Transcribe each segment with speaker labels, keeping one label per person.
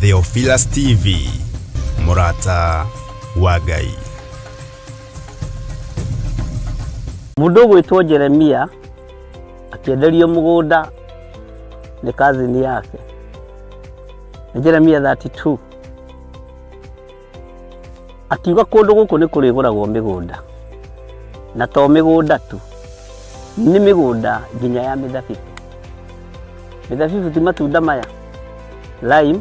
Speaker 1: Theophilus TV, mũrata wa Ngai.
Speaker 2: Mũndũ ũgwĩtwo Jeremia akĩenderio mũgũnda nĩ kazini yake. Nĩ Jeremia 32. Akiuga kũndũ gũkũ nĩ kũrĩgũragwo mĩgũnda, na to mĩgũnda tu, nĩ mĩgũnda nginya ya mĩthabibũ. Mĩthabibũ ti matunda maya, lime,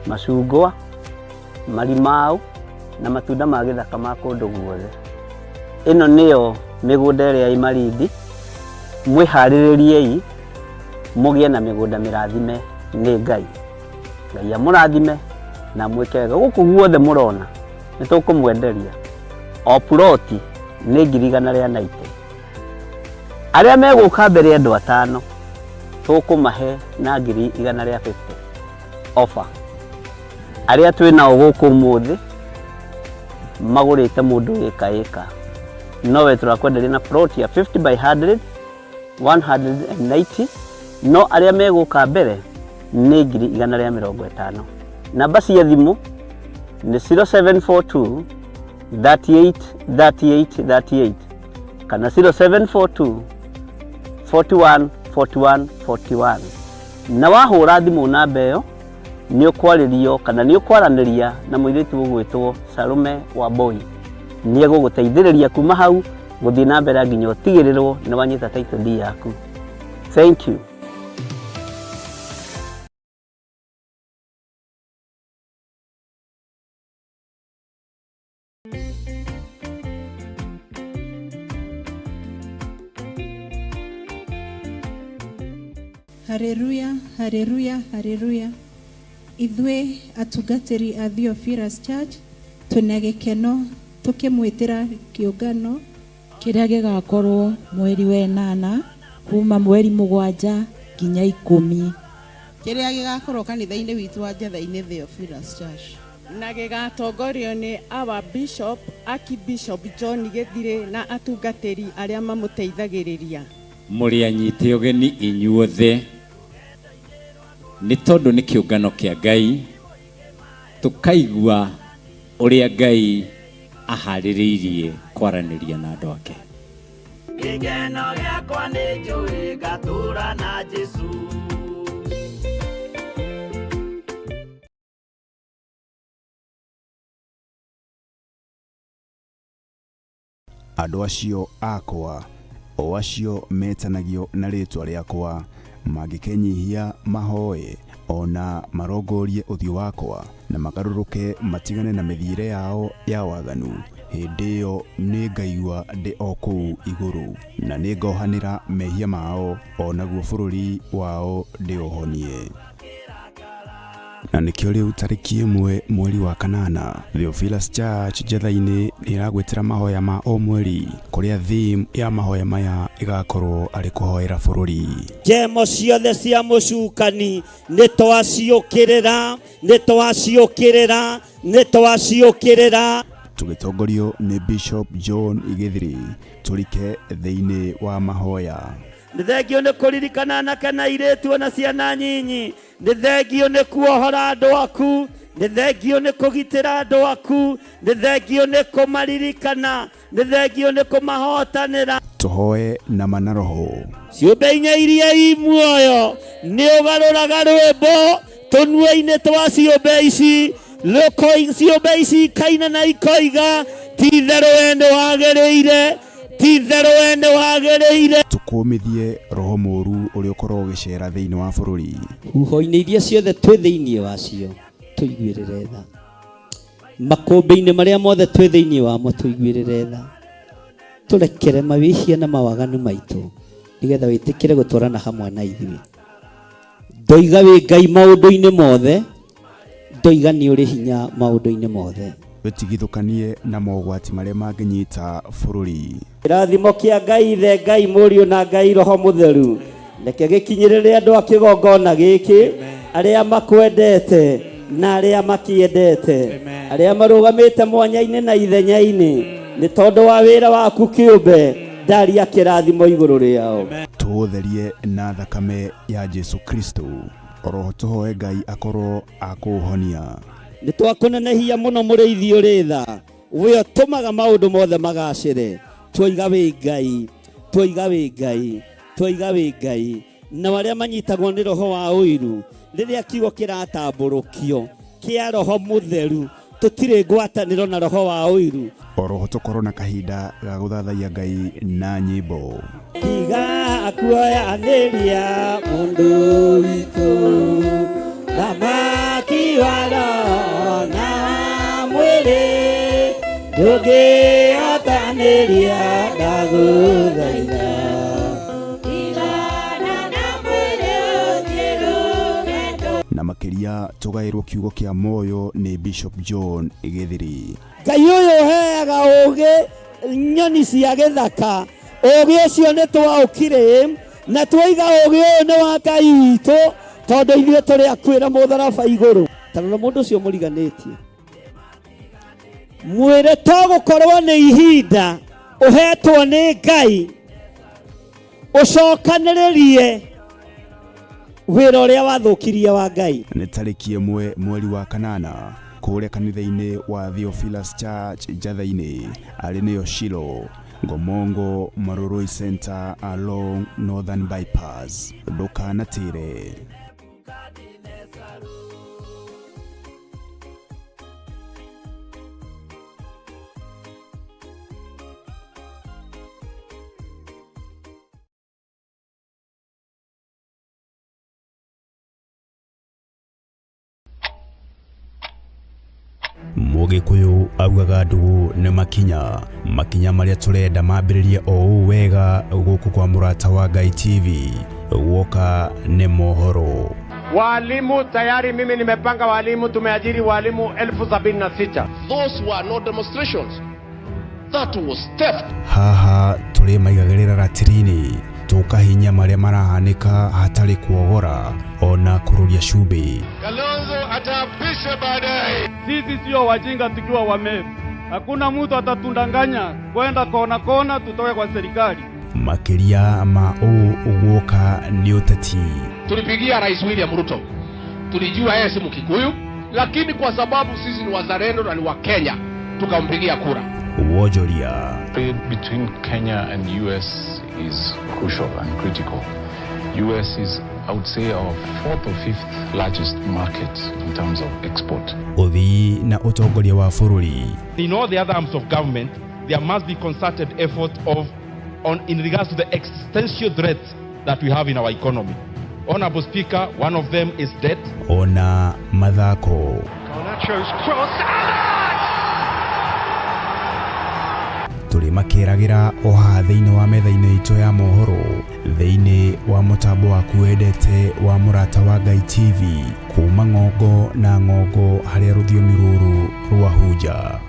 Speaker 2: macungwa, marimau na matunda ma gĩthaka ma kũndũ guothe. Ĩno nĩyo mĩgũnda ĩrĩa ĩ Malindi, mwĩharĩrĩriei mũgĩe na mĩgũnda mĩrathime nĩ Ngai. Ngai amũrathime na amwĩke wega. Gũkũ guothe mũrona nĩ tũkũmwenderia o puroti nĩ 190,000. Arĩa megũka mbere andũ atano tũkũmahe na 150,000 offer. Arĩa twĩ nao gũkũ ũmũthĩ magũrĩte mũndũ ĩka ĩka, nowe tũrakwenderia na plot ya 50 by 100 190, no arĩa megũka mbere nĩ 150,000. Namba cia thimũ nĩ 0742 38 38 38 kana 0742 41 41 41. Na wahũra thimũ namba ĩyo nĩ ũkwarĩrio kana nĩ ũkwaranĩria na mũirĩtu ũgwĩtwo Salome Wambui. Nĩ egũgũteithĩrĩria kuma hau gũthiĩ na mbere nginya ũtigĩrĩrwo nĩ wanyita title deed yaku. Thank you.
Speaker 3: Haleluya, haleluya, haleluya. Ithuĩ atungatĩri a Theophilus Church twĩna gĩkeno tũkĩmwĩtĩra kĩũngano
Speaker 4: Kĩrĩa gĩgakorwo mweri wa ĩnana kuma mweri 7 nginya 10.
Speaker 5: Kĩrĩa gĩgakorwo kanitha-inĩ witũ wa Njetha-inĩ Theophilus Church.
Speaker 6: Na gĩgatongorio nĩ our Bishop, Archbishop John Gĩthirĩ na atungatĩri arĩa mamũteithagĩrĩria.
Speaker 7: Mũrĩ anyite ũgeni inyuothe, nĩ tondũ nĩ kĩũngano kĩa Ngai, tũkaigua ũrĩa Ngai aharĩrĩirie kwaranĩria na andũ ake.
Speaker 8: Gĩkeno gĩakwa nĩ njũĩ ngatũra na Jesũ.
Speaker 1: Andũ acio akwa, o acio metanagio na rĩĩtwa rĩakwa, mangĩkenyihia mahoe, o na marongorie ũthiũ wakwa, na magarũrũke matigane na mĩthiĩre yao ya waganu, hĩndĩ ĩyo nĩngaigua ndĩ o kũu igũrũ, na nĩngohanĩra mehia mao, o naguo bũrũri wao ndĩũhonie. Na nĩkĩo rĩu tarĩki 1 mweri wa 8 Theophilus Church Njetha-inĩ nĩ ĩragwĩtĩra mahoya ma o mweri kũrĩa theme ya mahoya maya ĩgakorwo arĩ kũhoera bũrũri.
Speaker 9: Njemo ciothe cia mũcukani nĩ twaciũkĩrĩra, nĩ twaciũkĩrĩra, nĩ twaciũkĩrĩra.
Speaker 1: Tũgĩtongorio nĩ Bishop John Gĩthiri tũrike thĩinĩ wa mahoya.
Speaker 9: Nĩ thengio nĩ kũririkana anake na airĩtu ona ciana nyinyi. Nĩ thengio nĩ kuohora andũ aku. Nĩ thengio nĩ kũgitĩra andũ aku. Nĩ thengio nĩ kũmaririkana. Nĩ thengio nĩ kũmahotanĩra.
Speaker 1: Tũhoe na ma na roho.
Speaker 9: Ciũmbe inya iria i muoyo nĩ ũgarũraga rwĩmbo tũnua-inĩ twa ciũmbe ici. Ciũmbe ici ikaina na ikoiga, ti itherũ we nĩ wagĩrĩire, ti itherũ we nĩ wagĩrĩire.
Speaker 1: Tũkũmithie roho mũũru ũrĩa ũkoragwo ũgĩceera thĩinĩ wa bũrũri.
Speaker 9: Huho-inĩ iria ciothe twĩ thĩinĩ wacio tũiguĩrĩre tha, makũmbĩ-inĩ marĩa mothe twĩ thĩinĩ wamo tũiguĩrĩre tha, tũrekere mawĩhia na mawaganu maitũ, nĩgetha wĩtĩkĩre gũtwarana hamwe na ithuĩ. Ndoiga wĩ Ngai maũndũ-inĩ mothe, ndoiga nĩ ũrĩ hinya maũndũ-inĩ mothe.
Speaker 1: Twĩtigithũkanie na mogwati marĩa mangĩnyita bũrũri.
Speaker 9: Kĩrathimo kĩa Ngai Ithe, Ngai Mũriũ na Ngai Roho Mũtheru reke gĩkinyĩrĩre andũ a kĩgongona gĩkĩ, arĩa makwendete na arĩa makĩendete, arĩa marũgamĩte mwanya-inĩ na ithenya-inĩ nĩ tondũ wa wĩra waku kĩũmbe, ndaria kĩrathimo igũrũ rĩao.
Speaker 1: Tũũtherie na thakame ya Jesu Kristo. Oroho tũhoe Ngai akorwo akũũhonia.
Speaker 9: Nĩ twakũnenehia mũno mũrĩithi ũrĩ tha, we ũtũmaga maũndũ mothe magacĩre. Twoiga wĩ Ngai, twoiga wĩ Ngai, twoiga wĩ Ngai. Na arĩa manyitagwo nĩ roho wa ũiru, rĩrĩa kiugo kĩratambũrũkio kĩa roho mũtheru, tũtirĩ ngwatanĩro na roho wa ũiru.
Speaker 1: Oroho tũkorwo na kahinda ga gũthathaiya Ngai na nyĩmbo.
Speaker 9: Tiga kuoyanĩria mũndũ witũ, thamaki wa roho na wa mwĩrĩ, ndũngĩhotanĩria ndagũthaitha.
Speaker 1: Na makĩria tũgaĩrwo kiugo kĩa muoyo nĩ Bishop John Gĩthiri.
Speaker 9: Ngai ũyũ ũheaga ũũgĩ nyoni cia gĩthaka, ũũgĩ ũcio nĩ twaũkire na twoiga ũũgĩ ũyũ nĩ wa Ngai witũ, tondũ ithuĩ tũrĩ akuĩra mũtharaba igũrũ. Ta rora mũndũ ũcio mũriganĩtie, mwĩre to gũkorwo nĩ ihinda ũhetwo nĩ Ngai ũcokanĩrĩrie wĩra ũrĩa wathũkirie wa Ngai.
Speaker 1: Nĩ tarĩki 1 mweri wa 8 kũrĩa kanitha-inĩ wa Theophilus Church Njatha-inĩ, arĩ nĩyo Shilo, Ngomongo Marurui Center along Northern Bypass. Ndũkanatĩre. Mũgĩkũyũ augaga ndũgũ nĩ makinya, makinya marĩa tũrenda mambĩrĩrie o ũũ wega gũkũ kwa Mũrata wa Ngai TV, guoka nĩ mohoro.
Speaker 10: Walimu tayari mimi nimepanga walimu, tumeajiri walimu 76,000.
Speaker 11: Those were no demonstrations. That was theft.
Speaker 1: Haha tũrĩ maigagĩrĩra ratiri-inĩ, tũkahinya marĩa marahanĩka hatarĩ kuogora ona kũrũria cumbĩ.
Speaker 11: Kalonzo ataapishwa baadaye.
Speaker 12: Sisi sio wajinga tukiwa wa Meru. Hakuna mtu atatundanganya kwenda kona kona tutoke kwa serikali.
Speaker 1: Makĩria ma ũũ guoka nĩ ũteti.
Speaker 11: Tulipigia Rais William Ruto. Tulijua yeye si Mkikuyu, lakini kwa sababu sisi ni wazalendo na ni wa Kenya, tukampigia kura.
Speaker 1: Wonjoria.
Speaker 13: Trade between Kenya and US is crucial and critical. US is, I would say, our 4th or 5th largest market in terms of export.
Speaker 1: Ũthii na ũtongoria wa bũrũri.
Speaker 14: In all the other arms of government, there must be concerted effort in regards to the existential threats that we have in our economy. Honorable Speaker, one of them is debt.
Speaker 1: Ona mathako.
Speaker 11: Garnacho's cross.
Speaker 1: Tũrĩ makĩragĩra o haha thĩinĩ wa metha-inĩ itũ ya mohoro, thĩinĩ wa mũtambo waku wendete wa Mũrata wa Ngai TV, kuma ng'ongo na ng'ongo harĩa rũthiomi rũrũ rwahunja.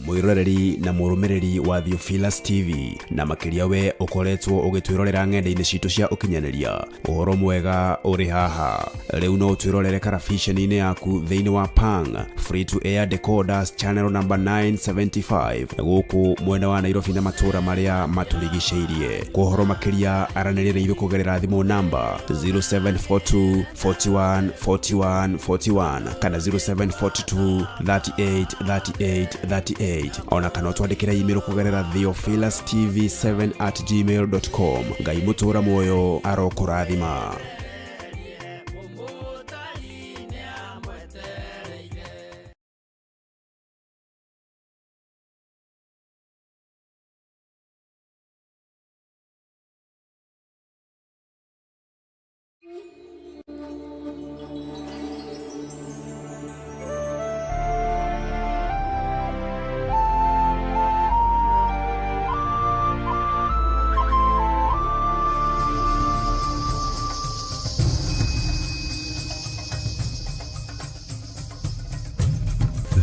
Speaker 1: Mwiroreri na mũrũmĩrĩri wa Theophilus TV, na makĩria we ũkoretwo ũgĩtwĩrorera ng'enda-inĩ citũ cia ũkinyanĩria, ũhoro mwega ũrĩ haha. Rĩu no ũtwĩrorere karabiceni-inĩ yaku thĩinĩ wa Pang Free to Air Decoders channel number 975 gũkũ mwena wa Nairobi na matũũra marĩa matũrigicĩirie. Kwa ũhoro makĩria aranĩria na ithuĩ kũgerera thimũ namba 0742 41 41 41 kana 0742 38 38 38, ona kana ũtwandĩkĩre email kũgerera theophilustv7@gmail.com. Ngai mũtũũra muoyo arokũrathima.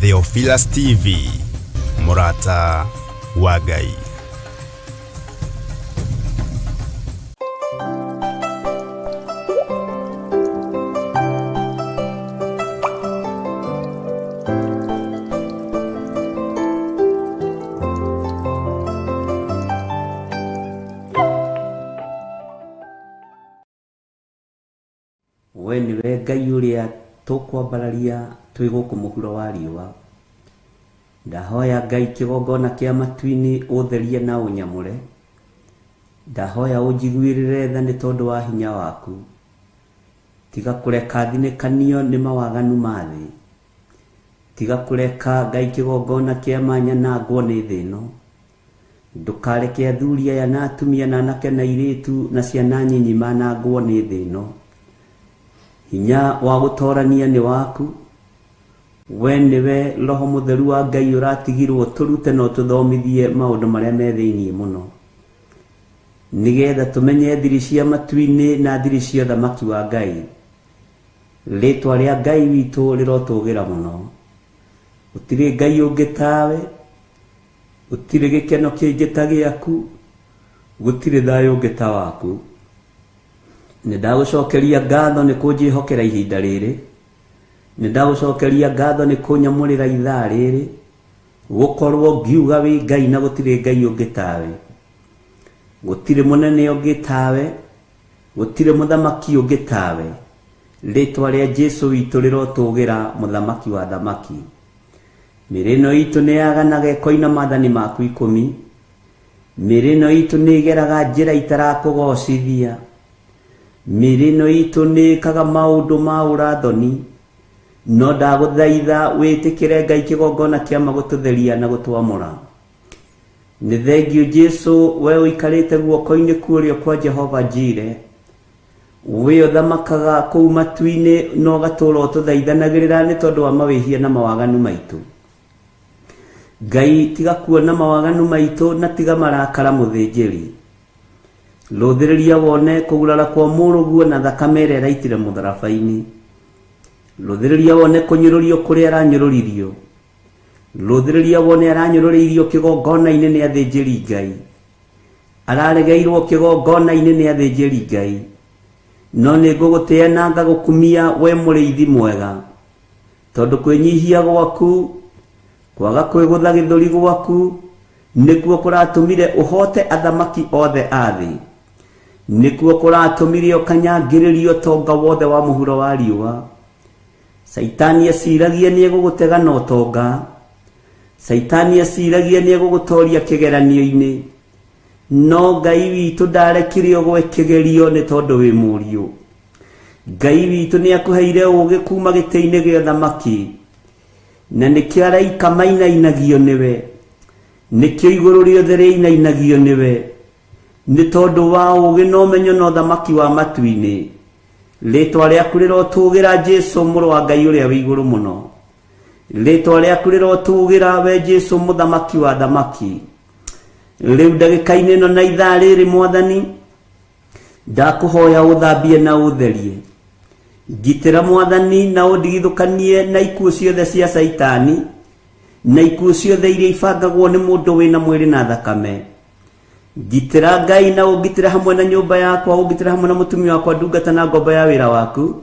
Speaker 1: Theophilus TV, Mũrata wa Ngai.
Speaker 9: We nĩwe Ngai ũrĩa tũkwambararia twĩ gũkũ mũhuro wa riũa. Ndahoya Ngai kĩgongona kĩa matu-inĩ ũtherie na ũnyamũre. Ndahoya ũnjiguĩrĩre tha nĩ tondũ wa hinya waku. Tiga kũreka thinĩkanio nĩ mawaganu ma thĩ. Tiga kũreka Ngai kĩgongona kĩa ma nyanangwo nĩ thĩ ĩno. Ndũkareke athuri aya na atumia na anake na airĩtu na ciana nyinyi manangwo nĩ thĩ ĩno. Hinya wa gũtorania nĩ waku. We nĩwe Roho Mũtheru wa Ngai ũratigirwo tũrute na ũtũthomithie maũndũ marĩa me thĩinĩ mũno, nĩgetha tũmenye thiri cia matu-inĩ na thiri cia ũthamaki wa Ngai. Rĩtwa rĩa Ngai witũ rĩrotũgĩra mũno. Gũtirĩ Ngai ũngĩ tawe, gũtirĩ gĩkeno kĩngĩ ta gĩaku, gũtirĩ thayũ ũngĩ ta waku. Nĩ ndagũcokeria ngatho nĩ kũnjĩhokera ihinda rĩrĩ. Nĩ ndagũcokeria ngatho nĩ kũnyamũrĩra ithaa rĩrĩ, gũkorwo ngiuga wĩ Ngai na gũtirĩ Ngai ũngĩ tawe. Gũtirĩ mũnene ũngĩ tawe, gũtirĩ mũthamaki ũngĩ tawe. Rĩtwa rĩa Jesu witũ rĩrotũgĩra, mũthamaki wa thamaki. Mĩĩrĩ ĩno itũ nĩ yaganaga ĩkoina maathani maku 10. Mĩĩrĩ ĩno itũ nĩ ĩgeraga njĩra itarakũgocithia. Mĩĩrĩ ĩno itũ nĩ ĩkaga maũndũ ma ũrathoni. No ndagũthaitha wĩtĩkĩre Ngai kĩgongona kĩa ma gũtũtheria na gũtwamũra. Nĩ thengiũ Jesu, we ũikarĩte guoko-inĩ kũrĩo kwa Jehova Jire. We ũthamakaga kũu matu-inĩ na ũgatũũra ũtũthaithanagĩrĩra nĩ tondũ wa mawĩhia na mawaganu maitũ. Ngai tiga kuona mawaganu maitũ na tiga marakara mũthĩnjĩri. Rũthĩrĩria wone kũgurara kwa mũrũguo na thakame ĩrĩa ĩraitire mũtharaba-inĩ. Rũthĩrĩria wone kũnyũrũrio kũrĩa aranyũrũririo. Rũthĩrĩria wone aranyũrũrĩirio kĩgongona-inĩ nĩ athĩnjĩri Ngai. Araregeirwo kĩgongona-inĩ nĩ athĩnjĩri Ngai. No nĩ ngũgũtĩĩa na ngagũkumia we mũrĩithi mwega, tondũ kwĩnyihia gwaku, kwaga kwĩgũtha gĩthũri gwaku, nĩkuo kũratũmire ũhote athamaki othe a thĩ. Nĩkuo kũratũmire ũkanyangĩrĩrio ũtonga wothe wa mũhuro wa riũa. Caitani aciragia nĩ egũgũtega na ũtonga. Caitani aciragia nĩ egũgũtoria kĩgeranio-inĩ. No Ngai witũ ndarekire ũgwe kĩgerio nĩ tondũ wĩ mũriũ. Ngai witũ nĩ akũheire ũũgĩ kuma gĩtĩ-inĩ gĩa ũthamaki, na nĩkĩo araika mainainagio nĩwe, nĩkĩo igũrũ rĩothe rĩinainagio nĩwe, nĩ tondũ wa ũũgĩ na ũmenyo na ũthamaki wa matu-inĩ. Rĩtwa rĩaku rĩrotũgĩra Jesu mũrũ wa Ngai ũrĩa wĩ igũrũ mũno. Rĩtwa rĩaku rĩrotũgĩra we Jesu mũthamaki wa thamaki. Rĩu ndagĩka-inĩ ĩno na ithaa rĩrĩ Mwathani, ndakũhoya ũthambie na ũtherie. Ngitĩra Mwathani na ũndigithũkanie na ikuũ ciothe cia Caitani, na ikuũ ciothe iria ibangagwo nĩ mũndũ wĩna mwĩrĩ na thakame. Ngitĩra Ngai na ũngitĩre hamwe na nyũmba yakwa, ũngitĩre hamwe na mũtumia wakwa, ndungata na ngombo ya wĩra waku,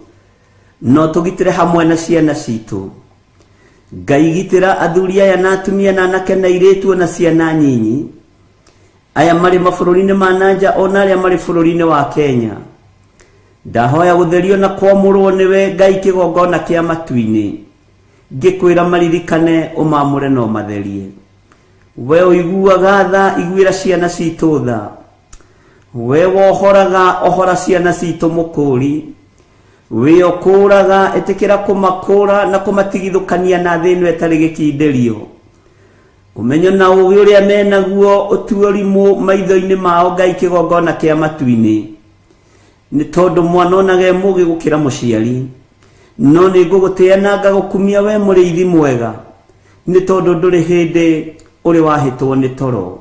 Speaker 9: no tũgitĩre hamwe na ciana citũ. Ngai gitĩra athuri aya na atumia na anake na airĩtu na ciana nyinyi, aya marĩ mabũrũri-inĩ ma nanja ona arĩa marĩ bũrũri-inĩ wa Kenya. Ndahoya gũtherio na kwamũrwo nĩwe Ngai kĩgongona kĩa matu-inĩ. Ngĩkwĩra maririkane ũmamũre na ũmatherie. We ũiguaga tha, iguĩra ciana citũ tha. We wohoraga, ohora ciana citũ mũkũri. We ũkũraga, ĩtĩkĩra kũmakũra na kũmatigithũkania na thĩ ĩno ĩtarĩ gĩkindĩrio. Ũmenyo na ũũgĩ ũrĩa menaguo ũtue ũrimũ maitho-inĩ mao Ngai kĩgongona kĩa matu-inĩ. Nĩ tondũ mwana onaga e mũũgĩ gũkĩra mũciari. No nĩ ngũgũtĩĩa na ngagũkumia we mũrĩithi mwega, nĩ tondũ ndũrĩ hĩndĩ ũrĩ wahĩtwo nĩ toro.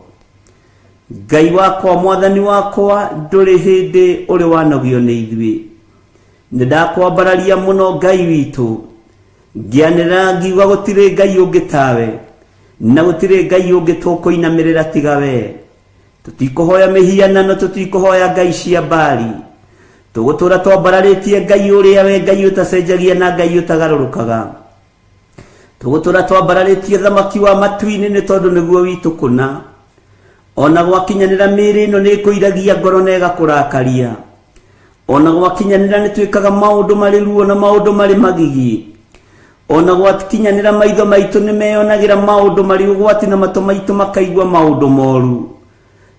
Speaker 9: Ngai wakwa, Mwathani wakwa, ndũrĩ hĩndĩ ũrĩ wanogio nĩ ithuĩ. Nĩ ndakwambararia mũno Ngai witũ, ngĩanĩrĩra ngiuga gũtirĩ Ngai ũngĩ tawe, na gũtirĩ Ngai ũngĩ tũkũinamĩrĩra tiga we. Tũtikũhoya mĩhianano, tũtikũhoya ngai cia Baali. Tũgũtũũra twambararĩtie Ngai ũrĩa we Ngai ũtacenjagia na Ngai ũtagarũrũkaga. Tũgũtũũra twambararĩtie thamaki wa matu-inĩ nĩ tondũ nĩguo witũ kũna. Ona gwakinyanĩra mĩĩrĩ ĩno nĩ ĩkũiragia ngoro na ĩgakũrakaria.
Speaker 2: Ona gwakinyanĩra nĩ twĩkaga maũndũ marĩ ruo na maũndũ marĩ magigi. Ona gwakinyanĩra maitho maitũ nĩ meyonagĩra maũndũ marĩ ũgwati na matũ maitũ makaigua maũndũ moru.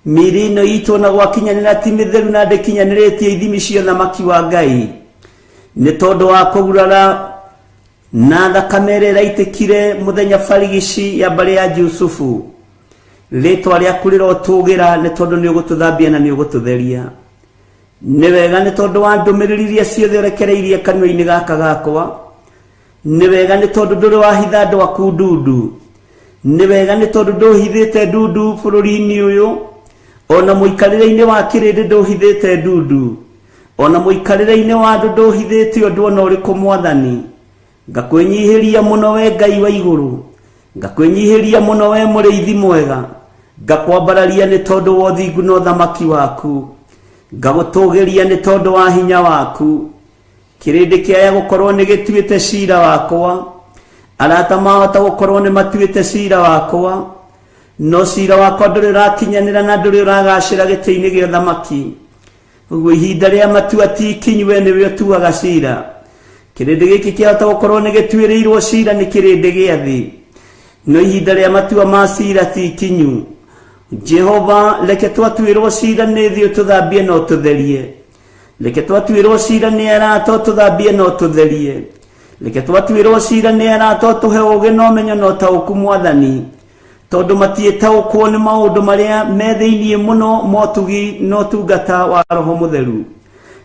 Speaker 2: Mĩĩrĩ ĩno itũ ona gwakinyanĩra ti mĩtheru na ndĩkinyanĩrĩtie ithimi cia ũthamaki wa Ngai. Nĩ tondũ wa kũgurara na thakame ĩrĩa ĩraitĩkire mũthenya barigici ya mbarĩ ya Jusufu. Rĩtwa rĩaku rĩrotũgĩra nĩ tondũ nĩ ũgũtũthambia na nĩ ũgũtũtheria. Nĩ wega nĩ tondũ wa ndũmĩrĩri iria ciothe ũrekereirie kanua-inĩ gaka gakwa. Nĩ wega nĩ tondũ ndũrĩ wahitha andũ aku ndundu. Nĩ wega nĩ tondũ ndũhithĩte ndundu bũrũri-inĩ ũyũ. Ona mũikarĩre-inĩ wa kĩrĩndĩ ndũhithĩte ndundu. Ona mũikarĩre-inĩ wa andũ ndũhithĩte ũndũ ona ũrĩkũ Mwathani. Ngakwĩnyihĩria mũno we Ngai wa igũrũ. Ngakwĩnyihĩria mũno we mũrĩithi mwega. Ngakwambararia nĩ tondũ wa ũthingu na ũthamaki waku. Ngagũtũgĩria nĩ tondũ wa hinya waku. Kĩrĩndĩ kĩaya gũkorwo nĩ gĩtuĩte cira wakwa. Arata mahota gũkorwo nĩ matuĩte cira wakwa. No cira wakwa ndũrĩ ũrakinyanĩra na ndũrĩ ũragacĩra gĩtĩ-inĩ gĩa ũthamaki. Ũguo ihinda rĩa matua ti ikinyu we nĩwe ũtuaga cira. Kĩrĩndĩ gĩkĩ kĩahota gũkorwo nĩ gĩtuĩrĩirwo cira nĩ kĩrĩndĩ gĩa thĩ. No ihinda rĩa matua ma cira ti ikinyu. Jehova reke twatuĩrwo cira nĩ thĩ ũtũthambie na ũtũtherie. Reke twatuĩrwo cira nĩ arata ũtũthambie na ũtũtherie. Reke twatuĩrwo cira nĩ arata ũtũhe ũũgĩ na ũmenyo na ũtaũku Mwathani. Tondũ matiĩtaũkwo nĩ maũndũ marĩa me thĩinĩ mũno motugi na ũtungata wa Roho Mũtheru.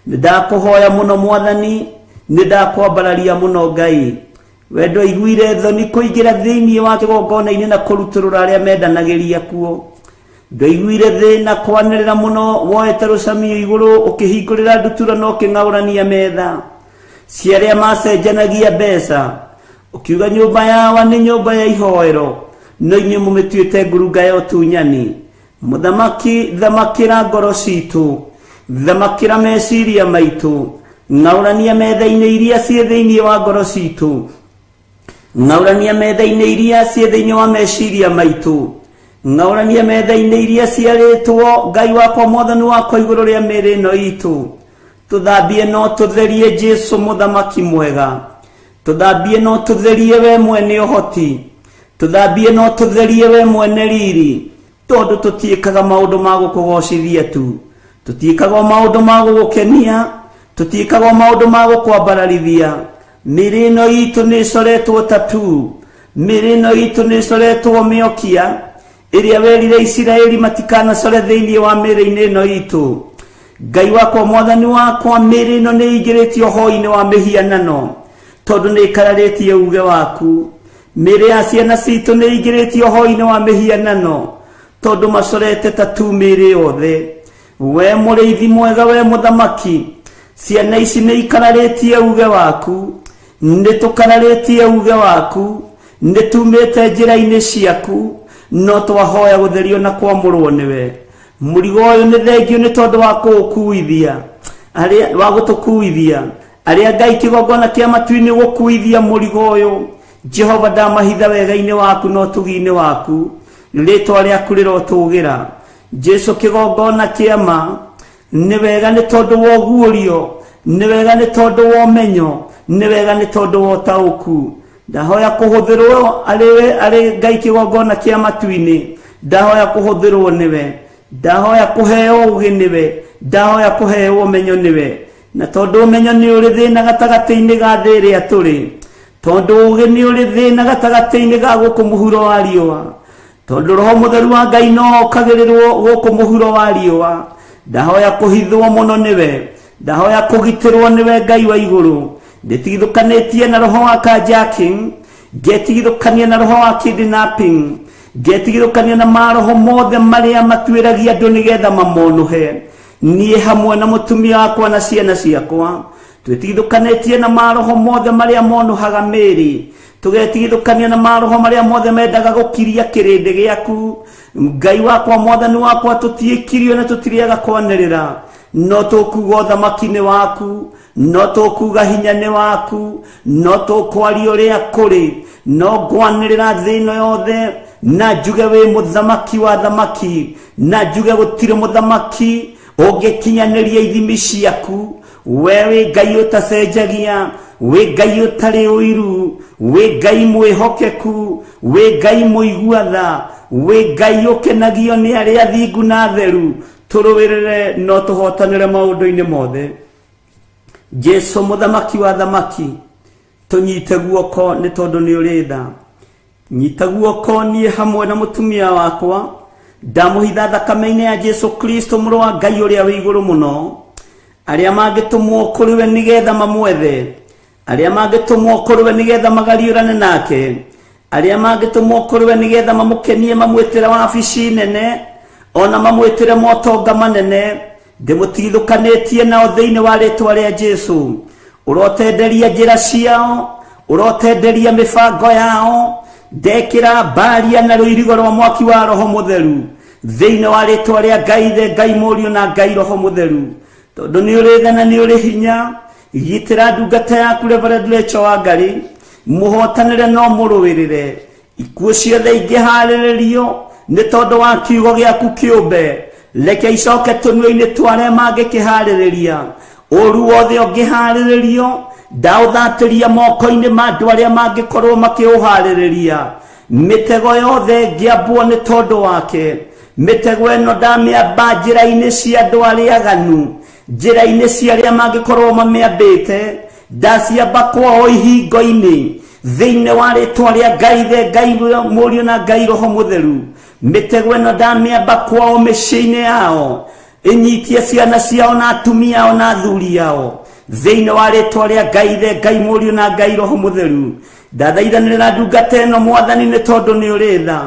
Speaker 2: Nĩ ndakũhoya mũno Mwathani, nĩ ndakwambararia mũno Ngai. We ndwaiguire thoni kũingĩra thĩinĩ wa kĩgongona-inĩ na kũrutũrũra arĩa mendanagĩria kuo. Ndwaiguire thĩna kwanĩrĩra mũno woete rũcamio igũrũ ũkĩhingũrĩra ndutura na ũkĩng'aũrania metha cia arĩa macenjanagia mbeca. Ũkiuga nyũmba yawa nĩ nyũmba ya ihoero, no inyuĩ mũmĩtuĩte ngurunga ya ũtunyani. Mũthamaki, thamakĩra ngoro citũ, thamakĩra meciria maitũ, ng'aũrania metha-inĩ iria ciĩ thĩinĩ wa ngoro citũ, ng'aũrania metha-inĩ iria ciĩ thĩinĩ wa meciria maitũ, ng'aũrania metha-inĩ iria ciarĩtwo Ngai wakwa Mwathani wakwa igũrũ rĩa mĩĩrĩ ĩno itũ. Tũthambie no tũtherie Jesu mũthamaki mwega. Tũthambie no tũtherie we mwene ũhoti. Tũthambie no tũtherie we mwene riri. Tondũ tũtiĩkaga maũndũ ma gũkũgocithia tu. Tũtiĩkaga maũndũ ma gũgũkenia. Tũtiĩkaga maũndũ ma gũkwambararithia. Mĩĩrĩ ĩno itũ nĩ ĩcoretwo tattoo. Mĩĩrĩ ĩno itũ nĩ ĩcoretwo mĩokia ĩrĩa werire Isiraeli matikanacore thĩinĩ wa mĩĩrĩ-inĩ ĩno itũ. Ngai wakwa Mwathani wakwa, mĩĩrĩ ĩno nĩ ĩingĩrĩtio hoi-inĩ wa mĩhianano tondũ nĩ ĩkararĩtie uge waku. Mĩĩrĩ ya ciana citũ nĩ ĩingĩrĩtio hoi-inĩ wa mĩhianano tondũ macorete tattoo mĩĩrĩ yothe. We mũrĩithi mwega, we mũthamaki, ciana ici nĩ ikararĩtie uge waku, nĩ tũkararĩtie uge waku, nĩ tumĩte njĩra-inĩ ciaku, no twahoya gũtherio na kwamũrwo nĩwe. Mũrigo ũyũ nĩ thengio nĩ tondũ wa kũũkuithia, arĩa wa gũtũkuithia, arĩa Ngai kĩgongona kĩa matu-inĩ gũkuithia mũrigo ũyũ. Jehova ndamahitha wega-inĩ waku na ũtugi-inĩ waku, rĩtwa rĩaku rĩrotũgĩra. Jesu kĩgongona kĩa ma, nĩ wega nĩ tondũ wa ũguũrio, nĩ wega nĩ tondũ wa ũmenyo, nĩ wega nĩ tondũ wa ũtaũku. Ndahoya kũhũthĩrwo arĩ Ngai kĩgongona kĩa matu-inĩ, ndahoya kũhũthĩrwo nĩwe, ndahoya kũheo ũũgĩ nĩwe, ndahoya kũheo ũmenyo nĩwe. Na tondũ ũmenyo nĩ ũrĩ thĩna gatagatĩ-inĩ ga thĩ ĩrĩa tũrĩ, tondũ ũũgĩ nĩ ũrĩ thĩna gatagatĩ-inĩ ga gũkũ mũhuro wa riũa, tondũ Roho Mũtheru wa Ngai no okagĩrĩrwo gũkũ mũhuro wa riũa, ndahoya kũhithwo mũno nĩwe, ndahoya kũgitĩrwo nĩwe Ngai wa igũrũ. Ndĩtigithũkanĩtie na roho wa carjacking, ngetigithũkania na roho wa kidnapping, ngetigithũkania na maroho mothe marĩa matuĩragia andũ nĩgetha mamonũhe. Niĩ hamwe na mũtumia wakwa na ciana ciakwa twĩtigithũkanĩtie na maroho mothe marĩa monũhaga mĩĩrĩ, tũgetigithũkania na maroho marĩa mothe mendaga gũkiria kĩrĩndĩ gĩaku. Ngai wakwa Mwathani wakwa, tũtiĩkirio na tũtirĩaga kwanĩrĩra, no tũkuga ũthamaki nĩ waku, no tũkuga hinya nĩ waku, no tũkwaria ũrĩa kũrĩ, no ngwanĩrĩra thĩ ĩno yothe na njuge wĩ mũthamaki wa thamaki, na njuge gũtirĩ mũthamaki ũngĩkinyanĩria ithimi ciaku.
Speaker 9: We wĩ Ngai ũtacenjagia, wĩ Ngai ũtarĩ ũiru, wĩ Ngai mwĩhokeku, wĩ Ngai mũigua tha, wĩ Ngai ũkenagio nĩ arĩa athingu na atheru. Tũrũĩrĩre no tũhotanĩre maũndũ-inĩ mothe. Jesu mũthamaki wa thamaki, tũnyite guoko nĩ tondũ nĩ ũrĩ tha. Nyita guoko niĩ hamwe na mũtumia wakwa, ndamũhitha thakame-inĩ ya Jesu Kristo mũrũ wa Ngai ũrĩa wĩ igũrũ mũno. Arĩa mangĩtũmwo kũrĩ we nĩgetha mamwethe, arĩa mangĩtũmwo kũrĩ we nĩgetha magariũrane nake, arĩa mangĩtũmwo kũrĩ we nĩgetha mamũkenie, mamwĩtĩre wabici nene, ona mamwĩtĩre motonga manene, ndĩmũtigithũkanĩtie nao thĩinĩ wa rĩtwa rĩa Jesu. Ũrotenderia njĩra ciao, ũrotenderia mĩbango yao, ndekĩra mbaria na rũirigo rwa mwaki wa Roho Mũtheru thĩinĩ wa rĩtwa rĩa Ngai Ithe, Ngai Mũriũ na Ngai Roho Mũtheru. Tondũ nĩ ũrĩ tha na nĩ ũrĩ hinya, gitĩra ndungata yaku Reverend Rachel Wangari, mũhotanĩre no mũrũĩrĩre. Ikuũ ciothe ingĩharĩrĩrio nĩ tondũ wa kiugo gĩaku kĩũmbe, reke icoke tũnua-inĩ twa arĩa mangĩkĩharĩrĩria. Ũru wothe ũngĩharĩrĩrio, ndaũthatĩria moko-inĩ ma andũ arĩa mangĩkorwo makĩũharĩrĩria. Mĩtego yothe ĩngĩambwo nĩ tondũ wake, mĩtego ĩno ndamĩamba njĩra-inĩ cia andũ arĩa aganu, njĩra-inĩ cia arĩa mangĩkorwo mamĩambĩte, ndaciamba kwao ihingo-inĩ thĩinĩ wa rĩtwa rĩa Ngai Ithe, Ngai Mũriũ na Ngai Roho Mũtheru. Mĩtego ĩno ndamĩamba kwao mĩciĩ-inĩ yao, ĩnyitie ciana ciao na atumia ao na athuri ao thĩinĩ wa rĩtwa rĩa Ngai Ithe, Ngai Mũriũ na Ngai Roho Mũtheru. Ndathaithanĩrĩra ndungata ĩno Mwathani nĩ tondũ nĩ ũrĩ tha.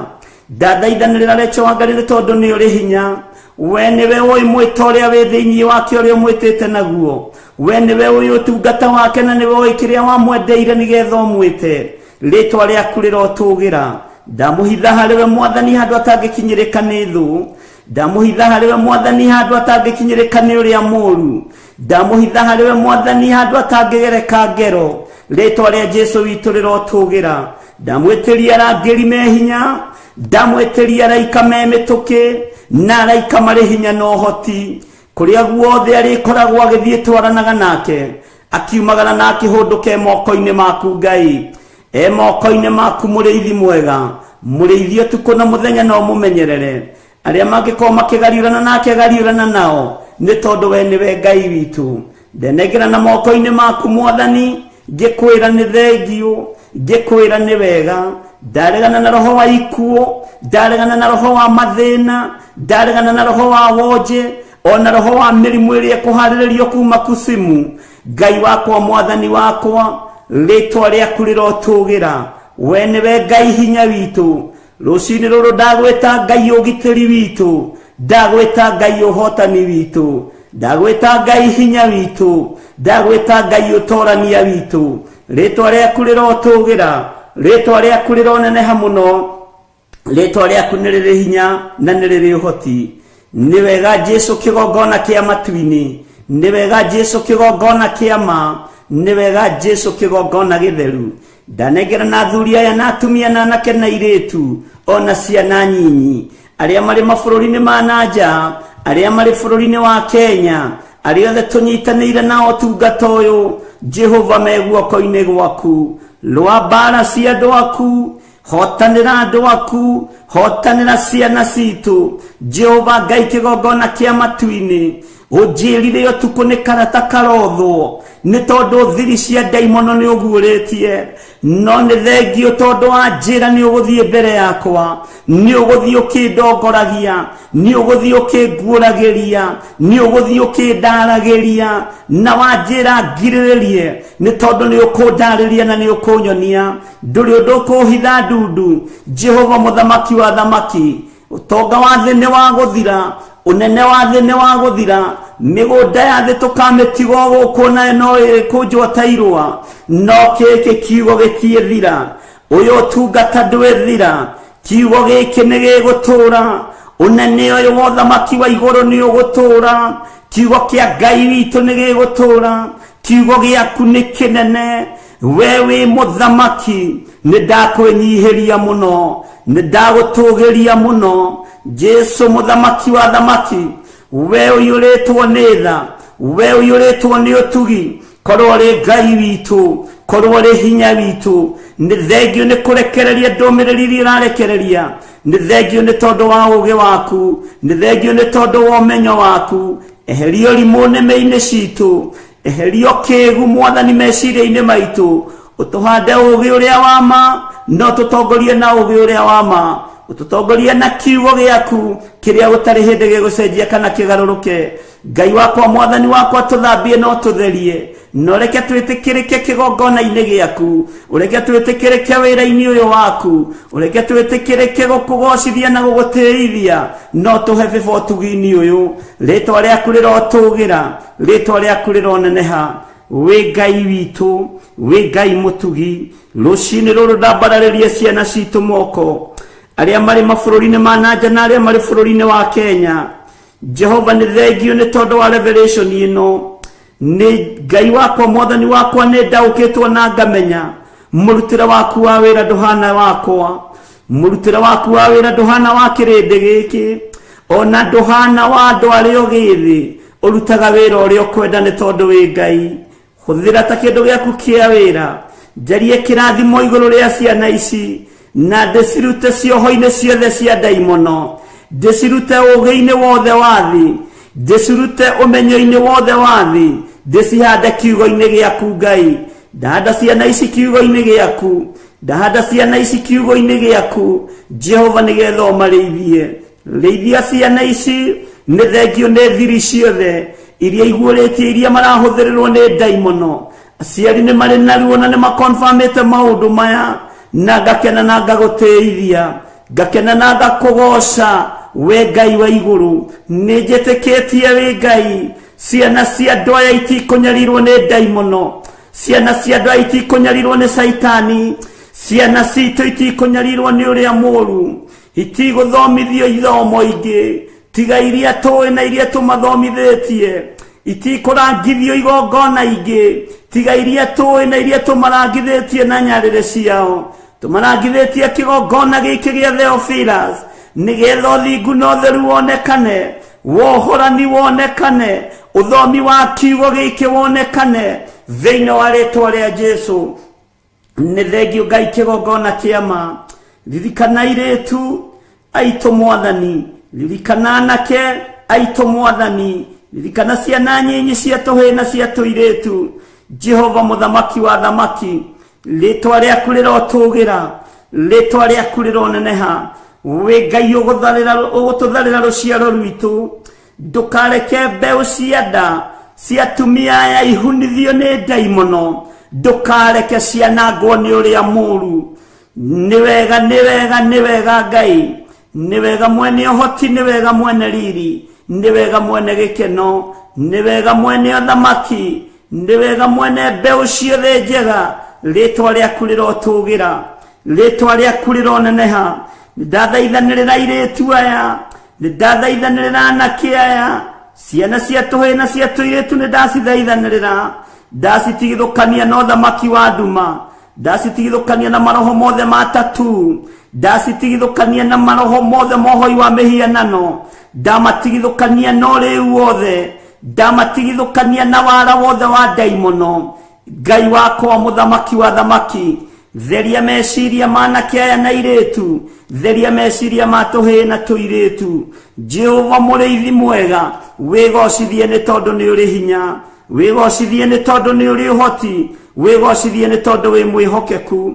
Speaker 9: Ndathaithanĩrĩra Rachel Wangari nĩ tondũ nĩ ũrĩ hinya. We nĩwe ũĩ mwĩto ũrĩa wĩ thĩinĩ wake ũrĩa ũmwĩtĩte naguo. We nĩwe ũĩ ũtungata wake na nĩwe ũĩ kĩrĩa wamwendeire nĩgetha ũmwĩte. Rĩtwa rĩaku rĩrotũgĩra. Ndamũhitha harĩ we Mwathani handũ atangĩkinyĩrĩka nĩ thũ. Ndamũhitha harĩ we Mwathani handũ atangĩkinyĩrĩka nĩ ũrĩa mũũru. Ndamũhitha harĩ we Mwathani handũ atangĩgereka ngero. Rĩtwa rĩa Jesu witũ rĩrotũgĩra. Ndamwĩtĩria arangĩri me hinya, ndamwĩtĩria araika me mĩtũkĩ, na araika marĩ hinya na ũhoti. Kũrĩa guothe arĩkoragwo agĩthiĩ twaranaga nake, akiumagara na akĩhũndũka e moko-inĩ maku Ngai. E moko-inĩ maku mũrĩithi mwega, mũrĩithi ũtukũ na mũthenya na ũmũmenyerere. Arĩa mangĩkorwo makĩgariũrana nake gariũrana nao, nĩ tondũ we nĩwe Ngai witũ. Ndenengera na moko-inĩ maku Mwathani, ngĩkwĩra nĩ thengiũ, ngĩkwĩra nĩ wega. Ndaregana na roho wa ikuũ, ndaregana na roho wa mathĩna, ndaregana na roho wa wonje, ona roho wa mĩrimũ ĩrĩa ĩkũharĩrĩrio kuma kusimu. Ngai wakwa, Mwathani wakwa, rĩtwa rĩaku rĩrotũgĩra. We nĩwe Ngai hinya witũ. Rũcinĩ rũrũ ndagwĩta Ngai ũgitĩri witũ, ndagwĩta Ngai ũhotani witũ, ndagwĩta Ngai hinya witũ, ndagwĩta Ngai ũtorania witũ. Rĩtwa rĩaku rĩrotũgĩra, rĩtwa rĩaku rĩroneneha mũno, rĩtwa rĩaku nĩ rĩrĩ hinya na nĩ rĩrĩ ũhoti. Nĩ wega Jesu kĩgongona kĩa matu-inĩ, nĩ wega Jesu kĩgongona kĩa ma, nĩ wega Jesu kĩgongona gĩtheru. Ndanengera na athuri aya na atumia na anake na airĩtu ona ciana nyinyi, arĩa marĩ mabũrũri-inĩ ma na nja, arĩa marĩ bũrũri-inĩ wa Kenya, arĩa othe tũnyitanĩire nao ũtungata ũyũ, Jehova me guoko-inĩ gwaku. Rũa mbara cia andũ aku, hotanĩra andũ aku, hotanĩra ciana citũ. Jehova Ngai kĩgongona kĩa matu-inĩ, ũnjĩrire ũtukũ nĩ karata karothwo, nĩ tondũ thiri cia ndaimono nĩ ũguũrĩtie. No nĩ thengiũ tondũ wanjĩra nĩ ũgũthiĩ mbere yakwa, nĩ ũgũthiĩ ũkĩndongoragia, nĩ ũgũthiĩ ũkĩnguũragĩria, nĩ ũgũthiĩ ũkĩndaragĩria, na wanjĩra ngirĩrĩrie, nĩ tondũ nĩ ũkũndarĩria na nĩ ũkũnyonia. Ndũrĩ ũndũ ũkũhitha ndundu. Jehova mũthamaki wa thamaki, ũtonga wa thĩ nĩ wa gũthira, ũnene wa thĩ nĩ wa gũthira, mĩgũnda ya thĩ tũkamĩtiga o gũkũ nayo no ĩkũnjwo ta irũa, no gĩkĩ kiugo gĩtiĩthira. Ũyũ ũtungata ndwĩthira, kiugo gĩkĩ nĩ gĩgũtũũra. Ũnene ũyũ wa ũthamaki wa igũrũ nĩ ũgũtũũra. Kiugo kĩa Ngai witũ nĩ gĩgũtũũra. Kiugo gĩaku nĩ kĩnene. We wĩ mũthamaki, nĩ ndakwĩnyihĩria mũno, nĩ ndagũtũgĩria mũno. Jesu mũthamaki wa thamaki, we ũiyũrĩtwo nĩ tha, We ũiyũrĩtwo nĩ ũtugi, korwo ũrĩ Ngai witũ, korwo ũrĩ hinya witũ. Nĩ thengio nĩ kũrekereria ndũmĩrĩri iria ũrarekereria, nĩ thengio nĩ tondũ wa ũũgĩ waku, nĩ thengio nĩ tondũ wa ũmenyo waku. Eheria ũrimũ nĩmĩ-inĩ citũ, eheria ũkĩgu Mwathani meciria-inĩ maitũ, ũtũhande ũũgĩ ũrĩa wa ma, no tũtongorie na ũũgĩ ũrĩa wa ma, ũtũtongorie na kiugo gĩaku kĩrĩa gũtarĩ hĩndĩ gĩgũcenjia kana kĩgarũrũke. Ngai wakwa, Mwathani wakwa, tũthambie na ũtũtherie, na ũreke twĩtĩkĩrĩke kĩgongona-inĩ gĩaku, ũreke twĩtĩkĩrĩke wĩra-inĩ ũyũ waku, ũreke twĩtĩkĩrĩke gũkũgocithia na gũgũtĩithia, no tũhe bĩba ũtugi-inĩ ũyũ. Rĩtwa rĩaku rĩrotũgĩra, rĩtwa rĩaku rĩroneneha. Wĩ Ngai witũ, wĩ Ngai mũtugi. Rũcinĩ rũrũ ndambararĩria ciana citũ moko, arĩa marĩ mabũrũri-inĩ ma na nja na arĩa marĩ bũrũri-inĩ wa Kenya. Jehova, nĩ thengio nĩ tondũ wa revelation ĩno. Nĩ Ngai wakwa, Mwathani wakwa, nĩ ndaũkĩtwo na ngamenya mũrutĩre waku wa wĩra ndũhana wakwa, mũrutĩre waku wa wĩra ndũhana wa kĩrĩndĩ gĩkĩ, ona ndũhana wa andũ arĩa ũgĩthĩ. Ũrutaga wĩra ũrĩa ũkwenda nĩ tondũ wĩ Ngai. Hũthĩra ta kĩndũ gĩaku kĩa wĩra. Njarie kĩrathimo igũrũ rĩa ciana ici, na ndĩcirute cioho-inĩ ciothe cia ndaimono, ndĩcirute ũũgĩ-inĩ wothe wa thĩ, ndĩcirute ũmenyo-inĩ wothe wa thĩ, ndĩcihande kiugo-inĩ gĩaku Ngai. Ndahanda ciana ici kiugo-inĩ gĩaku, ndahanda ciana ici kiugo-inĩ gĩaku Jehova, nĩgetha ũmarĩithie. Rĩithia ciana ici. Nĩ thengio nĩ thiri ciothe iria iguũrĩtie, iria marahũthĩrĩrwo nĩ ndaimono. Aciari nĩ marĩ na ruo na nĩ makonfamĩte maũndũ maya, na ngakena na ngagũtĩithia, ngakena na ngakũgoca we Ngai wa igũrũ. Nĩ njĩtĩkĩtie wĩ Ngai. Ciana cia andũ aya itikũnyarirwo nĩ ndaimono, ciana cia andũ aya itikũnyarirwo nĩ Caitani, ciana citũ itikũnyarirwo nĩ ũrĩa mũũru, itigũthomithio ithomo ingĩ tiga iria tũĩ na iria tũmathomithĩtie, itikũrangithio igongona ingĩ tiga iria tũĩ na iria tũmarangithĩtie na nyarĩrĩ ciao. Tũmarangithĩtie kĩgongona gĩkĩ gĩa Theophilus, nĩgetha ũthingu na ũtheru wonekane, wohorani wonekane, ũthomi wa kiugo gĩkĩ wonekane thĩinĩ wa rĩtwa rĩa Jesu. Nĩ thengio Ngai kĩgongona kĩama. Ririkana airĩtu aitũ Mwathani, ririkana anake aitũ Mwathani, ririkana ciana nyinyi cia tũhĩĩ na cia tũirĩtu. Jehova mũthamaki wa thamaki, rĩtwa rĩaku rĩrotũgĩra, rĩtwa rĩaku rĩroneneha. Wĩ Ngai ũgũtũtharĩra rũciaro rwitũ. Ndũkareke mbeũ cia nda cia atumia aya ihunithio nĩ ndaimono, ndũkareke cianangwo nĩ ũrĩa mũũru. Nĩ wega, nĩ wega, nĩ wega Ngai, nĩ wega mwene ũhoti, nĩ wega mwene riri, nĩ wega mwene gĩkeno, nĩ wega mwene ũthamaki, nĩ wega mwene mbeũ ciothe njega. Rĩtwa rĩaku rĩrotũgĩra, rĩtwa rĩaku rĩroneneha. Nĩ ndathaithanĩrĩra airĩtu aya, nĩ ndathaithanĩrĩra anake aya, ciana cia tũhĩĩ na cia tũirĩtu, nĩ ndacithaithanĩrĩra, ndacitigithũkania na ũthamaki wa nduma, ndacitigithũkania na maroho mothe ma tatu, ndacitigithũkania na maroho mothe mohoi wa mĩhianano, ndamatigithũkania na ũrĩu wothe, ndamatigithũkania na wara wothe wa ndaimono. Ngai wakwa, mũthamaki wa thamaki, theria meciria ma anake aya na airĩtu, theria meciria ma tũhĩĩ na tũirĩtu. Jehova mũrĩithi mwega, wĩgocithie nĩ tondũ nĩ ũrĩ hinya, wĩgocithie nĩ tondũ nĩ ũrĩ ũhoti, wĩgocithie nĩ tondũ wĩ mwĩhokeku.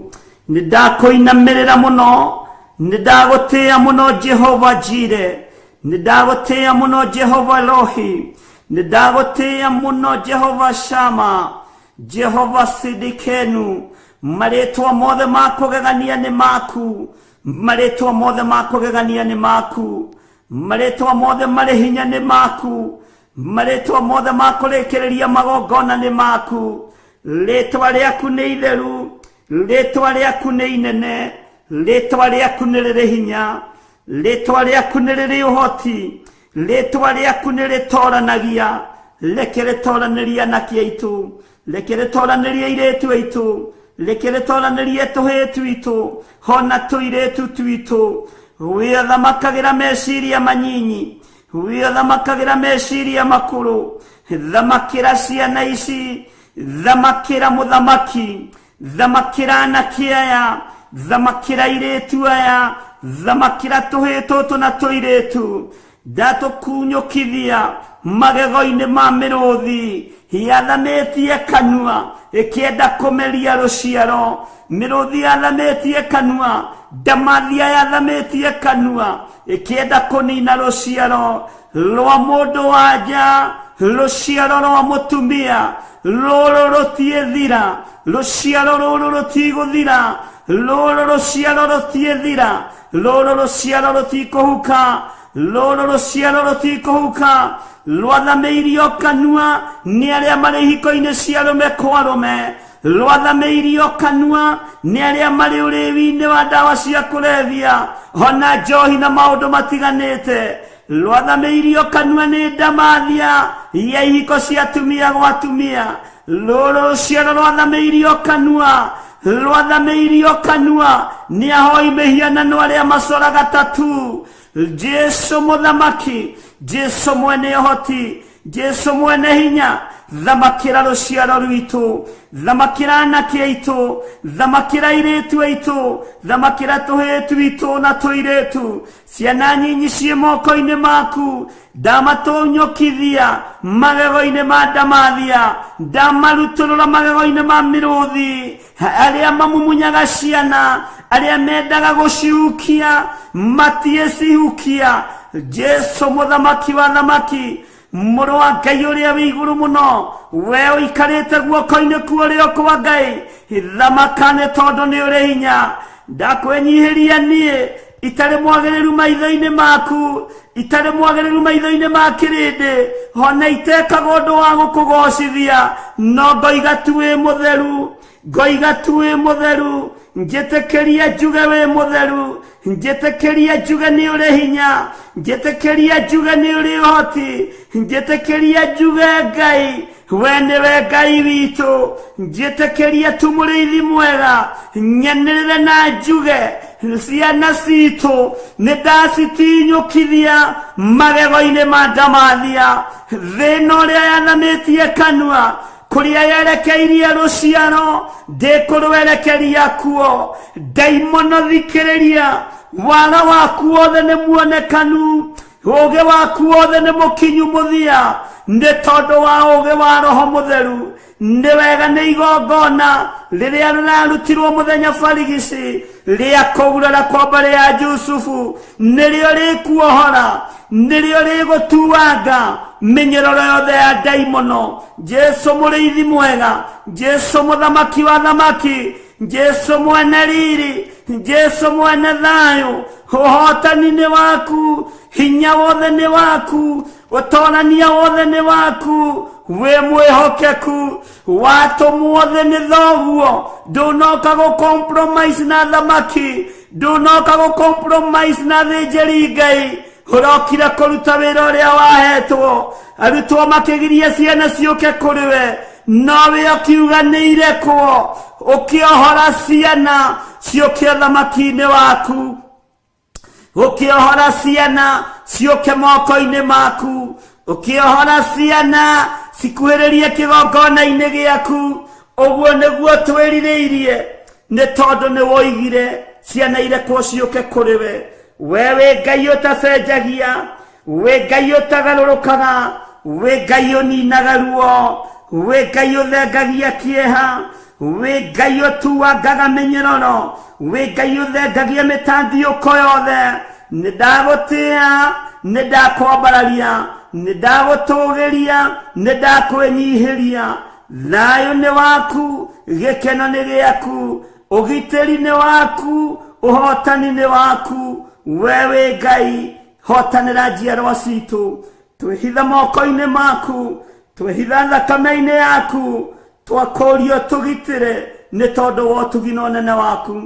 Speaker 9: Nĩ ndakũinamĩrĩra mũno, nĩ ndagũtĩĩa mũno Jehova Jire, nĩ ndagũtĩĩa mũno Jehova Elohi, nĩ ndagũtĩĩa mũno Jehova Shama, Jehova Sidikenu. Marĩtwa mothe ma kũgegania nĩ maku, marĩtwa mothe ma kũgegania nĩ maku, marĩtwa mothe marĩ hinya nĩ maku, marĩtwa mothe ma kũrĩkĩrĩria magongona nĩ maku. Rĩtwa rĩaku nĩ itheru, rĩtwa rĩaku nĩ inene, rĩtwa rĩaku nĩ rĩrĩ hinya, rĩtwa rĩaku nĩ rĩrĩ ũhoti, rĩtwa rĩaku nĩ rĩtoranagia. Reke rĩtoranĩrie anake aitũ, reke rĩtoranĩrie airĩtu aitũ, reke rĩtoranĩrie tũhĩĩ twitũ hona tũirĩtu twitũ. Wĩothamakagĩra meciria manyinyi, wĩothamakagĩra meciria makũrũ.
Speaker 15: Thamakĩra ciana ici, thamakĩra mũthamaki, thamakĩra anake aya, thamakĩra airĩtu aya, thamakĩra tũhĩĩ tũtũ na tũirĩtu. Ndatũkunyũkithia magego-inĩ ma mĩrũthi yathamĩtie kanua ĩkĩenda kũmeria rũciaro. Mĩrũthi yathamĩtie kanua, ndamathia yathamĩtie kanua ĩkĩenda kũnina rũciaro rwa mũndũ wa nja, rũciaro rwa mũtumia. Rũrũ rũtiĩthira, rũciaro rũrũ rũtigũthira, rũrũ rũciaro rũtiĩthira, rũrũ rũciaro rũtikũhuka, rũrũ rũciaro rũtikũhuka. Rwathamĩirio kanua nĩ arĩa marĩ ihiko-inĩ cia arũme kwa arũme, rwathamĩirio kanua nĩ arĩa marĩ ũrĩwi-inĩ wa ndawa cia kũrebia ona njohi na maũndũ matiganĩte. Rwathamĩirio kanua nĩ ndamathia ya ihiko cia atumia gwa atumia. Rũrũ rũciaro rwathamĩirio kanua, rwathamĩirio kanua nĩ ahoi mĩhianano arĩa macoraga tatu. Jesu mũthamaki, Jesu mwene ũhoti, Jesu mwene hinya, thamakĩra rũciaro rwitũ, thamakĩra anake aitũ, thamakĩra airĩtu aitũ, thamakĩra tũhĩĩ twitũ na tũirĩtu. Ciana nyinyi ciĩ moko-inĩ maku, ndamatũnyũkithia magego-inĩ ma ndamathia, ndamarutũrũra magego-inĩ ma mĩrũthi. Arĩa mamumunyaga ciana, arĩa mendaga gũcihukia, matiĩcihukia. Jesu mũthamaki wa thamaki, mũrũ wa Ngai ũrĩa wĩ igũrũ mũno, we ũikarĩte guoko-inĩ kwa ũrĩo kwa Ngai, thamaka nĩ tondũ nĩ ũrĩ hinya. Ndakwĩnyihĩria niĩ itarĩ mwagĩrĩru maitho-inĩ maku, itarĩ mwagĩrĩru maitho-inĩ ma kĩrĩndĩ, ona itekaga ũndũ wa gũkũgocithia, no ngoiga tu wĩ mũtheru, ngoiga tu wĩ mũtheru. Njĩtĩkĩria njuge wĩ mũtheru, njĩtĩkĩria njuge nĩ ũrĩ hinya, njĩtĩkĩria njuge nĩ ũrĩ ũhoti, njĩtĩkĩria njuge Ngai we nĩwe Ngai witũ. Njĩtĩkĩria tu mũrĩithi mwega, nyanĩrĩre na njuge ciana citũ nĩ ndacitinyũkithia magego-inĩ ma ndamathia. Thĩna ũrĩa yathamĩtie kanua kũrĩa yerekeirie rũciaro ndĩkũrwerekeria kuo. Ndaimono thikĩrĩria, wara waku wothe nĩ muonekanu, ũũgĩ waku wothe nĩ mũkinyu mũthia, nĩ tondũ wa ũũgĩ wa Roho Mũtheru. Nĩ wega nĩ igongona rĩrĩa rĩrarutirwo mũthenya barigici rĩa kũgurara kwa mbarĩ ya Jusufu, nĩrĩo rĩkuohora, nĩrĩo rĩgũtuanga mĩnyororo yothe ya ndaimono. Jesu mũrĩithi mwega, Jesu mũthamaki wa thamaki, Jesu mwene riri, Jesu mwene thayũ, ũhotani nĩ waku, hinya wothe nĩ waku, ũtorania wothe nĩ waku, wĩ mwĩhokeku, watũmwo thĩ nĩ thoguo. Ndũnoka gũ compromise na thamaki, ndũnoka gũ compromise na thĩnjĩri Ngai, ũrokire kũruta wĩra ũrĩa wahetwo. Arutwo makĩgiria ciana ciũke kũrĩ we, nowe ũkiuga nĩ irekwo, ũkĩohora ciana ciũke ũthamaki-inĩ waku, ũkĩohora ciana ciũke moko-inĩ maku, ũkĩohora ciana cikuhĩrĩrie kĩgongona-inĩ gĩaku. Ũguo nĩguo twĩrirĩirie, nĩ tondũ nĩ woigire ciana irekwo ciũke kũrĩ we. We wĩ Ngai ũtacenjagia, wĩ Ngai ũtagarũrũkaga, wĩ Ngai ũninaga ruo, wĩ Ngai ũthengagia kĩeha, wĩ Ngai ũtuangaga mĩnyororo, wĩ Ngai ũthengagia mĩtandiũko yothe. Nĩ ndagũtĩa, nĩ ndakwambararia, nĩ ndagũtũgĩria, nĩ ndakwĩnyihĩria. Thayũ nĩ waku, gĩkeno nĩ gĩaku, ũgitĩri nĩ waku, ũhotani nĩ waku. We wĩ Ngai, hotanĩra njiarwa citũ, twĩhitha moko-inĩ maku, twĩhitha thakame-inĩ yaku, twakũrio tũgitĩre nĩ tondũ wa ũtugi na ũnene waku.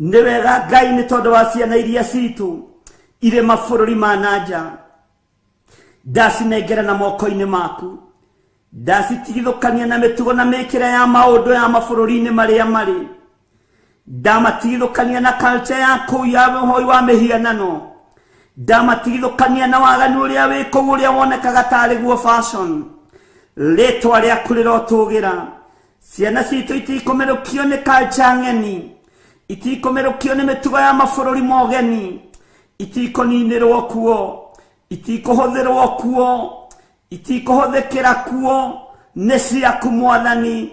Speaker 15: Nĩ wega Ngai nĩ tondũ wa ciana iria citũ irĩ mabũrũri ma na nja, ndacinengera na moko-inĩ maku, ndacitigithũkania na mĩtugo na mĩkĩre ya maũndũ ya mabũrũri-inĩ marĩa marĩ, ndamatigithũkania na culture ya kũu ya ũhoi wa mĩhianano, Ndamatigithũkania na waganu ũrĩa wĩ kũu ũrĩa wonekaga tarĩ guo fashion. Rĩtwa rĩaku rĩrotũgĩra. Ciana citũ itikũmerũkio nĩ culture ng'eni, itikũmerũkio nĩ mĩtugo ya mabũrũri mogeni, itikũninĩrwo kuo, itikũhũthĩrwo kuo, itikũhũthĩkĩra kuo, nĩ ciaku Mwathani.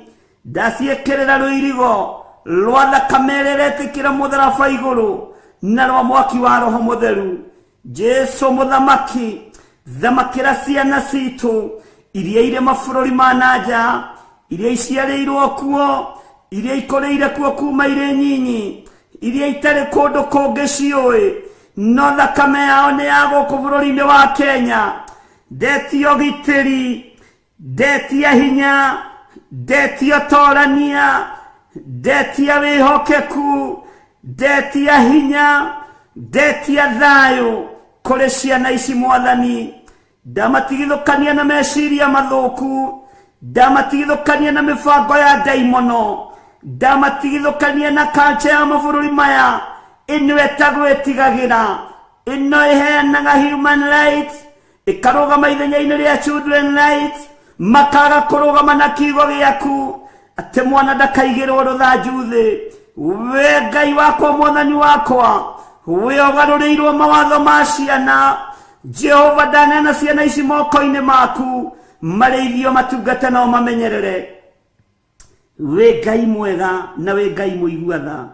Speaker 15: Ndaciĩkĩrĩra rũirigo rwa thakame ĩrĩa ĩretĩkĩra mũtharaba igũrũ na rwa mwaki wa Roho Mũtheru. Jesu mũthamaki, thamakĩra ciana citũ iria irĩ mabũrũri ma na nja, iria iciarĩirwo kuo, iria ikũrĩire kuo kuma irĩ nyinyi, iria itarĩ kũndũ kũngĩ ciũĩ, no thakame yao nĩ ya gũkũ bũrũri-inĩ wa Kenya. Ndetia ũgitĩri, ndetia hinya, ndetia ũtorania, ndetia wĩhokeku, ndetia hinya, ndetia thayũ kũrĩ ciana ici Mwathani. Ndamatigithũkania na meciria mathũku, ndamatigithũkania na mĩbango ya ndaimono, ndamatigithũkania na culture ya mabũrũri maya ĩno ĩtagwo ĩtigagĩra, ĩno ĩheanaga human rights, ĩkarũgama ithenya-inĩ rĩa children rights, makaga kũrũgama na kiugo gĩaku atĩ mwana ndakaigĩrwo rũthanju thĩ. We Ngai wakwa, Mwathani wakwa, we ũgarũrĩirwo mawatho ma ciana. Jehova, ndaneana ciana ici moko-inĩ maku, marĩithio matungate no mamenyerere. Wĩ Ngai mwega na wĩ Ngai mũigua tha.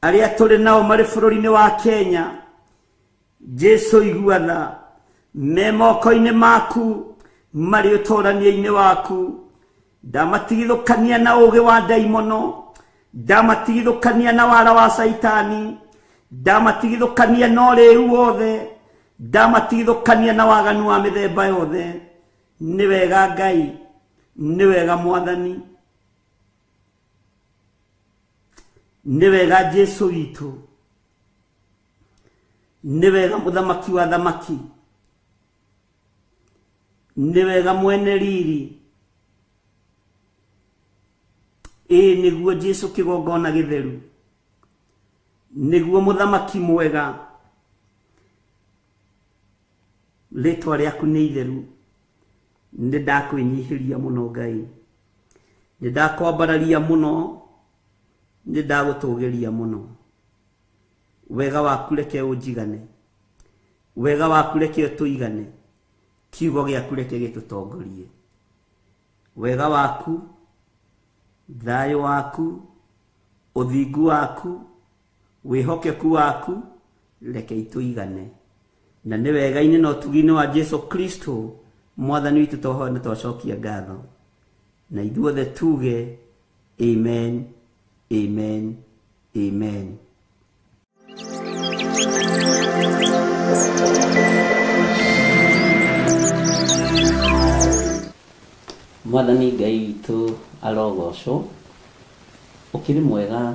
Speaker 15: Arĩa tũrĩ nao marĩ bũrũri-inĩ wa Kenya, Jesu igua tha, me moko-inĩ maku, marĩ ũtũrania-inĩ waku. Ndamatigithũkania na ũũgĩ wa ndaimono, ndamatigithũkania na wara wa Caitani, ndamatigithũkania na ũrĩu wothe, ndamatigithũkania na waganu wa mĩthemba yothe. Nĩ wega Ngai, nĩ wega Mwathani, nĩ wega Jesu witũ, nĩ wega Mũthamaki wa thamaki, nĩ wega mwene riri. Ĩĩ nĩguo Jesu kĩgongona gĩtheru, nĩguo Mũthamaki mwega. Rĩtwa rĩaku nĩ itheru. Nĩ ndakwĩnyihĩria mũno Ngai, nĩ ndakwambararia mũno, nĩ ndagũtũgĩria mũno. Wega waku reke ũnjigane, wega waku reke ũtũigane, kiugo gĩaku reke gĩtũtongorie. Wega waku, thayũ waku, ũthingu waku, wĩhokeku waku reke itũigane. Na nĩ wega-inĩ na ũtugi-inĩ wa Jesu Kristo Mwathani witũ twahoya na twacokia ngatho. Na ithuothe tuge amen, amen, amen.
Speaker 2: Mwathani Ngai witũ arogocwo, ũkĩrĩ mwega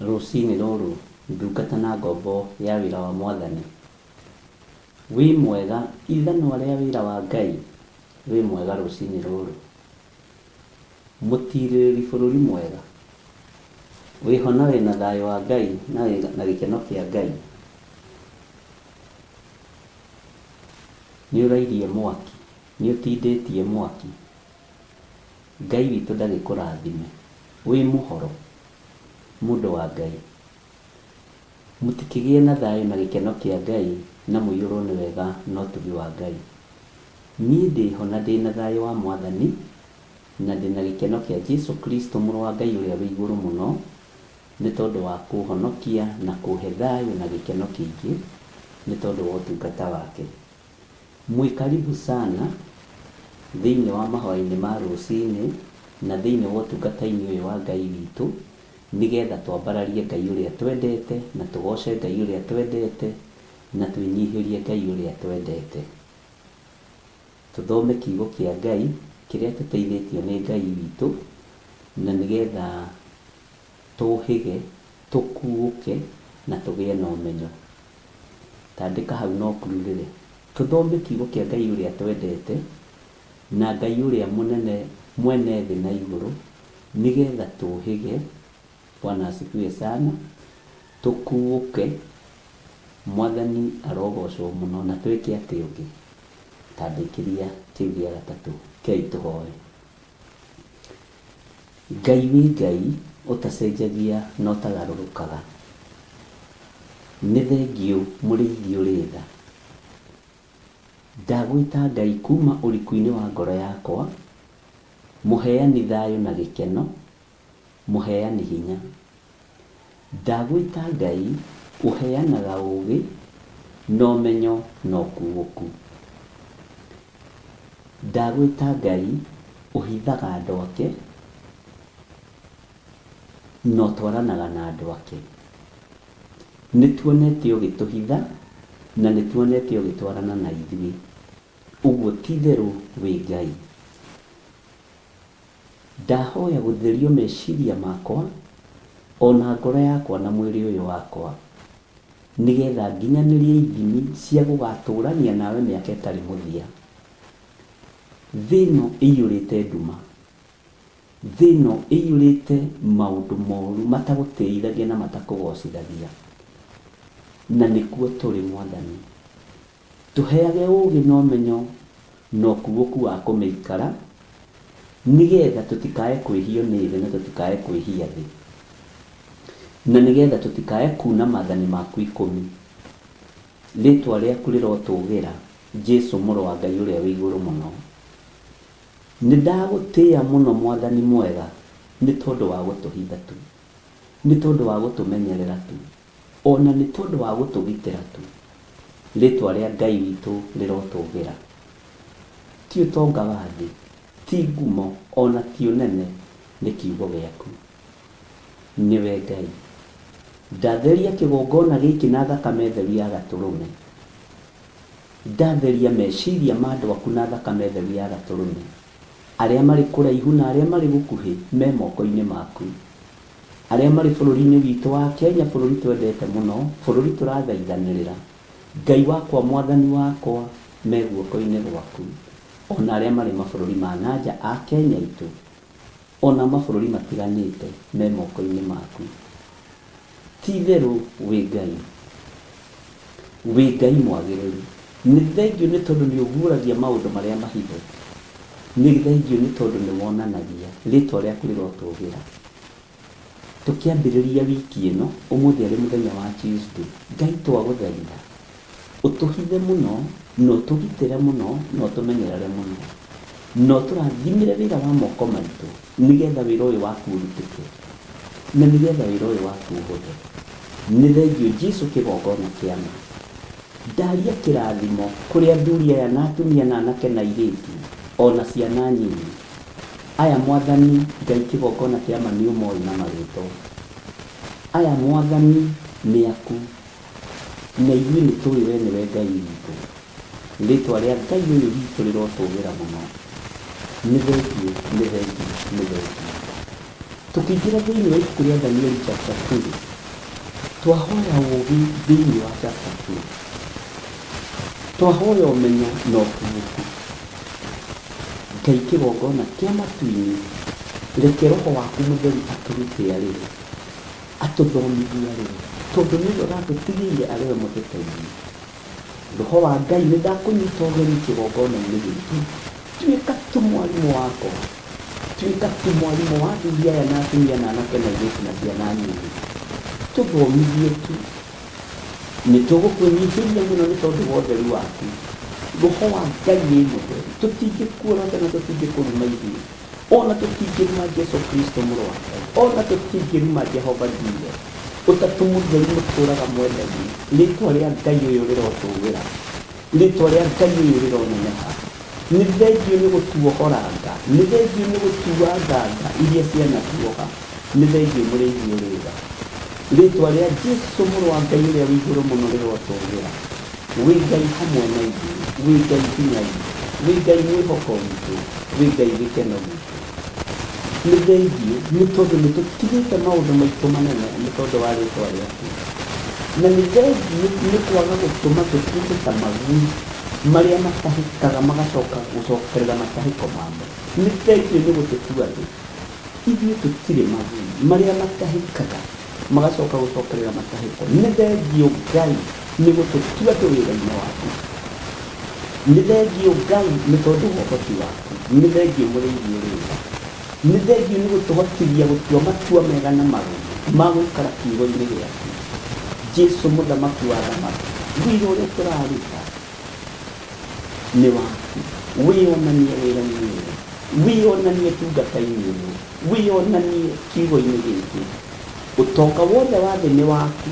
Speaker 2: rũcinĩ rũrũ, ndungata na ngombo ya wĩra wa Mwathani. Wĩ mwega ithanwa rĩa wĩra wa Ngai, wĩ mwega rũcinĩ rũrũ. Mũtirĩrĩri bũrũri mwega, wĩho na wĩna thayũ wa Ngai na gĩkeno kĩa Ngai. Nĩ ũrairie mwaki, nĩ ũtindĩtie mwaki. Ngai witũ ndagĩkũrathime, wĩ mũhoro mũndũ wa Ngai. Mũtikĩgĩe na thayũ na gĩkeno kĩa Ngai na mũiyũrwo nĩ wega na ũtugi wa Ngai. Niĩ ndĩho na ndĩna thayũ wa Mwathani na ndĩna gĩkeno kĩa Jesu Kristo mũrũ wa Ngai ũrĩa wĩ igũrũ mũno, nĩ tondũ wa kũhonokia na kũhe thayũ na gĩkeno kĩingĩ nĩ tondũ wa ũtungata wake. Mwĩ karibu sana thĩinĩ wa mahoya-inĩ ma rũcinĩ na thĩinĩ wa ũtungata-inĩ ũyũ wa Ngai witũ, nĩgetha twambararie Ngai ũrĩa twendete na tũgoce Ngai ũrĩa twendete na twĩnyihĩrie Ngai ũrĩa twendete. Tũthome kiugo kĩa Ngai kĩrĩa tũteithĩtio nĩ Ngai witũ, na nĩgetha tũhĩge, tũkuũke na tũgĩe na ũmenyo. Tandĩka hau no kururĩre. Tũthome kiugo kĩa Ngai ũrĩa twendete na Ngai ũrĩa mũnene mwene thĩ na igũrũ, nĩgetha tũhĩge. Bwana asifiwe sana. Tũkuũke
Speaker 9: Mwathani arogocwo mũno na twĩke atĩ ũngĩ. Ta ndĩkĩria kĩu gĩa gatatũ. Kei tũhoe. Ngai wĩ Ngai ũtacenjagia na ũtagarũrũkaga. Nĩ thengiũ mũrĩithi ũrĩ tha. Ndagwĩta Ngai kuma ũriku-inĩ wa ngoro yakwa, mũheani thayũ na gĩkeno, mũheani hinya. Ndagwĩta Ngai ũheanaga ũgĩ na ũmenyo na ũkuũku. Ndagwĩta Ngai ũhithaga andũ ake na ũtwaranaga na andũ ake. Nĩtuonete ũgĩtũhitha na nĩtuonete ũgĩtwarana na ithuĩ. Ũguo ti itherũ wĩ Ngai. Ndahoya gũtherio meciria makwa ona ngoro yakwa na mwĩrĩ ũyũ wakwa, nĩgetha nginyanĩrie ithimi cia gũgatũrania nawe mĩaka ĩtarĩ mũthia. Thĩ ĩno ĩiyũrĩte nduma. Thĩ ĩno ĩiyũrĩte maũndũ moru matagũtĩithagia na matakũgocithagia. Na nĩkuo tũrĩ Mwathani. Tũheage ũũgĩ na ũmenyo na ũkuũku wa kũmĩikara, nĩgetha tũtikae kwĩhio nĩ thĩ na tũtikae kwĩhia thĩ, na nĩgetha tũtikae kuuna maathani maku ikũmi. Rĩĩtwa rĩaku rĩrotũgĩra, Jesu Mũrũ wa Ngai ũrĩa wĩ igũrũ mũno. Nĩndagũtĩĩa mũno Mwathani mwega nĩ tondũ wa gũtũhitha tu, nĩ tondũ wa gũtũmenyerera tu, o na nĩ tondũ wa gũtũgitĩra tu. Rĩĩtwa rĩa Ngai witũ rĩrotũgĩra. Ti ũtonga wa thĩ, ti ngumo, o na ti ũnene, nĩ kiugo gĩaku. Nĩwe Ngai. Ndatheria kĩgongona gĩkĩ na thakame theru ya Gatũrũme. Ndatheria meciria ma andũ aku na thakame theru ya Gatũrũme. Arĩa marĩ kũraihu na arĩa marĩ gũkuhĩ me moko-inĩ maku. Arĩa marĩ bũrũri-inĩ witũ wa Kenya, bũrũri twendete mũno, bũrũri tũrathaithanĩrĩra, Ngai wakwa, Mwathani wakwa, me guoko-inĩ gwaku. O na arĩa marĩ mabũrũri ma na nja a Kenya itũ, o na mabũrũri matiganĩte, me moko-inĩ maku. Ti-itherũ wĩ Ngai. Wĩ Ngai mwagĩrĩru. Nĩ thengiũ nĩ tondũ nĩ ũguũragia maũndũ marĩa mahithe. Nĩ thengiũ nĩ tondũ nĩ wonanagia. Rĩĩtwa rĩaku rĩrotũũgĩra. Tũkĩambĩrĩria wiki ĩno, ũmũthĩ arĩ mũthenya wa Tuesday, Ngai twagũthaitha ũtũhithe mũno na ũtũgitĩre mũno na ũtũmenyerere mũno na ũtũrathimĩre wĩra wa moko maitũ nĩgetha wĩra ũyũ waku ũrutĩke na nĩgetha wĩra ũyũ waku ũhũthe. Nĩ thengiũ Jesu kĩgongona kĩa ma. Ndaria kĩrathimo kũrĩ athuri aya na atumia na anake na airĩtu o na ciana nyinyi. Aya Mwathani Ngai kĩgongona kĩa ma nĩũmoĩ na marĩtwa. Aya Mwathani nĩ aku na ithuĩ nĩtũĩ we nĩwe Ngai witũ. Rĩtwa rĩa Ngai ũyũ witũ rĩrotũgĩra mũno. Nĩ thengiũ, nĩ thengiũ, nĩ thengiũ. Tũkĩingĩra thĩinĩ wa ibuku rĩa Danieli chapter 2 rĩ, twahoya ũũgĩ thĩinĩ wa chapter 2. Twahoya ũmenyo na ũkuũku. Ngai kĩgongona kĩa matu-inĩ, reke Roho waku Mũtheru atũrute arĩ we, atũthomithie arĩ we, tondũ nĩwe ũratũtigĩire arĩ we mũtũteithia. Roho wa Ngai nĩ ndakũnyita ũgeni kĩgongona-inĩ gĩkĩ, tuĩka tu mwarimũ wakwa, tuĩka tu mwarimũ wa athuri aya na atumia na anake na airĩtu na ciana nyinyi. Tũthomithie tu. Nĩ tũgũkwĩnyihĩria mũno nĩ tondũ wa ũtheru waku. Roho wa Ngai wĩ mũtheru. Tũtingĩkuorota na tũtingĩkũruma ithuĩ. O na tũtingĩruma Jesu Kristo mũrũ wa Ngai. O na tũtingĩruma Jehova Jireh. Ũtatũ mũtheru mũtũraga mwenda-inĩ. Rĩtwa rĩa Ngai ũyũ rĩrotũgĩra. Rĩtwa rĩa Ngai ũyũ rĩroneneha. Nĩ thengiũ nĩ gũtuohoranga. Nĩ thengiũ nĩ gũtuanga nga iria cianatuoha. Nĩ thengiũ mũrĩithi ũrĩ tha. Rĩtwa rĩa Jesu mũrũ wa Ngai ũrĩa wĩ igũrũ mũno rĩrotũgĩra. Wĩ Ngai hamwe na ithuĩ. Wĩ Ngai hinya witũ. Wĩ Ngai mwĩhoko witũ. Wĩ Ngai gĩkeno gitũ. Nĩ thengiũ nĩ tondũ nĩ tũtigĩte maũndũ maitũ manene nĩ tondũ wa rĩtwa rĩaku. Na nĩ thengiũ nĩ kwaga gũtũma tũtuĩke ta magui marĩa matahĩkaga magacoka gũcokerera matahĩko mamo. Nĩ thengiũ nĩ gũtũtua thĩ. Ithuĩ tũtirĩ magui marĩa matahĩkaga magacoka gũcokerera matahĩko. Nĩ thengiũ Ngai. Nĩ gũtũtua andũ wĩra-inĩ waku. Nĩ thengiũ Ngai nĩ tondũ wa ũhoti waku. Nĩ thengiũ mũrĩithi ũrĩ tha. Nĩ thengiũ nĩ gũtũhotithia gũtua matua mega na marũmu ma gũikara kiugo-inĩ gĩaku. Jesu mũthamaki wa athamaki, wĩra ũrĩa tũraruta nĩ waku. Wĩyonanie wĩra-inĩ ũyũ, wĩyonanie ũtungata-inĩ ũyũ, wĩyonanie kiugo-inĩ gĩkĩ. Ũtonga wothe wa thĩ nĩ waku,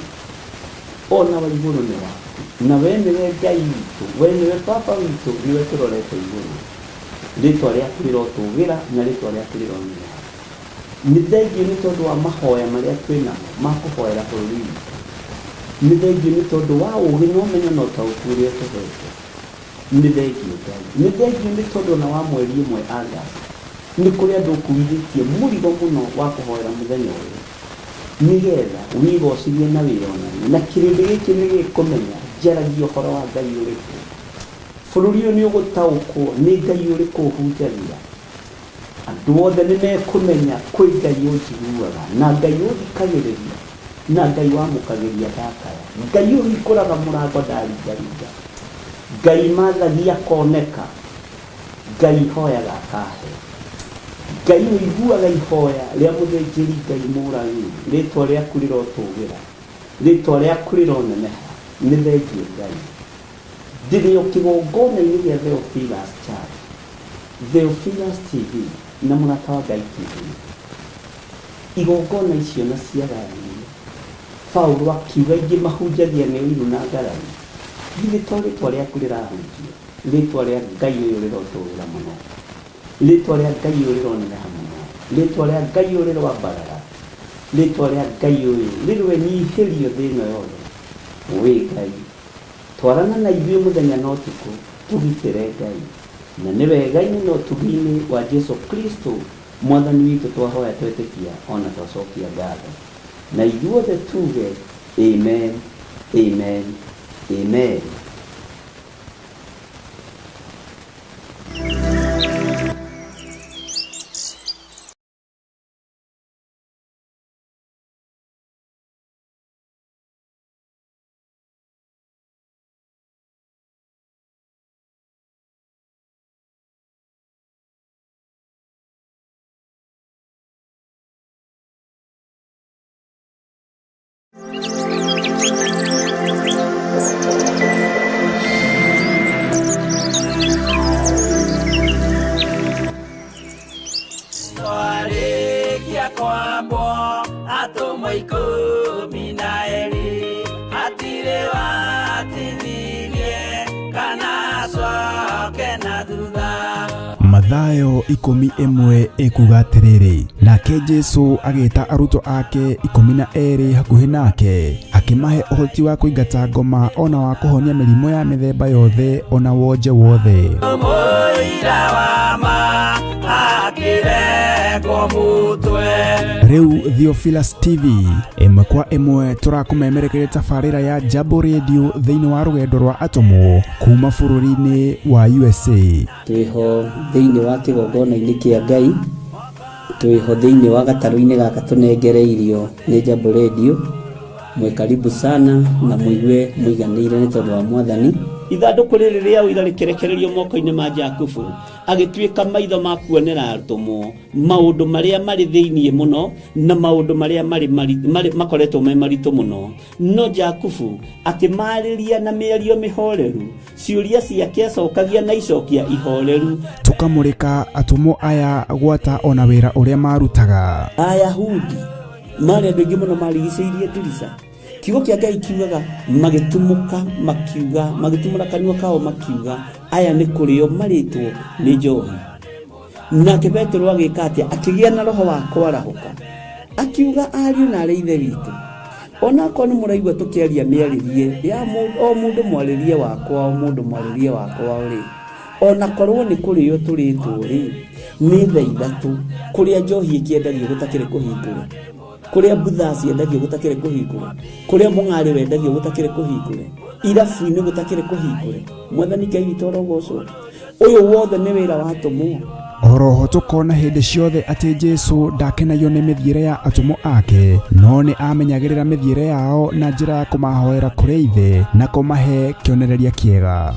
Speaker 9: ona wa igũrũ nĩ waku. Na we nĩwe Ngai witũ, we nĩwe Baba witũ, nĩwe tũrorete igũrũ. Rĩtwa rĩaku rĩrotũgĩra na rĩtwa rĩaku rĩroneneha. Nĩ thengiũ nĩ tondũ wa mahoya marĩa twĩ namo ma kũhoera bũrũri witũ. Nĩ thengiũ nĩ tondũ wa ũũgĩ na ũmenyo na ũtaũku ũrĩa ũtũhete. Nĩ thengiũ Ngai. Nĩ thengiũ nĩ tondũ ona wa mweri ĩmwe August, nĩ kũrĩ andũ ũkuithĩtie mũrigo mũno wa kũhoera mũthenya ũyũ, nĩ getha wĩgocithie na wĩyonanie, na kĩrĩndĩ gĩkĩ nĩ gĩkũmenya njaragia ũhoro wa Ngai ũrĩkũ. Bũrũri ũyũ nĩ ũgũtaũkwo nĩ Ngai ũrĩkũ ũhunjagia. Andũ othe nĩ mekũmenya kwĩ Ngai ũnjiguaga, na Ngai ũthikagĩrĩria, na Ngai wamũkagĩria ndakaya, Ngai ũhingũraga mũrango ndaringaringa, Ngai mathagia akoneka, Ngai hoyaga akahe, Ngai ũiguaga ihoya rĩa mũthĩnjĩri Ngai Mũlawii, rĩtwa rĩaku rĩrotũgĩra, rĩtwa rĩaku rĩroneneha. Nĩ thengiũ Ngai. Ndĩrĩ o kĩgongona-inĩ gĩa Theophilus Church, Theophilus TV na Mũrata wa Ngai TV. Igongona icio na ciagayanio, Paulo akiuga ingĩ mahunjagia nĩ ũiru na ngarari. Githĩ to rĩtwa rĩaku rĩrahunjio? Rĩtwa rĩa Ngai ũyũ rĩrotũgĩra mũno. Rĩtwa rĩa Ngai ũyũ rĩroneneha mũno. Rĩtwa rĩa Ngai ũyũ rĩroambarara. Rĩtwa rĩa Ngai ũyũ rĩroenyihĩrio thĩ ĩno yothe. Wĩ Ngai. Twarana na ithuĩ mũthenya na ũtukũ, tũgitĩre Ngai. Na nĩ wega-inĩ na ũtugi-inĩ wa Jesu Kristo Mwathani witũ twahoya twetĩkia o na twacokia ngatho. Na ithuothe tuge, Amen, Amen, Amen.
Speaker 8: Twarĩkia kwambwo atũmwo ikũmi na erĩ hatirĩ watithirie kana acoke na thutha.
Speaker 1: Mathayo 11 ĩkuga atĩrĩrĩ, nake Jesu agĩta arutwo ake 12 hakuhĩ nake, akĩmahe ũhoti wa kũingata ngoma o na wa kũhonia mĩrimũ ya mĩthemba yothe o na wonje wothe.
Speaker 8: Mũira wa ma akĩrengwo mũtwe.
Speaker 1: Rĩu Theophilus TV ĩmwe kwa ĩmwe tũrakũmemerekeria tabarĩra ya Jambo Radio thĩinĩ wa rũgendo rwa atũmwo kuma bũrũri-inĩ wa USA.
Speaker 9: Twĩho thĩinĩ wa kĩgongona-inĩ kĩa Ngai, twĩho thĩinĩ wa gatarũ-inĩ gaka tũnengereirio nĩ Jambo Radio. Mwĩ karibu sana na mũigue mũiganĩire nĩ tondũ wa Mwathani.
Speaker 15: Ithandũkũ rĩrĩ rĩa ũira rĩkĩrekererio moko-inĩ ma Jakubu, agĩtuĩka maitho ma kuonera atũmwo maũndũ marĩa marĩ thĩinĩ mũno na maũndũ marĩa marĩ, marĩ, marĩ, makoretwo me maritũ mũno. No Jakubu akĩmaarĩria na mĩario mĩhoreru, ciũria ciake acokagia na icokia ihoreru.
Speaker 1: Tũkamũrĩka atũmwo aya gwata ona wĩra ũrĩa marutaga.
Speaker 15: Ayahudi marĩ andũ aingĩ mũno marigicĩirie ndirica. Kiugo kĩa Ngai kiugaga magĩtumũka makiuga, magĩtumũra kanua kao makiuga, aya nĩ kũrĩo marĩtwo nĩ njohi. Nake Petero agĩka atĩa? Akĩgĩa na roho wa kwarahũka, akiuga, ariũ na arĩ ithe witũ, onakorwo nĩ mũraigua tũkĩaria mĩarĩrie ya o mũndũ mwarĩrie wakwa, o mũndũ mwarĩrie wakwa rĩ, onakorwo nĩ kũrĩo tũrĩtwo rĩ, nĩ thaa ithatũ kũrĩa njohi ĩkĩendagio gũtakĩrĩ kũhingũre, kũrĩa mbutha ciendagio gũtakĩrĩ kũhingũre, kũrĩa mũng'arĩ wendagio gũtakĩrĩ kũhingũre, irabu-inĩ gũtakĩrĩ kũhingũre. Mwathani Ngai witũ arogocwo. Ũyũ wothe nĩ wĩra wa atũmwo.
Speaker 1: Oroho tũkona hĩndĩ ciothe atĩ Jesu ndakenagio nĩ mĩthiĩre ya atũmwo ake, no nĩ amenyagĩrĩra mĩthiĩre yao na njĩra ya kũmahoera kũrĩ Ithe na kũmahe kĩonereria kĩega.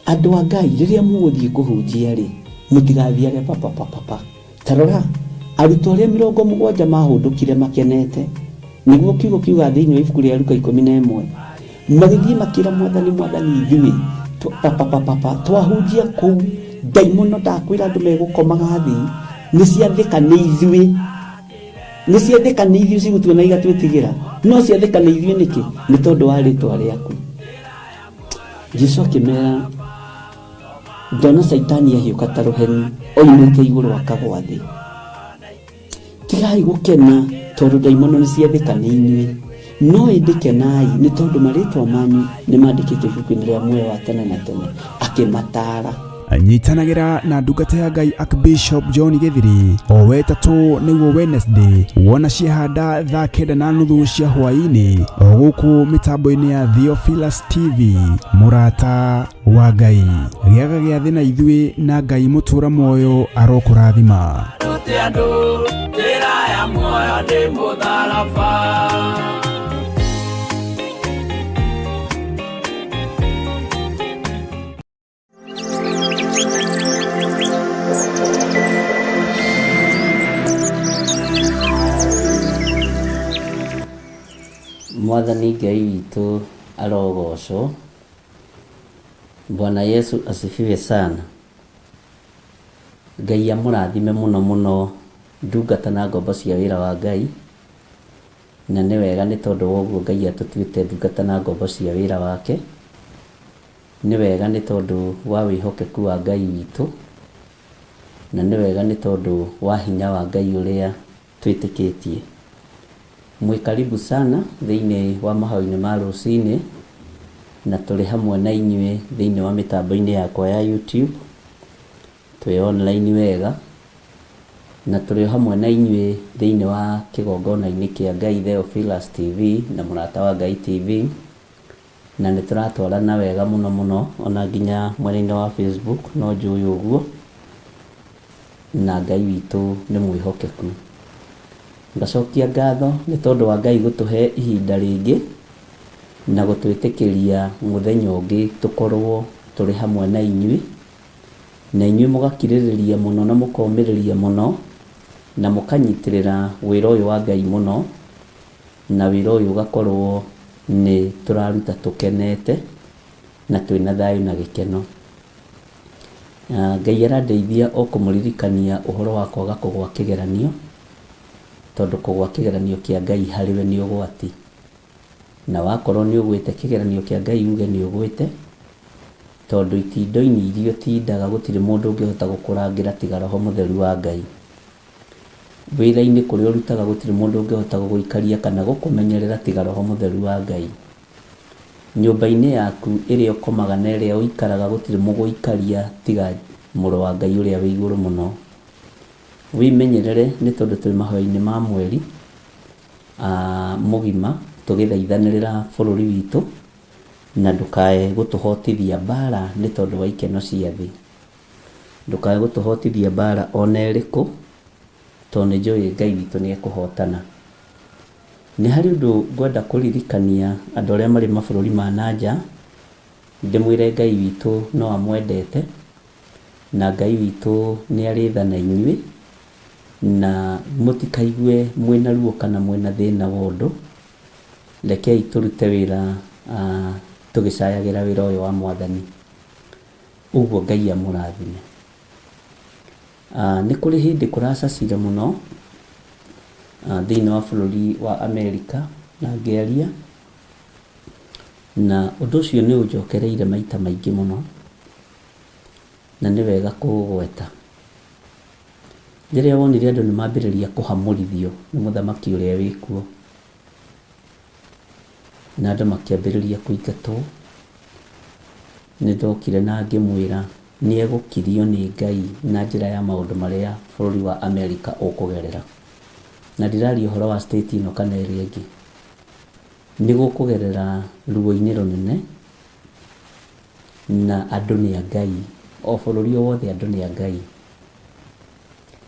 Speaker 9: Andũ a Ngai, rĩrĩa mũgũthiĩ kũhunjia-rĩ, mũtigathiage papapapapa. Ta rora, arutwo arĩa 70 maahũndũkire makenete, nĩguo kiugo kiugaga thĩinĩ wa ibuku rĩa Luka 11, magĩthiĩ makĩra Mwathani, Mwathani, ithuĩ papapapapa twahunjia kũu, ndaimono ndakwĩra andũ megũkomaga thĩ, nĩ ciathĩka nĩ ithuĩ, nĩ ciathĩka nĩ ithuĩ cigũtuona igatwĩtigĩra, no ciathĩka nĩ ithuĩ nĩkĩ? Nĩ tondũ wa rĩtwa rĩaku. Jesu akĩmera, ndona Caitani ahiũka ta rũheni oimĩte igũrũ akagwa thĩ. Tigai gũkena tondũ ndaimono nĩ ciathĩka nĩ inyuĩ, no ĩndĩ kenai nĩ tondũ marĩtwa manyu nĩ mandĩkĩtwo ibuku-inĩ rĩa muoyo wa tene na tene. Akĩmataara.
Speaker 1: Nyitanagĩra na ndungata ya Ngai Archbishop John Gĩthiri o wetatũ nĩguo Wednesday wona ciahanda thaa 9:30 cia hwaĩ-inĩ o gũkũ mĩtambo-inĩ ya Theophilus TV. Mũrata wa Ngai, gĩaga gĩathĩ na ithuĩ na Ngai mũtũra muoyo arokũrathima.
Speaker 8: Rute andũ njĩra ya muoyo nĩ mũtharaba.
Speaker 9: Mwathani Ngai witũ arogocwo. Bwana Yesu asifiwe sana. Ngai amũrathime mũno mũno ndungata na ngombo cia wĩra wa Ngai. Na nĩ wega nĩ tondũ wa ũguo Ngai atũtuĩte ndungata na ngombo cia wĩra wake. Nĩ wega nĩ tondũ wa wĩhokeku wa Ngai witũ. Na nĩ wega nĩ tondũ wa hinya wa Ngai ũrĩa twĩtĩkĩtie. Mwĩ karibu sana thĩinĩ wa mahoya-inĩ ma rũcinĩ, na tũrĩ hamwe na inyuĩ thĩinĩ wa mĩtambo-inĩ yakwa ya YouTube, twĩ online wega, na tũrĩ hamwe na inyuĩ thĩinĩ wa kĩgongona-inĩ kĩa Ngai Theophilus TV na Mũrata wa Ngai TV, na nĩ tũratwarana wega mũno mũno, ona nginya mwena-inĩ wa Facebook no njũĩ ũguo, na Ngai witũ nĩ mwĩhokeku. Ngacokia ngatho nĩ tondũ wa Ngai gũtũhe ihinda rĩngĩ na gũtwĩtĩkĩria mũthenya ũngĩ tũkorwo tũrĩ hamwe na inyuĩ, na inyuĩ mũgakirĩrĩria mũno na mũkomĩrĩria mũno na mũkanyitĩrĩra wĩra ũyũ wa Ngai mũno, na wĩra ũyũ ũgakorwo nĩ tũraruta tũkenete na twĩna thayũ na gĩkeno. Ngai arandeithia o kũmũririkania ũhoro wa kwaga kũgwa kĩgeranio, tondũ kũgwa kĩgeranio kĩa Ngai harĩ we nĩ ũgwati. Na wakorwo nĩ ũgwĩte kĩgeranio kĩa Ngai uge nĩ ũgwĩte, tondũ itindo-inĩ iria ũtindaga gũtirĩ mũndũ ũngĩhota gũkũrangĩra tiga Roho Mũtheru wa Ngai. Wĩra-inĩ kũrĩa ũrutaga gũtirĩ mũndũ ũngĩhota gũgũikaria kana gũkũmenyerera tiga Roho Mũtheru wa Ngai. Nyũmba-inĩ yaku ĩrĩa ũkomaga na ĩrĩa ũikaraga gũtirĩ mũgũikaria tiga mũrũ wa Ngai ũrĩa wĩ igũrũ mũno. Wĩmenyerere nĩ tondũ twĩ mahoya-inĩ ma mweri mũgima tũgĩthaithanĩrĩra bũrũri witũ, na ndũkae gũtũhotithia mbara nĩ tondũ wa ikeno cia thĩ. Ndũkae gũtũhotithia mbara ona ĩrĩkũ, tondũ nĩ njũĩ Ngai witũ nĩ ekũhotana. Nĩ harĩ ũndũ ngwenda kũririkania andũ arĩa marĩ mabũrũri ma na nja, ndĩmwĩre Ngai witũ no amwendete, na Ngai witũ nĩ arĩ tha na inyuĩ, na mũtikaigue mwĩna ruo kana mwĩna thĩna wa ũndũ. Rekei tũrute wĩra tũgĩcayagĩra wĩra ũyũ wa Mwathani. Ũguo Ngai amũrathime. Nĩ kũrĩ hĩndĩ kũracacire mũno thĩinĩ wa bũrũri wa Amerika na ngĩaria, na ũndũ ũcio nĩ ũnjokereire maita maingĩ mũno, na nĩ wega kũũgweta. Rĩrĩa wonire andũ nĩ mambĩrĩria kũhamũrithio nĩ mũthamaki ũrĩa wĩkuo, na andũ makĩambĩrĩria kũingatwo, nĩ ndokire na ngĩmwĩra nĩ egũkirio nĩ Ngai na njĩra ya maũndũ marĩa bũrũri wa Amerika ũkũgerera. Na ndiraria ũhoro wa state ĩno kana ĩrĩa ĩngĩ. Nĩ gũkũgerera ruo-inĩ rũnene, na andũ nĩ a Ngai, o bũrũri o wothe andũ nĩ a Ngai.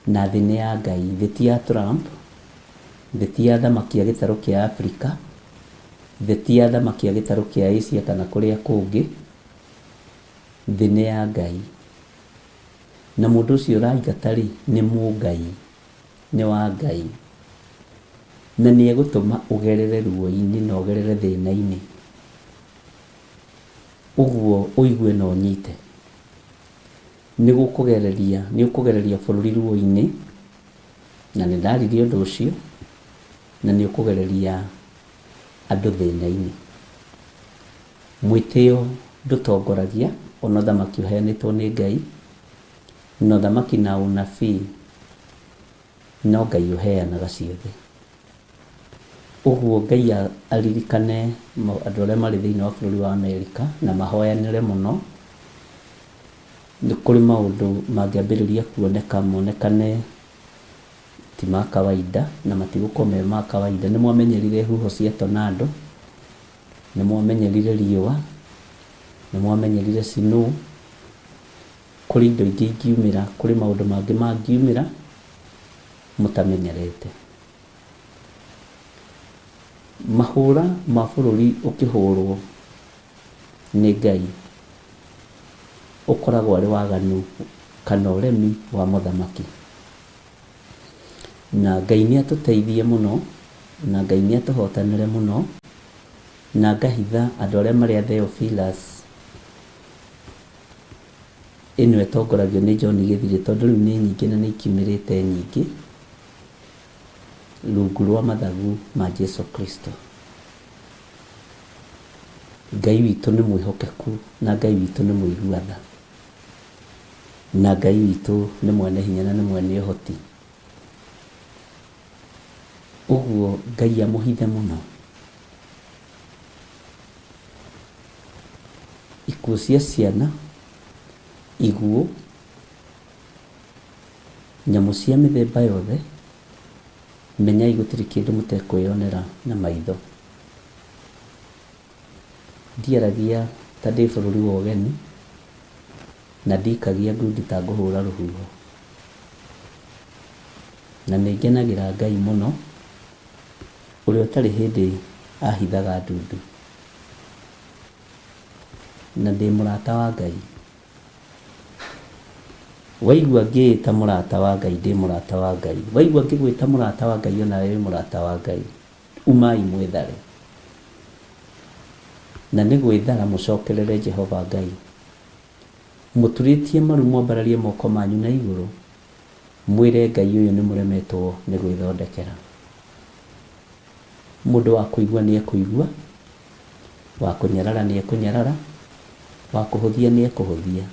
Speaker 9: Na thĩ nĩ ya Ngai, thĩ ti ya Trump, thĩ ti ya athamaki a gĩtarũ kĩa Afrika, thĩ ti ya athamaki a gĩtarũ kĩa Asia kana kũrĩa kũngĩ, thĩ nĩ ya Ngai. Na mũndũ ũcio ũraingata rĩ, nĩ mũngai, nĩ wa Ngai. Na nĩ egũtũma ũgerere ruo-inĩ na ũgerere thĩna-inĩ. Ũguo ũigue na ũnyite. Nĩ gũkũgereria, nĩ ũkũgereria bũrũri ruo-inĩ, na nĩ ndaririe ũndũ ũcio, na nĩ ũkũgereria andũ thĩna-inĩ. Mwĩtĩo ndũtongoragia, ona ũthamaki ũheanĩtwo nĩ Ngai, na ũthamaki na ũnabii no Ngai ũheanaga ciothe. Ũguo Ngai aririkane andũ arĩa marĩ thĩinĩ wa bũrũri wa Amerika na mahoyanĩre mũno. Nĩ kũrĩ maũndũ mangĩambĩrĩria kuoneka monekane ti ma kawaida na matigũkorwo me ma kawaida. Nĩ mwamenyerire huho cia tornado, nĩ mwamenyerire riũa, nĩ mwamenyerire snow. Kũrĩ indo ingĩ ingiumĩra, kũrĩ maũndũ mangĩ mangiumĩra mũtamenyerete. Mahũra ma bũrũri ũkĩhũrwo nĩ Ngai ũkoragwo arĩ waganu kana ũremi wa mũthamaki. Na Ngai nĩ atũteithie mũno, na Ngai nĩ atũhotanĩre mũno, na ngahitha andũ arĩa marĩ a Theophilus ĩno ĩtongoragio nĩ John Gĩthirĩ tondũ rĩu nĩ nyingĩ na nĩ ikiumĩrĩte nyingĩ rungu rwa mathagu ma Jesu Kristo. Ngai witũ nĩ mwĩhokeku na Ngai witũ nĩ mũigua tha. Na Ngai witũ nĩ mwene hinya na nĩ mwene ũhoti. Ũguo Ngai amũhithe mũno. Ikuũ cia ciana, iguũ, nyamũ cia mĩthemba yothe, menyai gũtirĩ kĩndũ mũtekwĩyonera na maitho. Ndiaragia ta ndĩ bũrũri wa ũgeni, na ndikagia ngundi ta ngũhũra rũhuho. Na nĩ ngenagĩra Ngai mũno, ũrĩa ũtarĩ hĩndĩ ahithaga ndundu. Na ndĩ mũrata wa Ngai. Waigua ngĩĩta mũrata wa Ngai, ndĩ mũrata wa Ngai. Waigua ngĩgwĩta mũrata wa Ngai, o nawe wĩ mũrata wa Ngai. Umai mwĩthare. Na nĩ gwĩthara mũcokerere Jehova Ngai. Mũturĩtie maru mwambararie moko manyu na igũrũ, mwĩre Ngai ũyũ nĩ mũremetwo nĩ gwĩthondekera. Mũndũ wa kũigua nĩ ekũigua, wa kũnyarara nĩ ekũnyarara, wa kũhũthia nĩ ekũhũthia.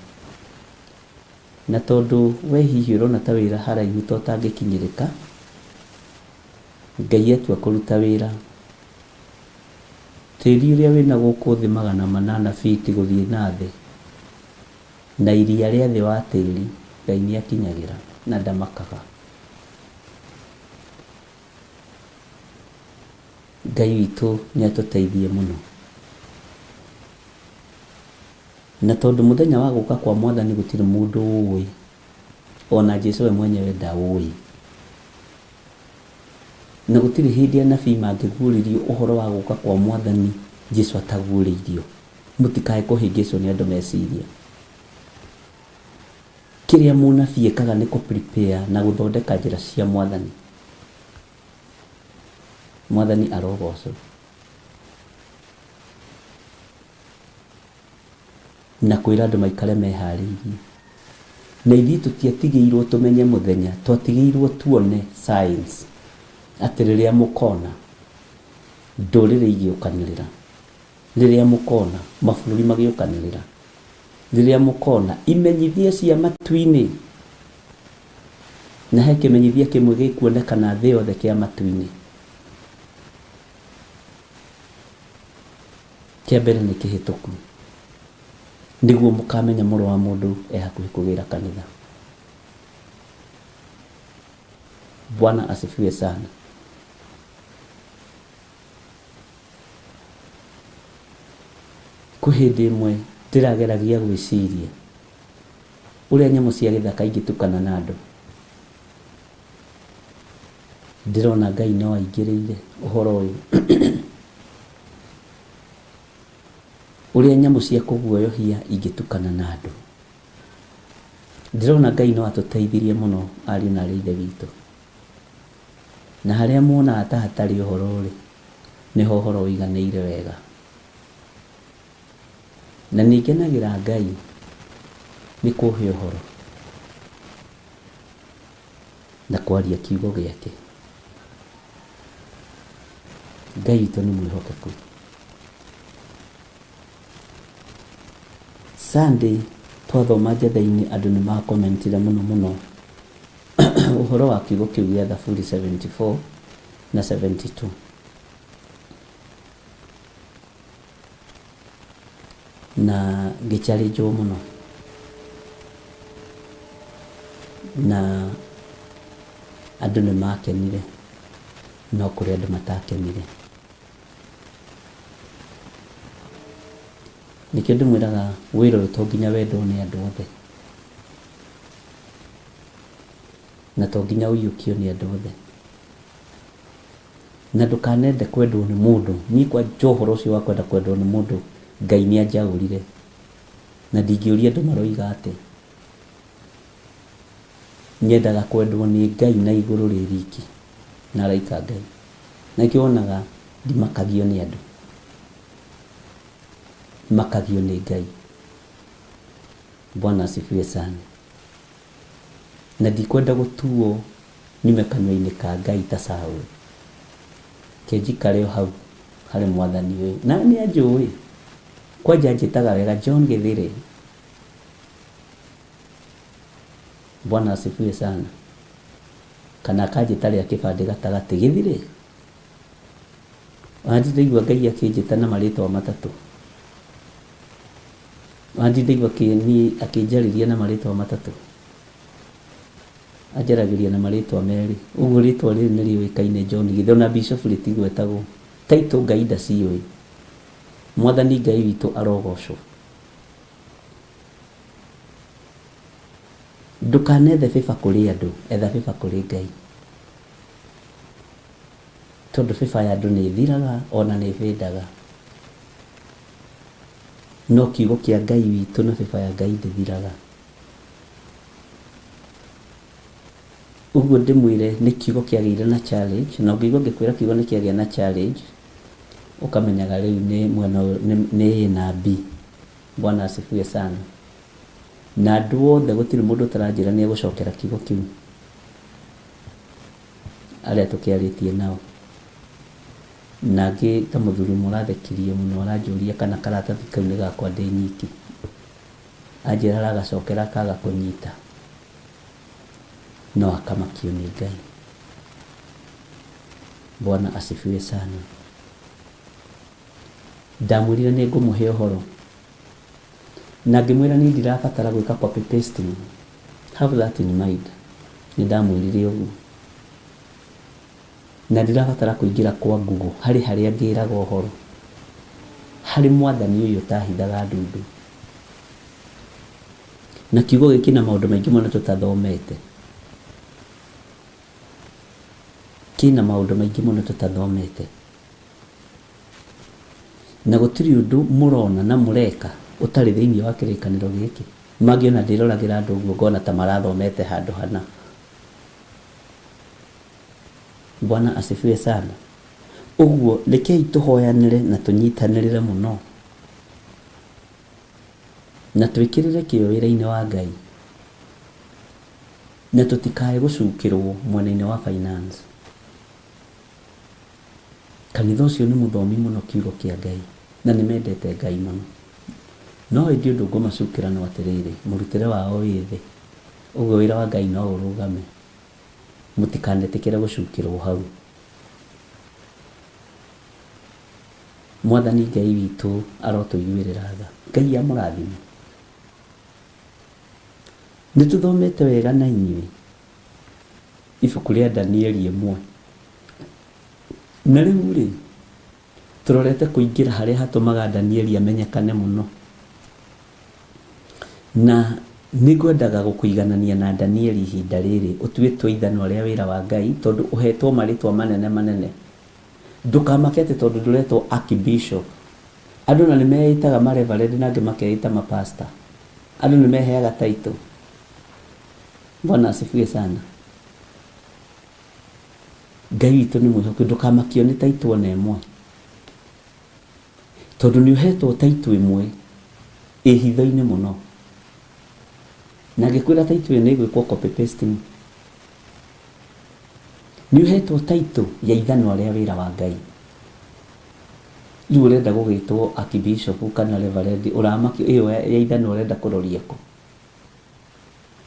Speaker 9: Na tondũ we hihi ũrona ta wĩra haraihu ta ũtangĩkinyĩrĩka, Ngai atua kũruta wĩra, tĩri ũrĩa wĩna gũkũ thĩ 800 feet gũthiĩ na thĩ, na iria rĩa thĩ wa tĩri, Ngai nĩ akinyagĩra na ndamakaga. Ngai witũ nĩ atũteithie mũno. Na tondũ mũthenya wa gũka kwa mwathani gũtirĩ mũndũ ũĩ, ona Jesu we mwenyewe ndaũĩ. Na gũtirĩ hĩndĩ anabii mangĩguũrĩrio ũhoro wa gũka kwa mwathani Jesu ataguũrĩirio. Mũtikae kũhĩngĩcwo nĩ andũ meciria. Kĩrĩa mũnabii ekaga nĩ kũ prepare na gũthondeka njĩra cia mwathani. Mwathani arogocwo. Na kwĩra andũ maikare meharĩirie. Na ithuĩ tũtiatigĩirwo tũmenye mũthenya, twatigĩirwo tuone signs atĩ rĩrĩa mũkona ndũrĩrĩ igĩũkanĩrĩra, rĩrĩa mũkona mabũrũri magĩũkanĩrĩra, rĩrĩa mũkona imenyithia cia matu-inĩ, na he kĩmenyithia kĩmwe gĩkuonekana thĩ yothe kĩa matu-inĩ. Kĩa mbere nĩ kĩhĩtũku, nĩguo mũkamenya Mũrũ wa Mũndũ e hakuhĩ kũgĩra kanitha. Bwana asifiwe sana. Kwĩ hĩndĩ ĩmwe ndĩrageragia gwĩciria ũrĩa nyamũ cia gĩthaka ingĩtukana na andũ. Ndĩrona Ngai no aingĩrĩire ũhoro ũyũ. Ũrĩa nyamũ cia kũguoyohia ingĩtukana na andũ. Ndĩrona Ngai no atũteithirie mũno ariũ na aarĩ a Ithe witũ. Na harĩa muonaga ta hatarĩ ũhoro-rĩ, nĩho ũhoro ũiganĩire wega. Na nĩ ngenagĩra Ngai nĩ kũhe ũhoro na kwaria kiugo gĩake. Ngai witũ nĩ mwĩhokeku. Sunday twathoma Njetha-inĩ andũ nĩ makomentire mũno mũno ũhoro wa kiugo kĩu gĩa Thaburi 74 na 72. Na ngĩchallengewo mũno na andũ nĩ makenire no kũrĩ andũ matakenire. Nĩkĩo ndĩmwĩraga wĩra ũyũ to nginya wendwo nĩ andũ othe na to nginya ũiyũkio nĩ andũ othe. Na ndũkanende kwendwo nĩ mũndũ. Niĩ kwanja ũhoro ũcio wa kwenda kwendwo nĩ mũndũ Ngai nĩ anjaũrire. Na ndingĩũria andũ maroiga atĩa. Nyendaga kwendwo nĩ Ngai na igũrũ rĩ riki na araika a Ngai. Na nĩkĩo wonaga ndimakagio nĩ andũ. Makagio nĩ Ngai. Bwana asifiwe sana. Na ndikwenda gũtuo nyume kanua-inĩ ka Ngai ta Saũlũ. Reke njikare o hau harĩ Mwathani ũyũ. Na nĩ anjũĩ. Kwanja anjĩtaga wega John Gĩthĩrĩ. Bwana asifiwe sana. Kana akanjĩta rĩa kĩbandĩ gatagatĩ Gĩthirĩ. Ona ndirĩ ndaigua Ngai akĩnjĩta na marĩtwa matatũ. Ona ndirĩ ndaigua akĩnjarĩria na marĩtwa matatũ. Anjaragĩria na marĩtwa merĩ. Ũguo rĩtwa rĩrĩ nĩ rĩũĩkaine John Githĩ ona Bishop rĩtigwetagwo. Title Ngai ndaciũĩ. Mwathani Ngai witũ arogocwo. Ndũkanethe favor kũrĩ andũ, etha favor kũrĩ Ngai. Tondũ favor ya andũ nĩ ĩthiraga ona nĩ ĩbĩndaga. No kiugo kĩa Ngai witũ na favor ya Ngai ndĩthiraga. Ũguo ndĩmwĩre nĩ kiugo kĩagĩire na challenge, na ũngĩigua ngĩkwĩra kiugo nĩ kĩagĩa na challenge, ũkamenyaga rĩu nĩ mwena ũyũ nĩ A na B. Bwana asifiwe sana. Na andũ othe gũtirĩ mũndũ ũtaranjĩra nĩ egũcokera kiugo kĩu arĩa tũkĩarĩtie nao. Na angĩ ta mũthuri ũmwe ũrathekirie mũno aranjũria kana karatathi kau nĩ gakwa ndĩ nyiki. Anjĩra aragacokera akaga kũnyita no akamakio nĩ Ngai. Bwana asifiwe sana. Ndamwĩrire nĩ ngũmũhe ũhoro na ngĩmwĩra niĩ ndirabatara gwĩka copy pasting. Have that in mind. Nĩ ndamwĩrire ũguo. Na ndirabatara kũingĩra kwa Google harĩ harĩa ngĩraga ũhoro. Harĩ mwathani ũyũ ũtahithaga ndundu. Na kiugo gĩkĩ na maũndũ maingĩ mũno tũtathomete. Kĩna maũndũ maingĩ mũno tũtathomete. Na gũtirĩ ũndũ mũrona na mũreka ũtarĩ thĩinĩ wa kĩrĩkanĩro gĩkĩ. Mangĩona ndĩroragĩra andũ ũguo ngona ta marathomete handũ hana. Bwana asifiwe sana. Ũguo rekei tũhoyanĩre na tũnyitanĩrĩre mũno na twĩkĩrĩre kĩyo wĩra-inĩ wa Ngai na tũtikae gũcukĩrwo mwena-inĩ wa finance. Kanitha ũcio nĩ mũthomi mũno kiugo kĩa Ngai na nĩ mendete Ngai mũno. No ĩndĩ ũndũ ngũmacukĩra no atĩrĩrĩ, mũrutĩre wao wĩ thĩ, ũguo wĩra wa Ngai no ũrũgame. Mũtikanetĩkĩre gũcukĩrwo hau. Mwathani Ngai witũ arotũiguĩrĩra tha. Ngai amũrathime. Nĩ tũthomete wega na inyuĩ ibuku rĩa Danieli ĩmwe. Na rĩu rĩ, tũrorete kũingĩra harĩa hatũmaga Danieli amenyekane mũno. Na Nĩngwendaga gũkũiganania na Danieli ihinda rĩrĩ ũtuĩtwo ithanwa rĩa wĩra wa Ngai tondũ ũhetwo marĩtwa manene manene. Ndũkamake atĩ tondũ ndũretwo Archbishop. Andũ na nĩmeĩtaga ma Reverend na angĩ makeĩta ma Pastor. Andũ nĩmeheaga title. Bwana asifiwe sana. Ngai witũ nĩ mwĩhokeku, ndũkamakio nĩ title ona ĩmwe. Tondũ nĩ ũhetwo title ĩmwe ĩ hitho-inĩ mũno. Na ngĩkwĩra title ĩyo nĩ ĩgwĩkwo copy pasting. Nĩ ũhetwo title ya ithanwa rĩa wĩra wa Ngai. Rĩu ũrenda gũgĩtwo archbishop kana reverend, ũramakio ĩyo ya ithanwa ũrenda kũroria kũ?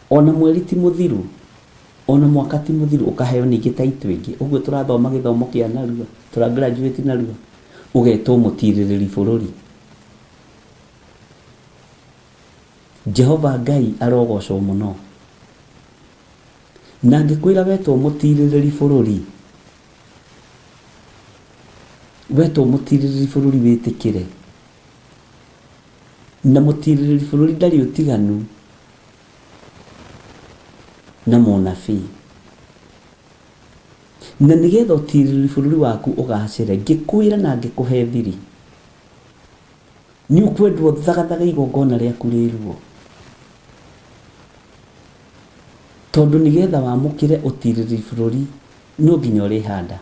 Speaker 9: Ona mweri ti mũthiru, ona mwaka ti mũthiru ũkaheo ningĩ title ĩngĩ. Ũguo tũrathoma gĩthomo kĩa narua, tũra graduate narua, ũgetwo mũtirĩrĩri bũrũri. Jehova Ngai arogocwo mũno. Na ngĩkwĩra wetwo mũtirĩrĩri bũrũri, wetwo mũtirĩrĩri bũrũri wĩtĩkĩre. Na mũtirĩrĩri bũrũri ndarĩ ũtiganu na mũnabii. Na nĩgetha ũtirĩrĩri bũrũri waku ũgacĩre, ngĩkwĩra na ngĩkũhe thiri, nĩ ũkwendwo thagathage igongona rĩaku rĩruo. Tondũ nĩgetha wamũkĩre ũtirĩrĩri bũrũri no nginya ũrĩhanda.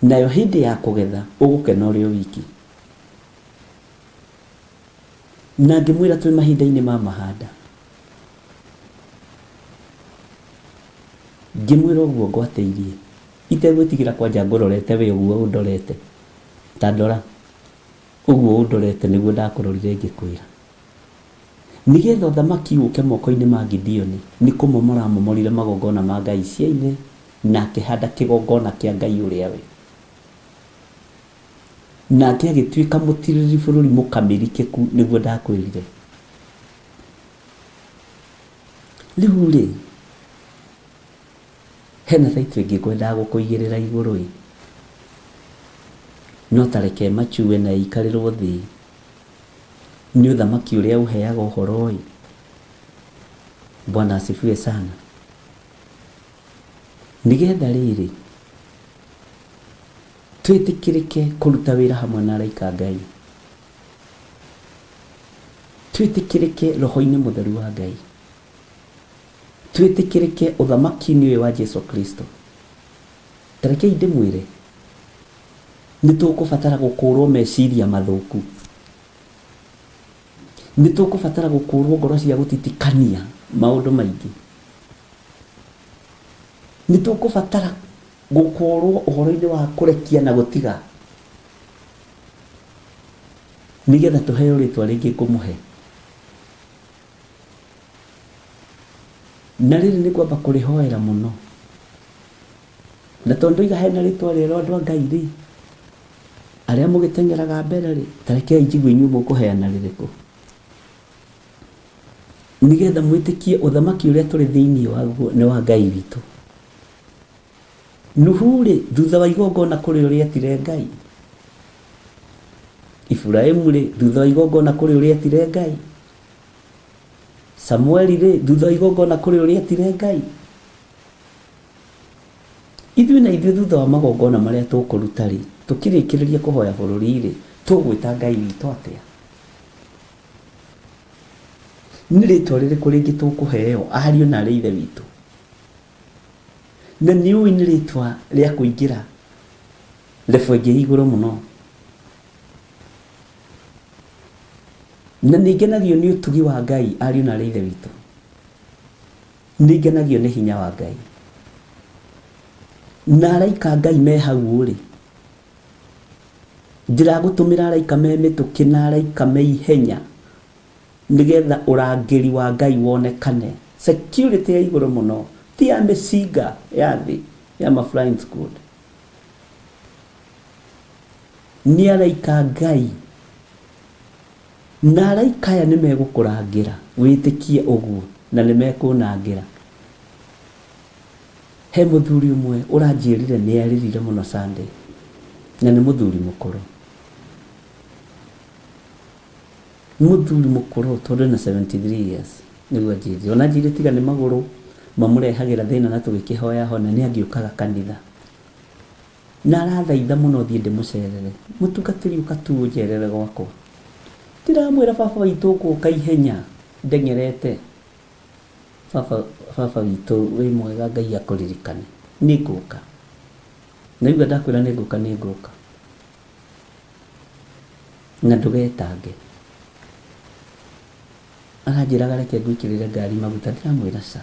Speaker 9: Nayo hĩndĩ ya kũgetha ũgũkena ũrĩ o wiki. Na ngĩmwĩra twĩ mahinda-inĩ ma mahanda. Ngĩmwĩra ũguo ngwatĩirie itegwĩtigĩra kwanja ngũrorete we ũguo ũndorete. Ta ndora ũguo ũndorete nĩguo ndakũrorire ngĩkwĩra. Nĩgetha ũthamaki ũke moko-inĩ ma Gideoni, nĩ kũmomora amomorire magongona ma ngai cia ithe na akĩhanda kĩgongona kĩa Ngai ũrĩa we. Nake agĩtuĩka mũtirĩrĩri bũrũri mũkamĩrikĩku, nĩguo ndakwĩrire. Rĩu-rĩ, hena title ĩngĩ ngwendaga gũkũigĩrĩra igũrũ-ĩ, no ta reke ĩmachue na ĩikarĩrwo thĩ nĩ ũthamaki ũrĩa ũheaga ũhoro-ĩ. Bwana asifiwe sana. Nĩgetha rĩrĩ, twĩtĩkĩrĩke kũruta wĩra hamwe na araika a Ngai, twĩtĩkĩrĩke roho-inĩ mũtheru wa Ngai, twĩtĩkĩrĩke ũthamaki-inĩ ũyũ wa Jesu Kristo. Ta rekei ndĩmwĩre, nĩ tũkũbatara gũkũrwo meciria mathũku. Nĩ tũkũbatara gũkũrwo ngoro cia gũtitikania maũndũ maingĩ. Nĩ tũkũbatara gũkũrwo ũhoro-inĩ wa kũrekia na gũtiga, nĩgetha tũheo rĩtwa rĩngĩ ngũmũhe. Na rĩrĩ nĩ ngwamba kũrĩhoera mũno. Na tondũ ndoiga hena rĩtwa rĩerũ andũ a Ngai rĩ, arĩa mũgĩteng'eraga mbere rĩ, ta rekei njigue inyuĩ mũkũheana rĩrĩkũ. Nĩgetha mwĩtĩkie ũthamaki ũrĩa tũrĩ thĩinĩ waguo nĩ wa Ngai witũ. Nuhu-rĩ, thutha wa igongona kũrĩ ũrĩa etire Ngai. Iburahimu-rĩ, thutha wa igongona kũrĩ ũrĩa etire Ngai. Samueli-rĩ, thutha wa igongona kũrĩ ũrĩa etire Ngai. Ithuĩ na ithuĩ thutha wa magongona marĩa tũkũruta-rĩ, tũkĩrĩkĩrĩria kũhoya bũrũri-rĩ, tũgwĩta Ngai witũ atĩa? Nĩ rĩtwa rĩrĩkũ rĩngĩ tũkũheo, ariũ na aarĩ a Ithe witũ? Na nĩ ũĩ nĩ rĩtwa rĩa kũingĩra level ĩngĩ igũrũ mũno. Na nĩ ngenagio nĩ ũtugi wa Ngai, ariũ na aarĩ a Ithe witũ. Nĩ ngenagio nĩ hinya wa Ngai. Na araika a Ngai me hau rĩ, ndĩragũtũmĩra araika me mĩtũkĩ na araika me ihenya nĩgetha ũrangĩri wa Ngai wonekane. Security ya igũrũ mũno, ti ya mĩcinga ya thĩ ya ma flying squad. Nĩ araika a Ngai. Na araika aya nĩ megũkũrangĩra, wĩtĩkie ũguo, na nĩ mekũnangĩra. He mũthuri ũmwe ũranjĩrire nĩ arĩrire mũno Sunday, na nĩ mũthuri mũkũrũ. Mũthuri mũkũrũ tondũ ena 73 years. Nĩguo anjĩrire. Ona anjĩrire tiga nĩ magũrũ mamũrehagĩra thĩna na tũgĩkĩhoya hone nĩ angĩũkaga kanitha. Na arathaitha mũno thiĩ ndĩmũcerere. Mũtungatĩri ũka tu ũnjerere gwakwa. Ndĩramwĩra baba witũ ngũka ihenya ndeng'erete. Baba, baba witũ wĩ mwega Ngai akũririkane. Nĩ ngũka. Naigua ndakwĩra nĩ ngũka nĩ ngũka. Na ndũgetange. Aranjĩraga reke ngwĩkĩrĩre ngari maguta ndĩramwĩra ca.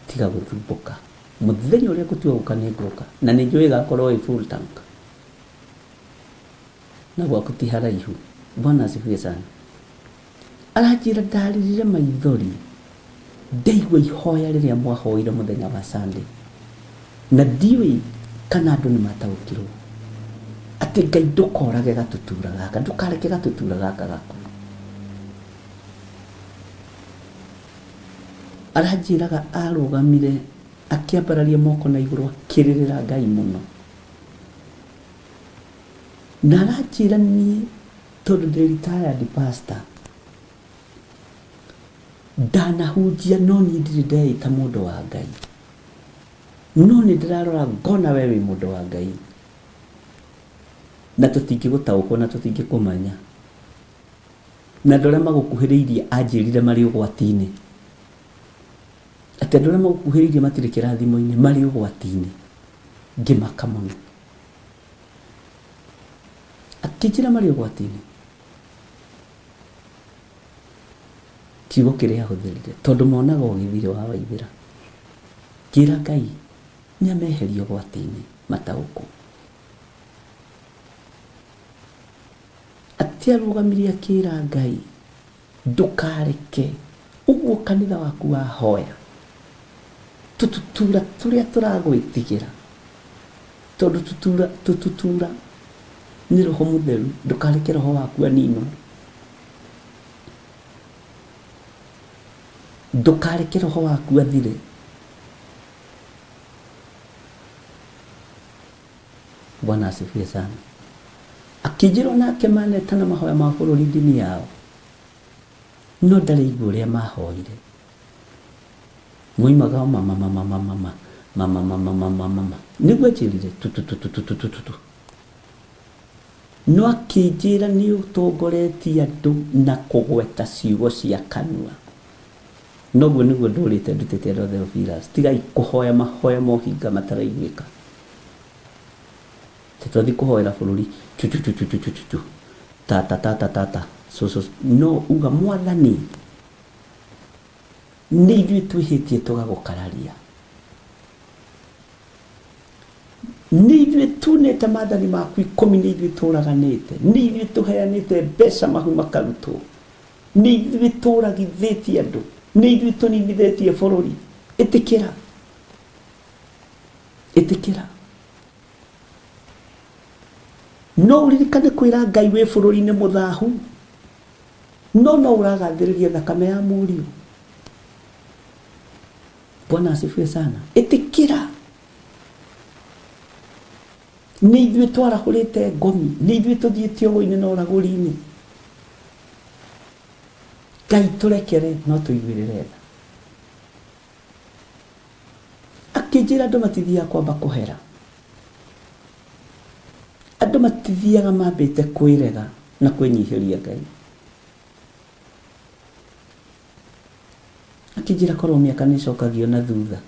Speaker 9: Tiga gũthumbũka. Mũthenya ũrĩa ngũtua gũka nĩ ngũka. Na nĩ njũĩ ĩgakorwo ĩ full tank. Na gwaku ti haraihu. Bwana asifiwe sana. Aranjĩra ndarĩrire maithori ndaigua ihoya rĩrĩa mwahoire mũthenya wa Sunday. Na ndiũĩ kana andũ nĩ mataũkirwo atĩ Ngai ndũkorage gatutura gaka, ndũkareke gatutura gaka gakue. Aranjĩraga arũgamire akĩambararia moko na igũrũ akĩrĩrĩra Ngai mũno. Na aranjĩra niĩ tondũ ndĩ retired pastor ndanahunjia no niĩ ndirĩ ndeĩta mũndũ wa Ngai. No nĩ ndĩrarora ngona we wĩ mũndũ wa Ngai na tũtingĩgũtaũkwo na tũtingĩkũmenya. Na andũ arĩa magũkuhĩrĩirie anjĩrire marĩ ũgwati-inĩ. Atĩ andũ arĩa magũkuhĩrĩirie matirĩ kĩrathimo-inĩ marĩ ũgwati-inĩ. Ngĩmaka mũno. Akĩnjĩra marĩ ũgwati-inĩ. Kiugo kĩrĩa ahũthĩrire tondũ monaga ũgĩthirĩ wa Waithĩra. Ngĩra Ngai nĩ ameherie ũgwati-inĩ mataũkwo. Atĩ arũgamire akĩra Ngai ndũkareke ũguo kanitha waku wahoya tũtutura tũrĩa tũragwĩtigĩra tondũ tutura tũtutura nĩ roho mũtheru ndũkareke roho waku aninwo. Ndũkareke roho waku athire. Bwana asifiwe sana. Akĩnjĩra onake manetana mahoya ma bũrũri ndini yao no ndaraigua ũrĩa mahoire. Moimaga o mama mama mama mama mama mama mama mama nĩguo anjĩrire tututututututu. No akĩnjĩra nĩ ũtongoretie andũ na kũgweta ciugo cia kanua. Noguo nĩguo ndũrĩte ndutĩte andũ a Theophilus. Tigai kũhoya mahoya ma ũhinga mataraiguĩka. Atĩ twathiĩ kũhoera bũrũri tutututututu tata tata tata cũcũ no uga mwathani nĩ ithuĩ twĩhĩtie tũgagũkararia. Nĩ ithuĩ tunĩte maathani maku ikũmi, nĩ ithuĩ tũraganĩte, nĩ ithuĩ tũheanĩte mbeca mahu makarutwo, nĩ ithuĩ tũragithĩtie andũ, nĩ ithuĩ tũninithĩtie bũrũri. Ĩtĩkĩra, ĩtĩkĩra. No ũririkane kwĩra Ngai wĩ bũrũri-inĩ mũthahu, no no ũragathĩrĩria thakame ya mũriũ. Bwana asifiwe sana. Ĩtĩkĩra. Nĩ ithuĩ twarahũrĩte ngomi, nĩ ithuĩ tũthiĩte ũgo-inĩ na ũragũri-inĩ. Ngai tũrekere no tũiguĩrĩre tha. Akĩnjĩra andũ matithiaga kwamba kũhera. Andũ matithiaga mambĩte kwĩrega na kwĩnyihĩria Ngai. Akĩnjĩra korwo mĩaka nĩ ĩcokagio na thutha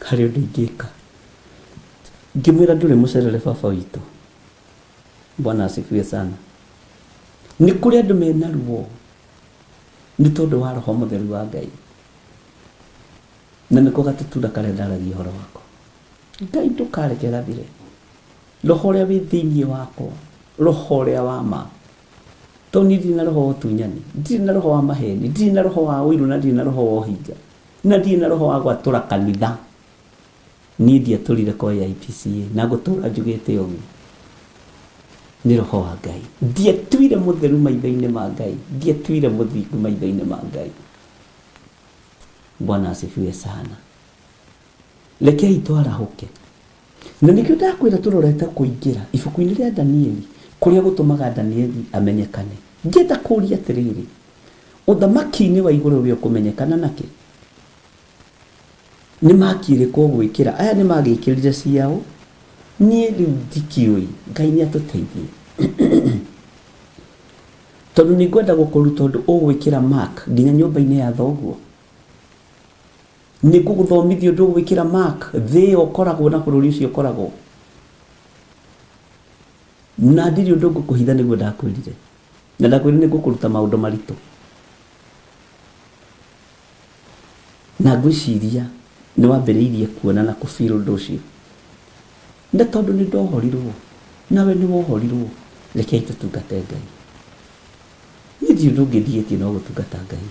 Speaker 9: harĩ ũndũ ingĩka. Ngĩmwĩra ndũrĩ mũcerere baba witũ. Bwana asifiwe sana. Nĩ kũrĩ andũ mena ruo nĩ tondũ wa roho mũtheru wa Ngai. Na nĩko gatutura karĩa ndaragia ũhoro wako. Ngai ndũkareke gathire. Roho ũrĩa wĩ thĩinĩ wakwa, roho ũrĩa wa ma. Tondũ niĩ ndirĩ na roho wa ũtunyani, ndirĩ na roho wa maheni, ndirĩ na roho wa ũiru na ndirĩ na roho wa ũhinga, na ndirĩ na roho wa gwatũra kanitha. Niĩ ndiatũrire kwa AIPCA na ngũtũra njugĩte ũguo. Nĩ roho wa Ngai. Ndiatuire mũtheru maitho-inĩ ma Ngai, ndiatuire mũthingu maitho-inĩ ma Ngai. Bwana asifiwe sana. Rekei twarahũke. Na nĩkĩo ndakwĩra tũrorete kũingĩra ibuku-inĩ rĩa Danieli, kũrĩa gũtũmaga Danieli amenyekane. Ngĩenda kũria atĩrĩrĩ, ũthamaki-inĩ wa igũrũ we ũkũmenyekana nakĩ? Nĩ maki ĩrĩkũ ũgwĩkĩra? Aya nĩ magĩkĩrire ciao, niĩ rĩu ndikĩũĩ. Ngai nĩ atũteithie. Tondũ nĩ ngwenda gũkũruta ũndũ ũgwĩkĩra mark nginya nyũmba-inĩ ya thoguo. Nĩ ngũgũthomithia ũndũ ũgwĩkĩra mark thĩ ĩyo ũkoragwo na bũrũri ũcio ũkoragwo. Na ndirĩ ũndũ ngũkũhitha nĩguo ndakwĩrire. Na ndakwĩrire nĩ ngũkũruta maũndũ maritũ. Na ngwĩciria nĩ wambĩrĩirie kuona na kũ feel ũndũ ũcio. Na tondũ nĩ ndohorirwo, nawe nĩ wohorirwo, rekei tũtungate Ngai. Niĩ ndirĩ ũndũ ũngĩ ndigĩtie no gũtungata Ngai.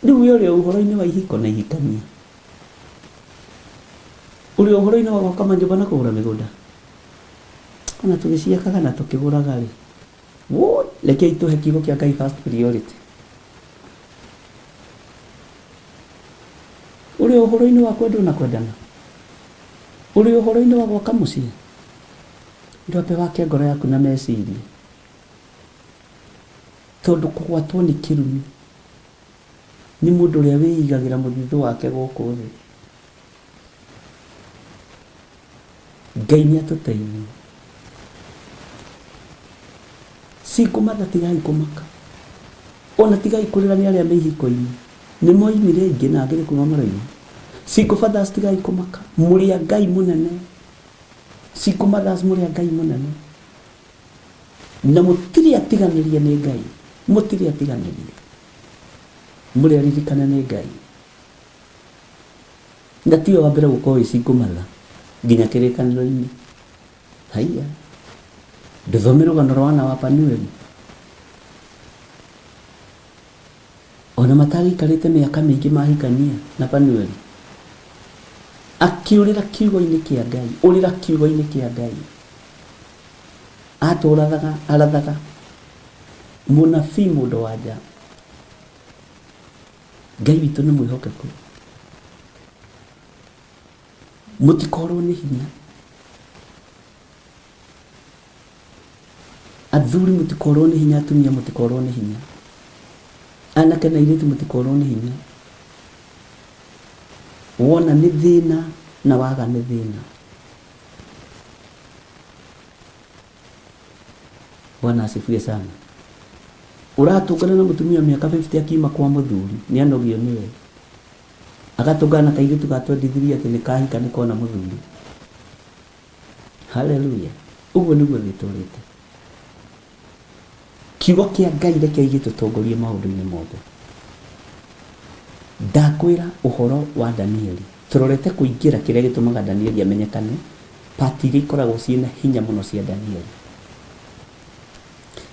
Speaker 9: Rĩu we ũrĩ o ũhoro-inĩ wa ihiko na ihikania. Ũrĩ o ũhoro-inĩ wa gwaka manyũmba na kũgũra mĩgũnda. Ona tũgĩciakaga na tũkĩgũraga rĩ, woi, rekei tũhe kiugo kĩa Ngai first priority. Ũrĩ o ũhoro-inĩ wa kwendwo na kwendana. Ũrĩ o ũhoro-inĩ wa gwaka mũciĩ. Ndwambe wake ngoro yaku na meciria. Tondũ kũgwatwo nĩ kĩrumi nĩ mũndũ ũrĩa wĩigagĩra mũthithũ wake gũkũ thĩ. Ngai nĩ atũteithie. Single mother tigai kũmaka. Ona tigai kũrĩra nĩ arĩa me ihiko-inĩ. Nĩ moimire aingĩ na angĩ nĩ kuma maroima. Single fathers tigai kũmaka. Mũrĩ a Ngai mũnene. Single mothers mũrĩ a Ngai mũnene. Na mũtirĩ atiganĩrie nĩ Ngai. Mũtirĩ atiganĩrie. Mũrĩ aririkane nĩ Ngai. Na tiwe wa mbere gũkorwo wĩ single mother nginya kĩrĩkanĩro-inĩ. Haiya. Ndũthome rũgano rwa Ana wa Panueli. Ona matagĩikarĩte mĩaka mĩingĩ mahikania na Panueli. Akĩũrĩra kiugo-inĩ kĩa Ngai. Ũrĩra kiugo-inĩ kĩa Ngai. Atũrathaga, arathaga. Mũnabii mũndũ wa nja. Ngai witũ nĩ mwĩhokeku. Mũtikorwo nĩ hinya. Athuri mũtikorwo nĩ hinya, atumia mũtikorwo nĩ hinya. Anake na airĩtu mũtikorwo nĩ hinya. Wona nĩ thĩna na waga nĩ thĩna. Bwana asifiwe sana. Ũratũngana na mũtumia wa mĩaka 50 akiuma kwa mũthuri, nĩ anogio nĩwe. Agatũngana na kairĩtu ga 23 atĩ nĩ kahika nĩ kona mũthuri. Haleluya. Ũguo nĩguo thĩ ĩtũrĩte. Kiugo kĩa Ngai rekei gĩtũtongorie maũndũ-inĩ mothe. Ndakwĩra ũhoro wa Danieli. Tũrorete kũingĩra kĩrĩa gĩtũmaga Danieli amenyekane, part iria ikoragwo ciĩna hinya mũno cia Danieli.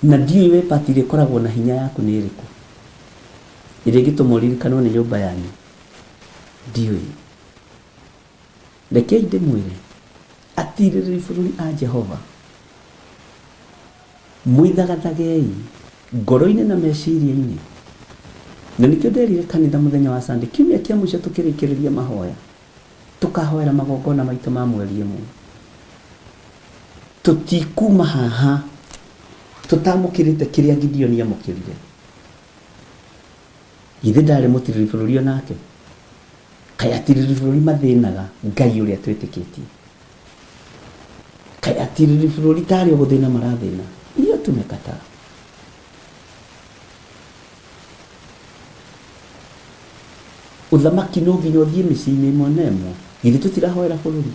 Speaker 9: Na ndiũĩ we part ĩrĩa ĩkoragwo na hinya yaku nĩ ĩrĩkũ. Ĩrĩa ĩngĩtũma ũririkanwo nĩ nyũmba yanyu. Ndiũĩ. Rekei ndĩmwĩre, atirĩrĩri bũrũri a Jehova, mwĩthagathagei ngoro-inĩ na meciria-inĩ. Na nĩkĩo nderire kanitha mũthenya wa Sunday, kiumia kĩa mũico tũkĩrĩkĩrĩria mahoya, tũkahoera magongona maitũ ma mweri ĩmwe. Tũtikuma haha tũtamũkĩrĩte kĩrĩa Gideoni amũkĩrire. Githĩ ndarĩ mũtirĩrĩri bũrũri o nake? Kaĩ atirĩrĩri bũrũri mathĩnaga Ngai ũrĩa twĩtĩkĩtie? Kaĩ atirĩrĩri bũrũri tarĩ o gũthĩna marathĩna? Hiyo tumekataa. Ũthamaki no nginya ũthiĩ mĩciĩ-inĩ ĩmwe na ĩmwe. Githĩ tũtirahoera bũrũri?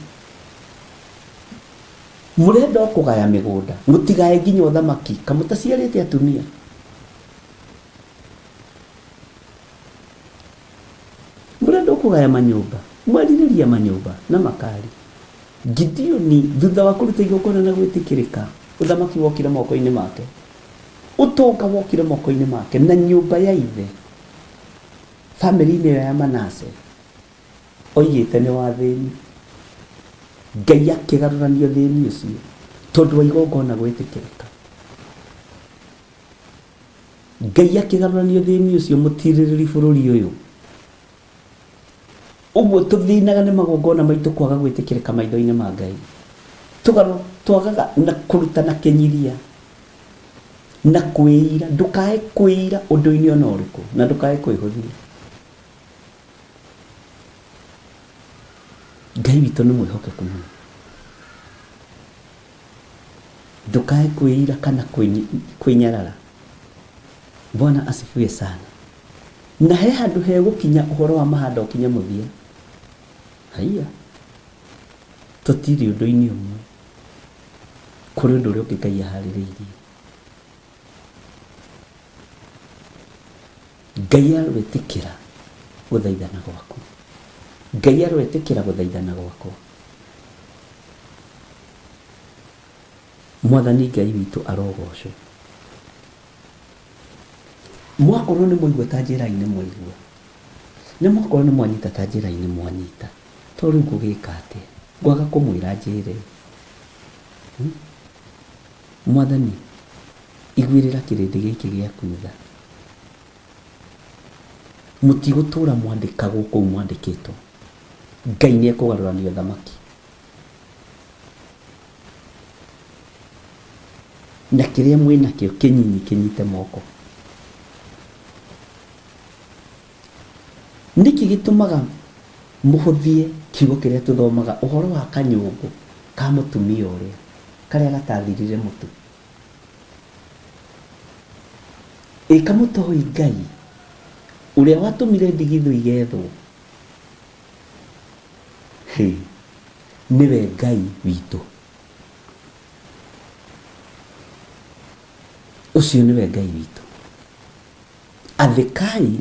Speaker 9: Mũrenda o kũgaya mĩgũnda, mũtigae nginya ũthamaki, kamũtaciarĩte atumia. Mũrenda kũgaya manyũmba, mwerirĩria manyũmba na makari. Gideoni thutha wa kũruta igongona na gwĩtĩkĩrĩka, ũthamaki wokire moko-inĩ make, ũtonga wokire moko-inĩ make na nyũmba ya ithe, famĩlĩ-inĩ ĩyo ya Manase oigĩte nĩ wa thĩni. Ngai akĩgarũrania ũthĩni ũcio tondũ wa igongona gwĩtĩkĩrĩka. Ngai akĩgarũrania ũthĩni ũcio mũtirĩrĩri bũrũri ũyũ. Ũguo tũthĩnaga nĩ magongona maitũ kwaga gwĩtĩkĩrĩka maitho-inĩ ma Ngai. Tũgarũ twagaga na kũrutana kĩnyiria na kwĩira. Ndũkae kwĩira ũndũ-inĩ ona ũrĩkũ na ndũkae kwĩhũthia. Ngai witũ nĩ mwĩhokeku mũno. Ndũkae kwĩira kana kwĩnyarara. Bwana asifiwe sana. Na he handũ hegũkinya ũhoro wa mahanda ũkinye mũthia. Haiya, tũtirĩ ũndũ-inĩ ũmwe. Kũrĩ ũndũ ũrĩa ũngĩ Ngai aharĩrĩirie. Ngai aroĩtĩkĩra gũthaithana gwaku. Ngai aroĩtĩkĩra gũthaithana gwakwa. Mwathani Ngai witũ arogocwo. Mwakorwo nĩ mwaigua ta njĩra-inĩ mwaigua, na mwakorwo nĩ mwanyita ta njĩra-inĩ mwanyita, to rĩu ngũgĩka atĩa? Ngwaga kũmwĩra njĩre? Hmm? Mwathani, iguĩrĩra kĩrĩndĩ gĩkĩ gĩaku tha. Mũtigũtũra mwandĩkagwo kũu mwandĩkĩtwo. Ngai nĩ ekũgarũrania ũthamaki. Na kĩrĩa mwĩ nakĩo kĩnyinyi kĩnyite moko. Nĩkĩ gĩtũmaga mũhũthie kiugo kĩrĩa tũthomaga ũhoro wa kanyũngũ ka mũtumia ũrĩa karĩa gatathirire mũtu? Ĩ kamũtoĩ Ngai ũrĩa watũmire ndigithũ igethwo? Hĩ, nĩwe Ngai witũ. Ũcio nĩwe Ngai witũ. Athĩkai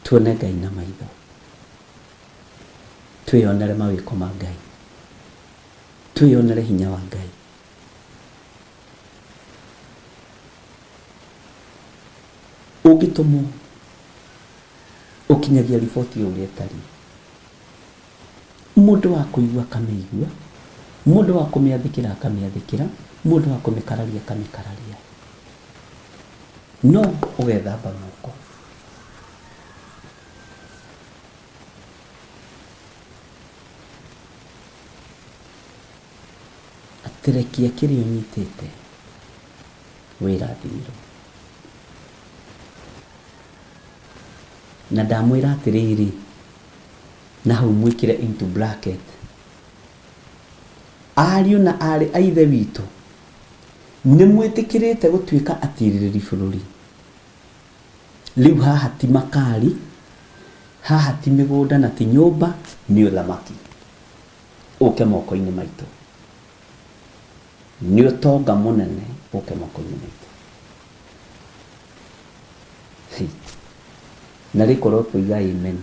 Speaker 9: tuone Ngai na maitho, twĩyonere mawĩko ma Ngai, twĩyonere hinya wa Ngai. Ũngĩtũmwo ũkinyagia riboti o ũrĩa ĩtariĩ. Mũndũ wa kũigua akamĩigua, mũndũ wa kũmĩathĩkĩra akamĩathĩkĩra, mũndũ wa kũmĩkararia akamĩkararia. No ũgethamba moko. Atĩ rekia kĩrĩa ũnyitĩte wĩrathimĩrwo. Na ndamwĩra atĩrĩrĩ, na hau mwĩkĩre into bracket, ariũ na aarĩ a Ithe witũ, nĩ mwĩtĩkĩrĩte gũtuĩka atirĩrĩri bũrũri. Rĩu haha ti makari, haha ti mĩgũnda na ti nyũmba, nĩ ũthamaki ũke moko-inĩ maitũ. Nĩ ũtonga mũnene ũke moko-inĩ maitũ. Hei. Na rĩkorwo twoiga amen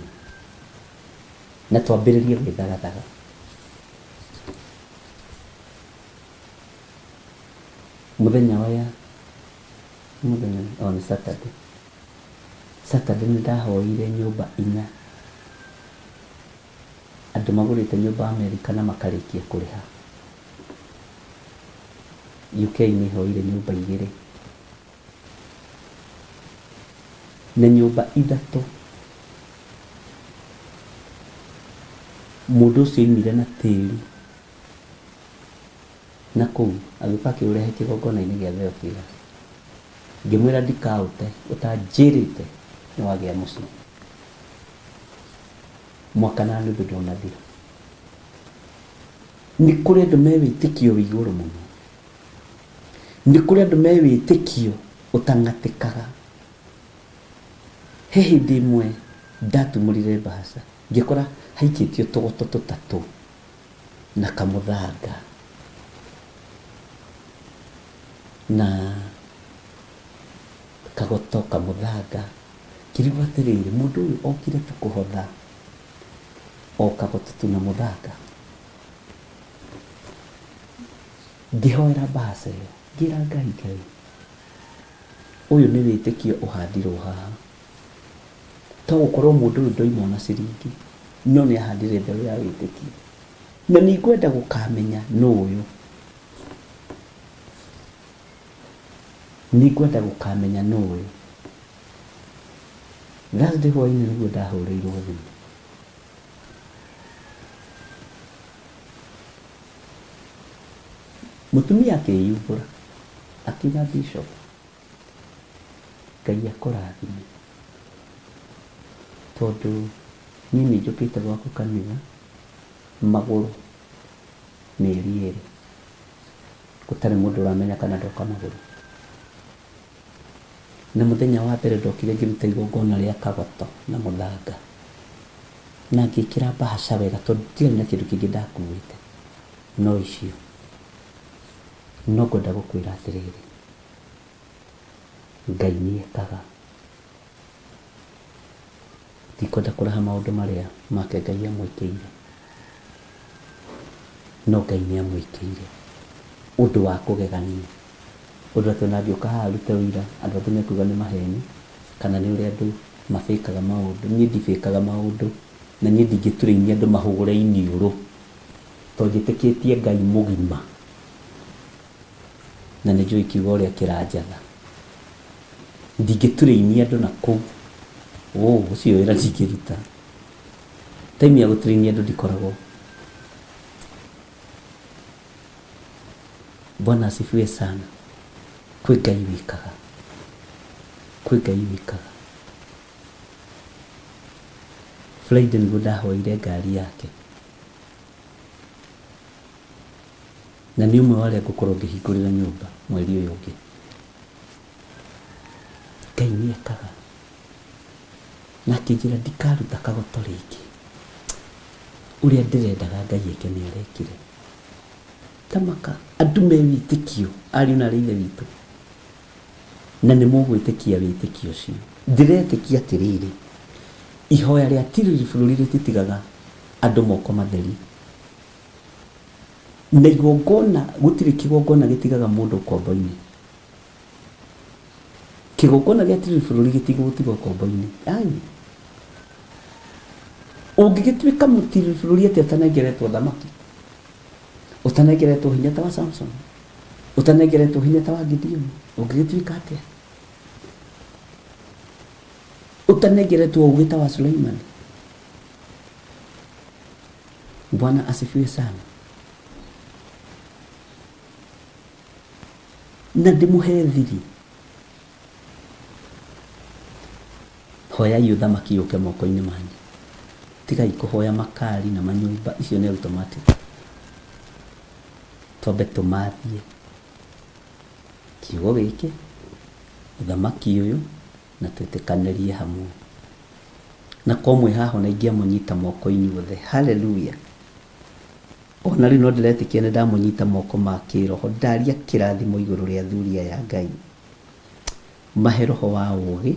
Speaker 9: na twambĩrĩrie gwĩthagathaga. Mũthenya waya, mũthenya, oh nĩ Saturday. Saturday nĩ ndahoire nyũmba inya. Andũ magũrĩte nyũmba Amerika na makarĩkia kũrĩha. UK nĩ hoire nyũmba igĩrĩ. Na nyũmba ithatũ. Mũndũ ũcio oimire na tĩri na kũu agĩũka akĩũrehe kĩgongona-inĩ gĩa Theophilus. Ngĩmwĩra ndikaũte ũtanjĩrĩte nĩ wagĩa mũciĩ. Mwaka na nuthu ndũnathira. Nĩ kũrĩ andũ me wĩtĩkio wĩ igũrũ mũno. Nĩ kũrĩ andũ me wĩtĩkio ũtang'atĩkaga. He hĩndĩ ĩmwe ndatumũrire mbahaca ngĩkora haikĩtio tũgoto tũtatũ na kamũthanga na kagoto kamũthanga. Ngĩrigwo atĩrĩrĩ, mũndũ ũyũ okire tu kũhotha o kagoto tu na mũthanga. Ngĩhoera mbahaca ĩyo, ngĩra Ngai, Ngai, ũyũ nĩ wĩtĩkio ũhandirwo haha. To gũkorwo mũndũ ũyũ ndoima ona ciringi, no nĩ ahandire mbeũ ya wĩtĩkio. Na nĩ ngwenda gũkamenya nũ ũyũ. Nĩ ngwenda gũkamenya nũ ũyũ. Thursday hwainĩ nĩguo ndahũrĩirwo thimũ.
Speaker 2: Mũtumia akĩyumbũra akiuga, Bishop, Ngai akũrathime, tondũ niĩ nĩ njũkĩte gwaku kanitha magũrũ mĩeri 2, gũtarĩ mũndũ ũramenya kana ndoka magũrũ. Na mũthenya wa mbere ndokire ngĩruta igongona rĩa kagoto na mũthanga, na ngĩkĩra mbahaca wega, tondũ ndiarĩ na kĩndũ kĩngĩ ndakuĩte no icio. No ngwenda gũkwĩra atĩrĩrĩ, Ngai nĩ ekaga. Ndikwenda kũraha maũndũ marĩa make Ngai amwĩkĩire, no Ngai nĩ amwĩkĩire ũndũ wa kũgegania, ũndũ atĩ ona angĩũka haha arute ũira, andũ angĩ mekuga nĩ maheni kana nĩ ũrĩa andũ mabĩkaga maũndũ. Niĩ ndibĩkaga maũndũ, na niĩ ndingĩturĩinia andũ mahũgũre iniũrũ, tondũ njĩtĩkĩtie Ngai mũgima, na nĩ njũĩ kiugo ũrĩa kĩranjatha. Ndingĩturĩinia andũ na kũu, ũũ ũcio wĩra ndingĩruta. Time ya gũturĩinia andũ ndikoragwo. Bwana asifiwe sana. Kwĩ Ngai wĩkaga, kwĩ Ngai wĩkaga. Friday nĩguo ndahoire ngari yake, na nĩ ũmwe wa arĩa ngũkorwo ngĩhingũrĩra nyũmba mweri ũyũ ũngĩ. Ngai nĩ ekaga. Na akĩnjĩra ndikaruta kagoto rĩngĩ. Ũrĩa ndĩrendaga Ngai eke nĩ arekire. Tamaka andũ me wĩtĩkio, ariũ na aarĩ a Ithe witũ, na nĩ mũgwĩtĩkia wĩtĩkio ũcio. Ndĩretĩkia atĩrĩrĩ, ihoya rĩa tirĩrĩ bũrũri rĩtitigaga andũ moko matheri, na igongona, gũtirĩ kĩgongona gĩtigaga mũndũ ũkombo-inĩ. Kĩgongona gĩa tirĩrĩ bũrũri gĩtigũgũtiga ũkombo-inĩ. Ai. Ũngĩgĩtuĩka mũtirĩrĩ bũrũri atĩa ũtanengeretwo thamaki, ũtanengeretwo hinya ta wa Samson, ũtanengeretwo hinya ta wa Gideon, ũngĩgĩtuĩka atĩa ũtanengeretwo ũgĩ ta wa Suleiman? Bwana asifiwe sana. Na ndĩmũhe thiri, hoyai ũthamaki ũke moko-inĩ manyu, tigai kũhoya makari na manyũmba, icio nĩ automatic. Twambe tũmathie kiugo gĩkĩ, ũthamaki ũyũ, na twĩtĩkanĩrie hamwe. Na ko mwĩ haha ona ingĩamũnyita moko inyuothe, haleluya. Ona rĩu no ndĩretĩkia nĩ ndamũnyita moko ma kĩroho, ndaria kĩrathimo igũrũ rĩa athuri aya a Ngai. Mahe roho wa ũũgĩ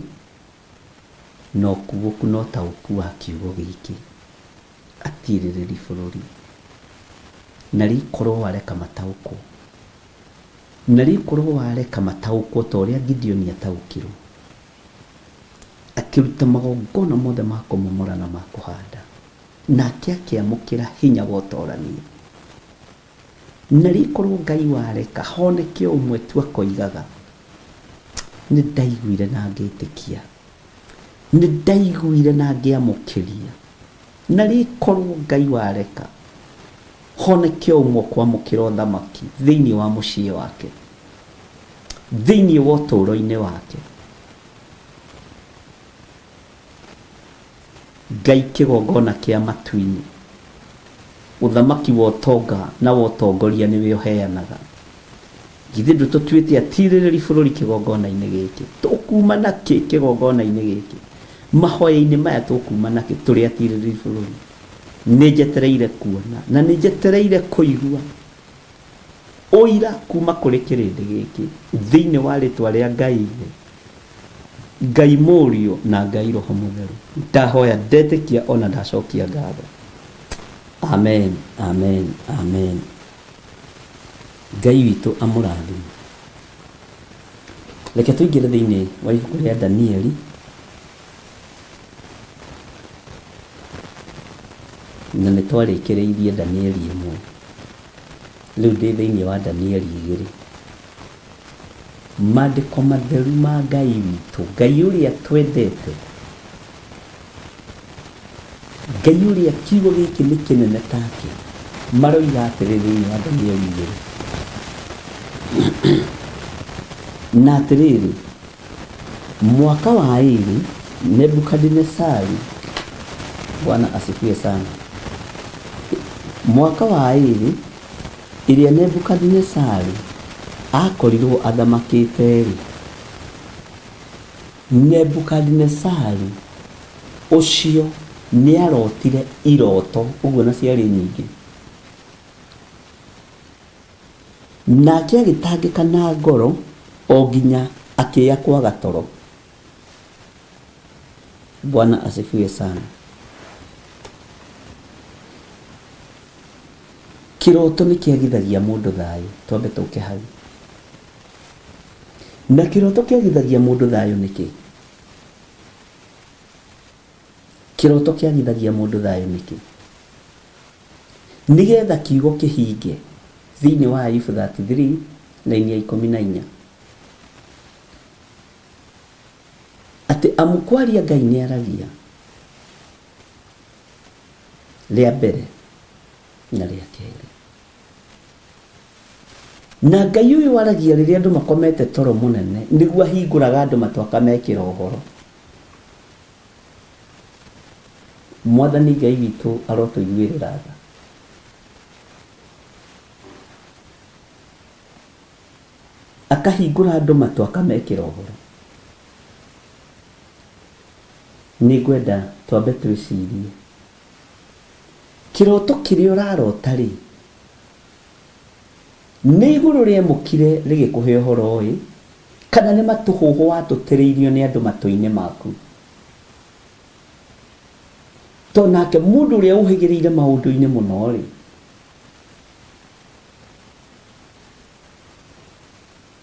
Speaker 2: na ũkuũku na ũtaũku wa kiugo gĩkĩ. Atirĩrĩri bũrũri. Na rĩkorwo wareka mataũkwo. Na rĩkorwo wareka mataũkwo ta ũrĩa Gideoni ataũkirwo. Akĩruta magongona mothe ma kũmomora na ma kũhanda. Nake akĩamũkĩra hinya wa ũtorania. Na rĩkorwo Ngai wareka honeke o ũmwe tu akoigaga, nĩ ndaiguire na ngĩtĩkia, nĩ ndaiguire na ngĩamũkĩria. Na rĩkorwo Ngai wareka honeke o ũmwe ũkwamũkĩra ũthamaki thĩinĩ wa mũciĩ wake, thĩinĩ wa ũtũũro-inĩ wake. Ngai kĩgongona kĩa matu-inĩ. Ũthamaki wa ũtonga na wa ũtongoria nĩwe ũheanaga. Githĩ ndũtũtuĩte atirĩrĩri bũrũri kĩgongona-inĩ gĩkĩ? Tũkuma na kĩ kĩgongona-inĩ gĩkĩ? Mahoya-inĩ maya tũkuma na kĩ tũrĩ atirĩrĩri bũrũri? Nĩ njetereire kuona na nĩ njetereire kũigua ũira kuma kũrĩ kĩrĩndĩ gĩkĩ thĩinĩ wa rĩtwa rĩa Ngai Ithe, Ngai Mũriũ na Ngai Roho Mũtheru. Ndahoya, ndetĩkia ona ndacokia ngatho. Amen, amen, amen. Ngai witũ amũrathime. Reke tũingĩre thĩinĩ wa ibuku rĩa Danieli. Na nĩ twarĩkĩrĩirie Danieli 1. Rĩu ndĩ thĩinĩ wa Danieli 2. Maandĩko matheru ma Ngai witũ, Ngai ũrĩa twendete, Ngai ũrĩa kiugo gĩkĩ nĩ kĩnene take, maroiga atĩrĩ thĩinĩ wa Danieli 2.
Speaker 9: Na atĩrĩrĩ, mwaka wa ĩĩrĩ Nebukadinesaru, Bwana asifiwe sana, mwaka wa ĩĩrĩ ĩrĩa Nebukadinesaru aakorirwo athamakĩte-rĩ, Nebukadinesaru ũcio nĩarotire iroto, ũguo na ciarĩ nyingĩ. Nake agĩtangĩka na ngoro o nginya akĩya kwaga toro. Bwana asifiwe sana. Kĩroto nĩ kĩagithagia mũndũ thayũ, twambe tũke hau. Na kĩroto kĩagithagia mũndũ thayũ nĩkĩ? Kĩroto kĩagithagia mũndũ thayũ nĩkĩ? Nĩgetha kiugo kĩhinge thĩinĩ wa Ayubu 33 raini ya 14 atĩ amu kwaria Ngai nĩaragia rĩa mbere na rĩa kerĩ. Na Ngai ũyũ waragia rĩrĩa andũ makomete toro mũnene nĩguo ahingũraga andũ matũ akamekĩra ũhoro. Mwathani Ngai witũ arotũiguĩrĩra tha. Akahingũra andũ matũ akamekĩra ũhoro. Nĩngwenda twambe twĩcirie. Kĩroto kĩrĩa ũrarota-rĩ, nĩ igũrũ rĩemũkire rĩgĩkũhe ũhoro-ĩ, kana nĩ matũhũhũ watũtĩrĩirio nĩ andũ matũ-inĩ maku? Tondũ nake mũndũ ũrĩa ũhĩgĩrĩire maũndũ-inĩ mũno-rĩ,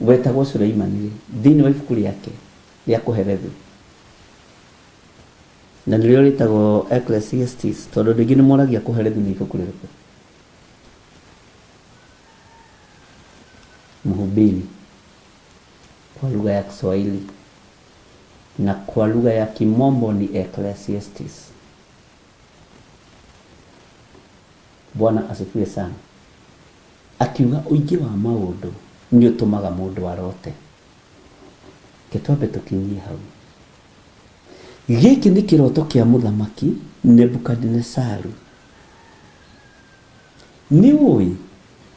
Speaker 9: wetagwo Suleimani-rĩ, thĩinĩ wa ibuku rĩake rĩa Kohelethu, na nĩrĩo rĩtagwo Ecclesiastes, tondũ andũ aingĩ nĩ moragia Kohelethu nĩ ibuku rĩrĩkũ. Mhubiri kwa lugha ya Kiswahili na kwa lugha ya Kimombo ni Ecclesiastes. Bwana asifiwe sana. Akiuga ũingĩ wa maũndũ nĩ ũtũmaga mũndũ arote. Reke twambe tũkinyie hau. Gĩkĩ nĩ kĩroto kĩa mũthamaki Nebukadinesaru. Nĩ ũĩ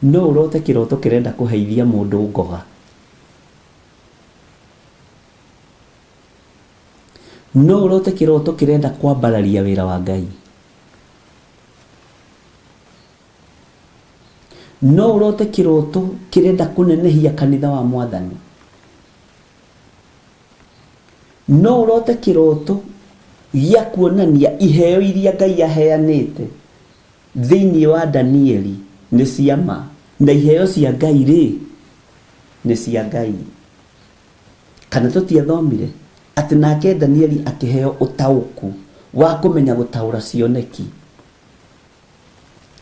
Speaker 9: no ũrote kĩroto kĩrenda kũheithia mũndũ ngoga? No ũrote kĩroto kĩrenda kwambararia wĩra wa Ngai? No ũrote kĩroto kĩrenda kũnenehia kanitha wa Mwathani? No ũrote kĩroto gĩa kuonania iheo iria Ngai aheanĩte thĩinĩ wa Danieli nĩ cia ma, na iheo cia Ngai rĩ, nĩ cia Ngai. Kana tũtiathomire atĩ nake Danieli akĩheo ũtaũku wa kũmenya gũtaũra cioneki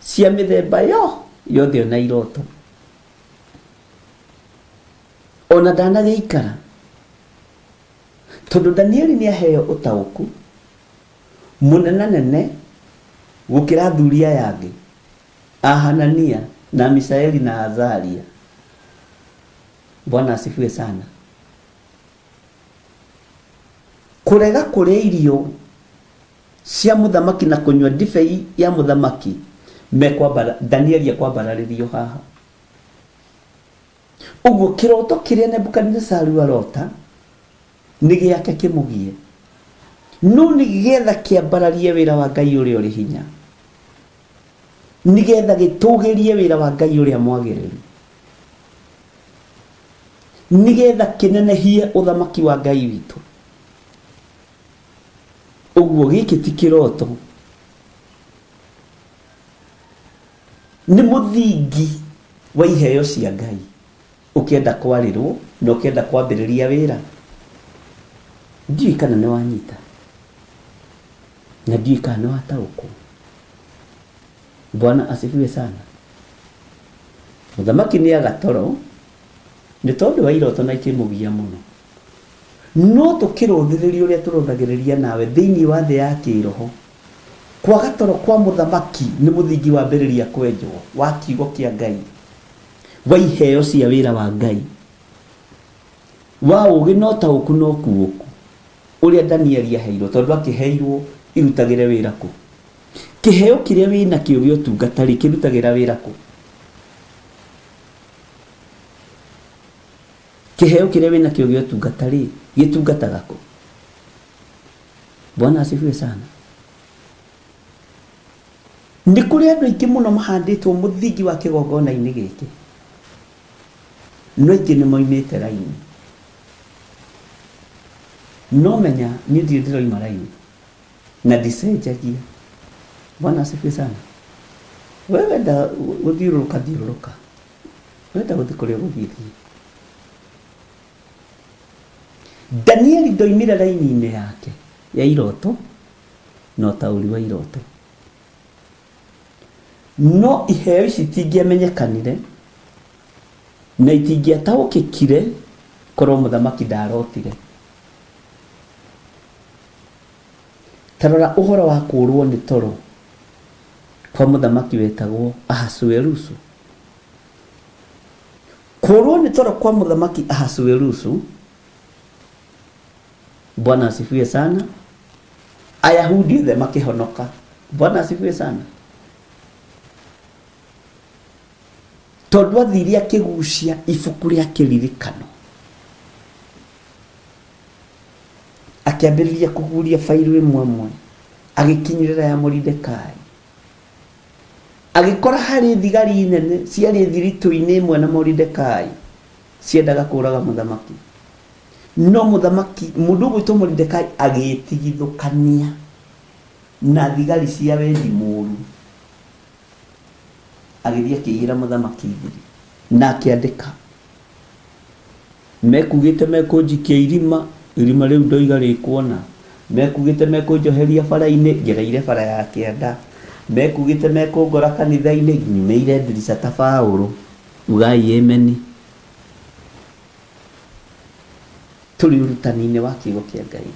Speaker 9: cia mĩthemba yo yothe ona iroto. Ona ndanagĩikara, tondũ Danieli nĩ aheo ũtaũku mũnenanene gũkĩra athuri aya angĩ a Hanania na Mishaeli na Azaria. Bwana asifiwe sana. Kũrega kũrĩa irio cia mũthamaki na kũnyua ndibei ya mũthamaki mekwambara Danieli ekwambararĩrio haha. Ũguo kĩroto kĩrĩa Nebukadinesaru arota nĩ gĩake kĩmũgie, no nĩ getha kĩambararie wĩra wa Ngai ũrĩa ũrĩ hinya, nĩ getha gĩtũgĩrie wĩra wa Ngai ũrĩa mwagĩrĩru, nĩ getha kĩnenehie ũthamaki wa Ngai witũ. Ũguo gĩkĩ ti kĩroto, nĩ mũthingi wa iheo cia Ngai ũkĩenda kwarĩrwo na ũkĩenda kwambĩrĩria wĩra. Ndiũĩ kana nĩ wanyita na ndiũĩ kana nĩ wataũkwo. Bwana asifiwe sana. Mũthamaki nĩ aga toro nĩ tondũ wa iroto na ikĩmũgia mũno. No tũkĩrũthĩrĩria ũrĩa tũrũthagĩrĩria nawe thĩinĩ wa thĩ ya kĩroho, Kwaga toro kwa mũthamaki nĩ mũthingi wambĩrĩria kwenjwo wa kiugo kĩa Ngai, wa iheo cia wĩra wa Ngai. Wa ũũgĩ na ũtaũku na ũkuũku ũrĩa Danieli aheirwo, tondũ akĩheirwo irutagĩre wĩra kũ? Kĩheo kĩrĩa wĩ nakĩo gĩa ũtungata-rĩ, kĩrutagĩra wĩra kũ? Kĩheo kĩrĩa wĩ nakĩo gĩa ũtungata-rĩ, gĩtungataga kũ? Bwana asifiwe sana. Nĩ kũrĩ andũ aingĩ mũno mahandĩtwo mũthingi wa kĩgongona-inĩ gĩkĩ, no aingĩ nĩ moimĩte raini. No menya niĩ ndirĩ ndĩroima raini na ndicenjagia. Bwana asifiwe sana. We wenda gũthiũrũrũka thiũrũrũka, wenda gũthiĩ kũrĩa ũgũthiĩ thiĩ. Danieli ndoimire raini-inĩ yake ya iroto na ũtaũri wa iroto. No iheo ici itingĩamenyekanire na itingĩataũkĩkire korwo mũthamaki ndarotire. Ta rora ũhoro wa kũũrwo nĩ toro kwa mũthamaki wetagwo Ahasuerusu. Kũũrwo nĩ toro kwa mũthamaki Ahasuerusu, Bwana asifiwe sana, Ayahudi othe makĩhonoka. Bwana asifiwe sana. Tondũ athire akĩgucia ibuku rĩa kĩririkano, akĩambĩrĩria kũguria bairũ ĩmwe ĩmwe, agĩkinyĩrĩra ya Moridekai. Agĩkora harĩ thigari nene ciarĩ thiritũ-inĩ ĩmwe na Moridekai, ciendaga kũraga mũthamaki. No mũthamaki, mũndũ ũgwĩtwo Moridekai agĩtigithũkania na thigari cia wendi mũru, agĩthiĩ akĩiyĩra mũthamaki thiri na akĩandĩka, mekugĩte mekũnjikia irima, irima rĩu ndoiga rĩkuona, mekugĩte mekũnjoheria bara-inĩ, ngereire bara ya kĩanda, mekugĩte mekũngora kanitha-inĩ, nyumĩire ndirica ta Paũlũ, ugai ameni. Tũrĩ ũrutani-inĩ wa kiugo kĩa Ngai.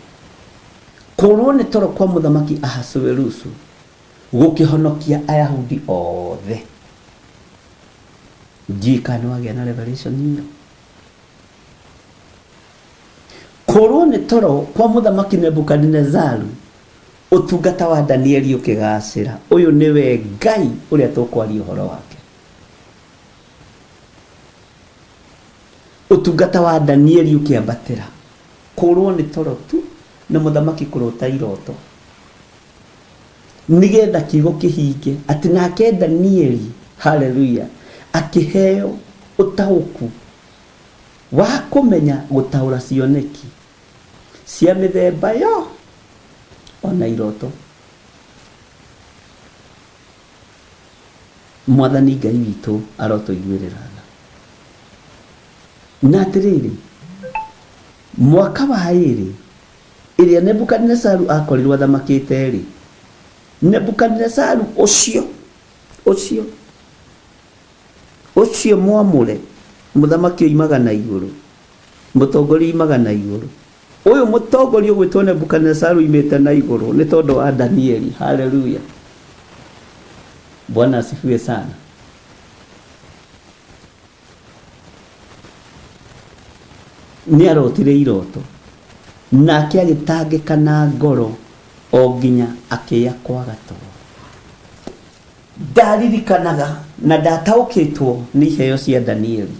Speaker 9: Kũũrwo nĩ toro kwa mũthamaki Ahasuerusu gũkĩhonokia Ayahudi othe. Ndiũĩ kana nĩ wagĩa na revelation ĩyo. Kũũrwo nĩ toro kwa mũthamaki Nebukadinezaru, ũtungata wa Danieli ũkĩgacĩra. Ũyũ nĩwe Ngai ũrĩa tũkwaria ũhoro wake. Ũtungata wa Danieli ũkĩambatĩra. Kũũrwo nĩ toro tu na mũthamaki kũrota iroto. Nĩgetha kiugo kĩhinge atĩ nake Danieli, haleluya, akĩheo ũtaũku wa kũmenya gũtaũra cioneki cia mĩthemba yo ona iroto. Mwathani Ngai witũ arotũiguĩrĩra tha. Na atĩrĩrĩ, mwaka wa ĩrĩ ĩrĩa Nebukadinezaru aakorirwo athamakĩte-rĩ, Nebukadinezaru ũcio, ũcio, ũcio mwamũre, mũthamaki oimaga na igũrũ, mũtongoria oimaga na igũrũ. Ũyũ mũtongoria ũgwĩtwo Nebukadinezaru oimĩte na igũrũ nĩ tondũ wa Danieli. Haleluya! Bwana asifiwe sana. Nĩ arotire iroto, nake agĩtangĩka na ngoro o nginya akĩya kwaga toro. Ndaririkanaga na ndataũkĩtwo nĩ iheo cia Danieli,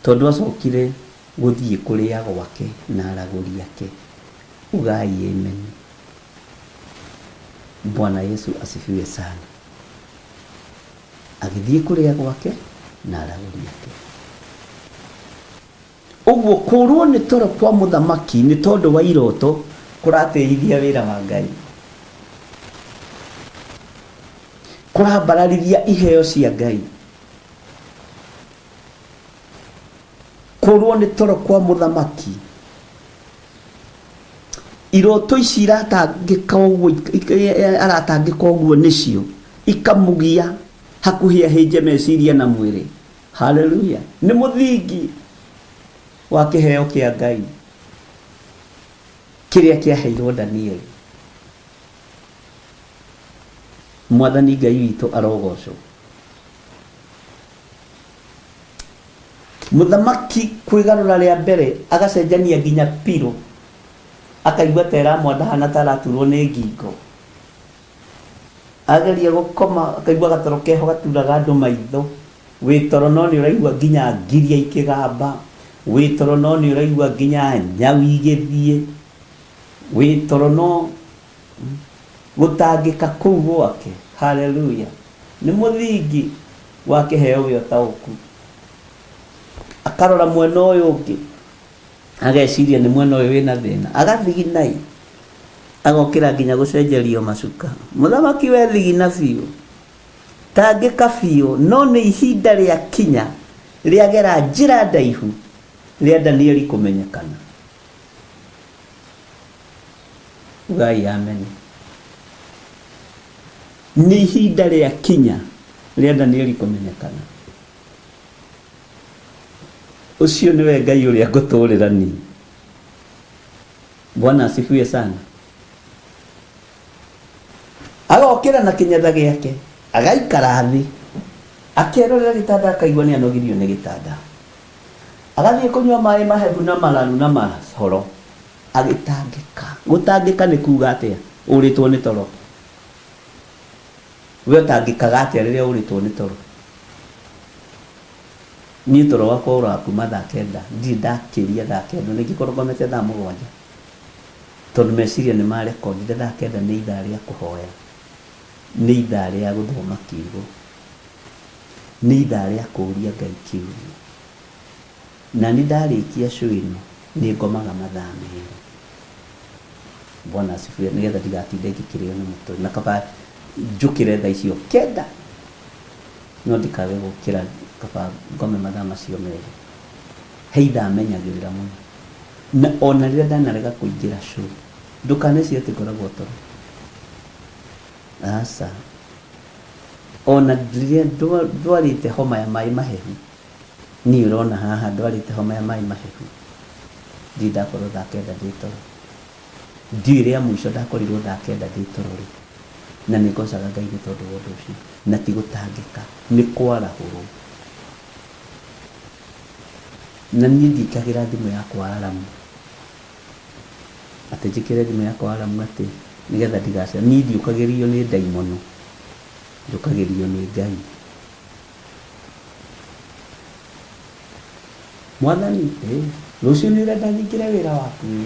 Speaker 9: tondũ acokire gũthiĩ kũrĩa gwake na aragũri ake. Ugai amen. Bwana Yesu asifiwe sana. Agĩthiĩ kũrĩa gwake na aragũri ake. Ũguo kũũrwo nĩ toro kwa mũthamaki nĩ tondũ wa iroto kũratĩithia wĩra wa Ngai. Kũrambararithia iheo cia Ngai. Kũũrwo nĩ toro kwa mũthamaki iroto ici iratangĩka ũguo aratangĩka ũguo nĩcio ikamũgia hakuhĩ ahĩnje meciria na mwĩrĩ. Haleluya! Nĩ mũthingi wa kĩheo kĩa Ngai kĩrĩa kĩaheirwo Danieli. Mwathani Ngai witũ arogocwo. Mũthamaki kwĩgarũra rĩa mbere agacenjania nginya pillow, akaigua ta ĩramwandahana ta araturwo nĩ ngingo. Ageria gũkoma akaigua gatoro keho gaturaga andũ maitho. Wĩ toro no nĩ ũraigua nginya ngiria ikĩgamba, wĩ toro no nĩ ũraigua nginya nyau igĩthiĩ, wĩ toro no gũtangĩka kũu gwake. Haleluya! Nĩ mũthingi wa kĩheo gĩa ũtaũku. Akarora mwena ũyũ ũngĩ, ageciria nĩ mwena ũyũ wĩna thĩna, agathiginai, agokĩra nginya gũcenjerio macuka. Mũthamaki we thigina biũ, tangĩka biũ, no nĩ ihinda rĩa kinya rĩagera njĩra ndaihu rĩa Danieli kũmenyekana. Ugai amen. Nĩ ihinda rĩa kinya rĩa Danieli kũmenyekana. Ũcio nĩwe Ngai ũrĩa ngũtũrĩra niĩ. Bwana asifiwe sana. Agokĩra na kĩnyatha gĩake, agaikara thĩ, akerorera gĩtanda akaigua nĩ anogirio nĩ gĩtanda. Agathiĩ kũnyua maĩ mahehu na mararu na mahoro, agĩtangĩka. Gũtangĩka nĩ kuga atĩa? Ũrĩtwo nĩ toro. We ũtangĩkaga atĩa rĩrĩa ũrĩtwo nĩ toro? Niĩ toro wakwa ũraga kuma thaa kenda, ndirĩ ndakĩria thaa kenda, ona ingĩkorwo ngomete thaa mũgwanja. Tondũ meciria nĩ marekondire thaa kenda nĩ ithaa rĩa kũhoya, nĩ ithaa rĩa gũthoma kiugo, nĩ ithaa rĩa kũria Ngai kĩũria. Na niĩ ndarĩkia show ĩno nĩ ngomaga mathaa merĩ. Bwana asifiwe, nĩgetha ndigatinde ngĩkĩrĩo nĩ mũtwe. Na kaba njũkĩre thaa icio kenda, no ndikage gũkĩra, kaba ngome mathaa macio merĩ. He ithaa menyagĩrĩra mũno. Na ona rĩrĩa ndanarega kũingĩra show, ndũkanecirie atĩ ngoragwo toro. Aca. Ona rĩrĩa ndwarĩte homa ya maĩ mahehu, niĩ ũrona haha ndwarĩte homa ya maĩ mahehu, ndirĩ ndakorwo thaa kenda ndĩ toro. Ndiũĩ rĩa mũico ndakorirwo thaa kenda ndĩ toro rĩ. Na nĩ ngocaga Ngai nĩ tondũ wa ũndũ ũcio. Na ti gũtangĩka, nĩ kwarahũrwo. Na niĩ ndiĩkagĩra thimũ yakwa aramu, atĩ njĩkĩre thimũ yakwa aramu atĩ nĩgetha ndigace, niĩ ndiũkagĩrio nĩ ndaimono, njũkagĩrio nĩ Ngai. Mwathani, ĩ, rũciũ nĩ ũrenda nyingĩre wĩra waku? Ĩ,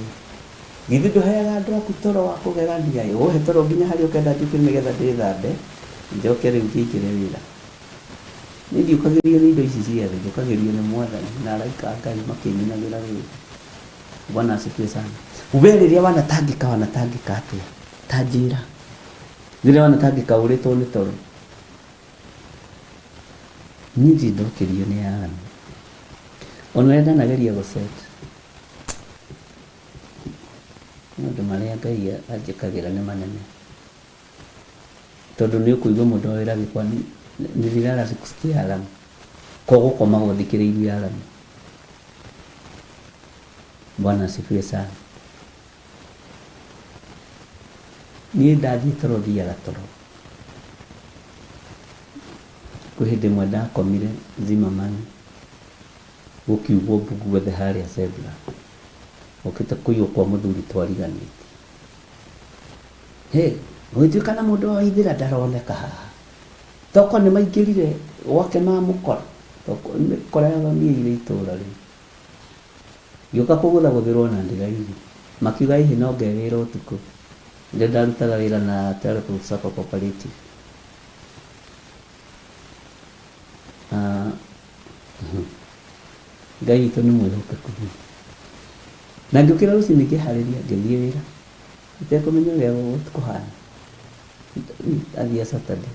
Speaker 9: githĩ ndũheaga andũ aku toro wa kũgegania? Ĩ, ũhe toro nginya harĩa ũkenda njũkĩre nĩgetha ndĩthambe, njoke rĩu ngĩingĩre wĩra. Niĩ ndiũkagĩrio nĩ indo ici ciothe, njũkagĩrio nĩ Mwathani na araika a Ngai makĩnyinagĩra rwĩmbo. Bwana asifiwe sana. We rĩrĩa wanatangĩka wanatangĩka atĩa? Ta njĩra. Rĩrĩa wanatangĩka ũrĩtwo nĩ toro. Niĩ ndirĩ ndokĩrio nĩ alarm. Ona ũrĩa ndanageria gũ set. Maũndũ marĩa Ngai anjĩkagĩra nĩ manene. Tondũ nĩ ũkũigua mũndũ wa wĩra agĩkwa nililala sikusikia alarm. Ko gũkomagwo ũthikĩrĩirie alarm. Bwana asifiwe sana. Niĩ ndathiĩ toro thiaga toro. Kwĩ hĩndĩ ĩmwe ndakomire Zimmerman gũkiugwo mbu guothe harĩa Zebra. Okĩte kũiywo kwa mũthuri twariganĩtie. Hĩ, gũgĩtuĩka na mũndũ wa Waithĩra ndaroneka haha. Toko nĩ maingĩrire gwake mamũkora. Toko mĩkora yagamiĩire itũra rĩu. Ngĩũka kũgũthagũthĩrwo na ndĩraini. Makiuga hihi no ngee wĩra ũtukũ. Nĩrĩo ndarutaga wĩra na Telecom Sacco Cooperative. Ah, Ngai witũ nĩ mwĩhokeku mũno. Na ngĩũkĩra rũcinĩ ngĩharĩria ngĩthiĩ wĩra itekũmenya ũrĩa kũhana. Ndathiĩ Saturday.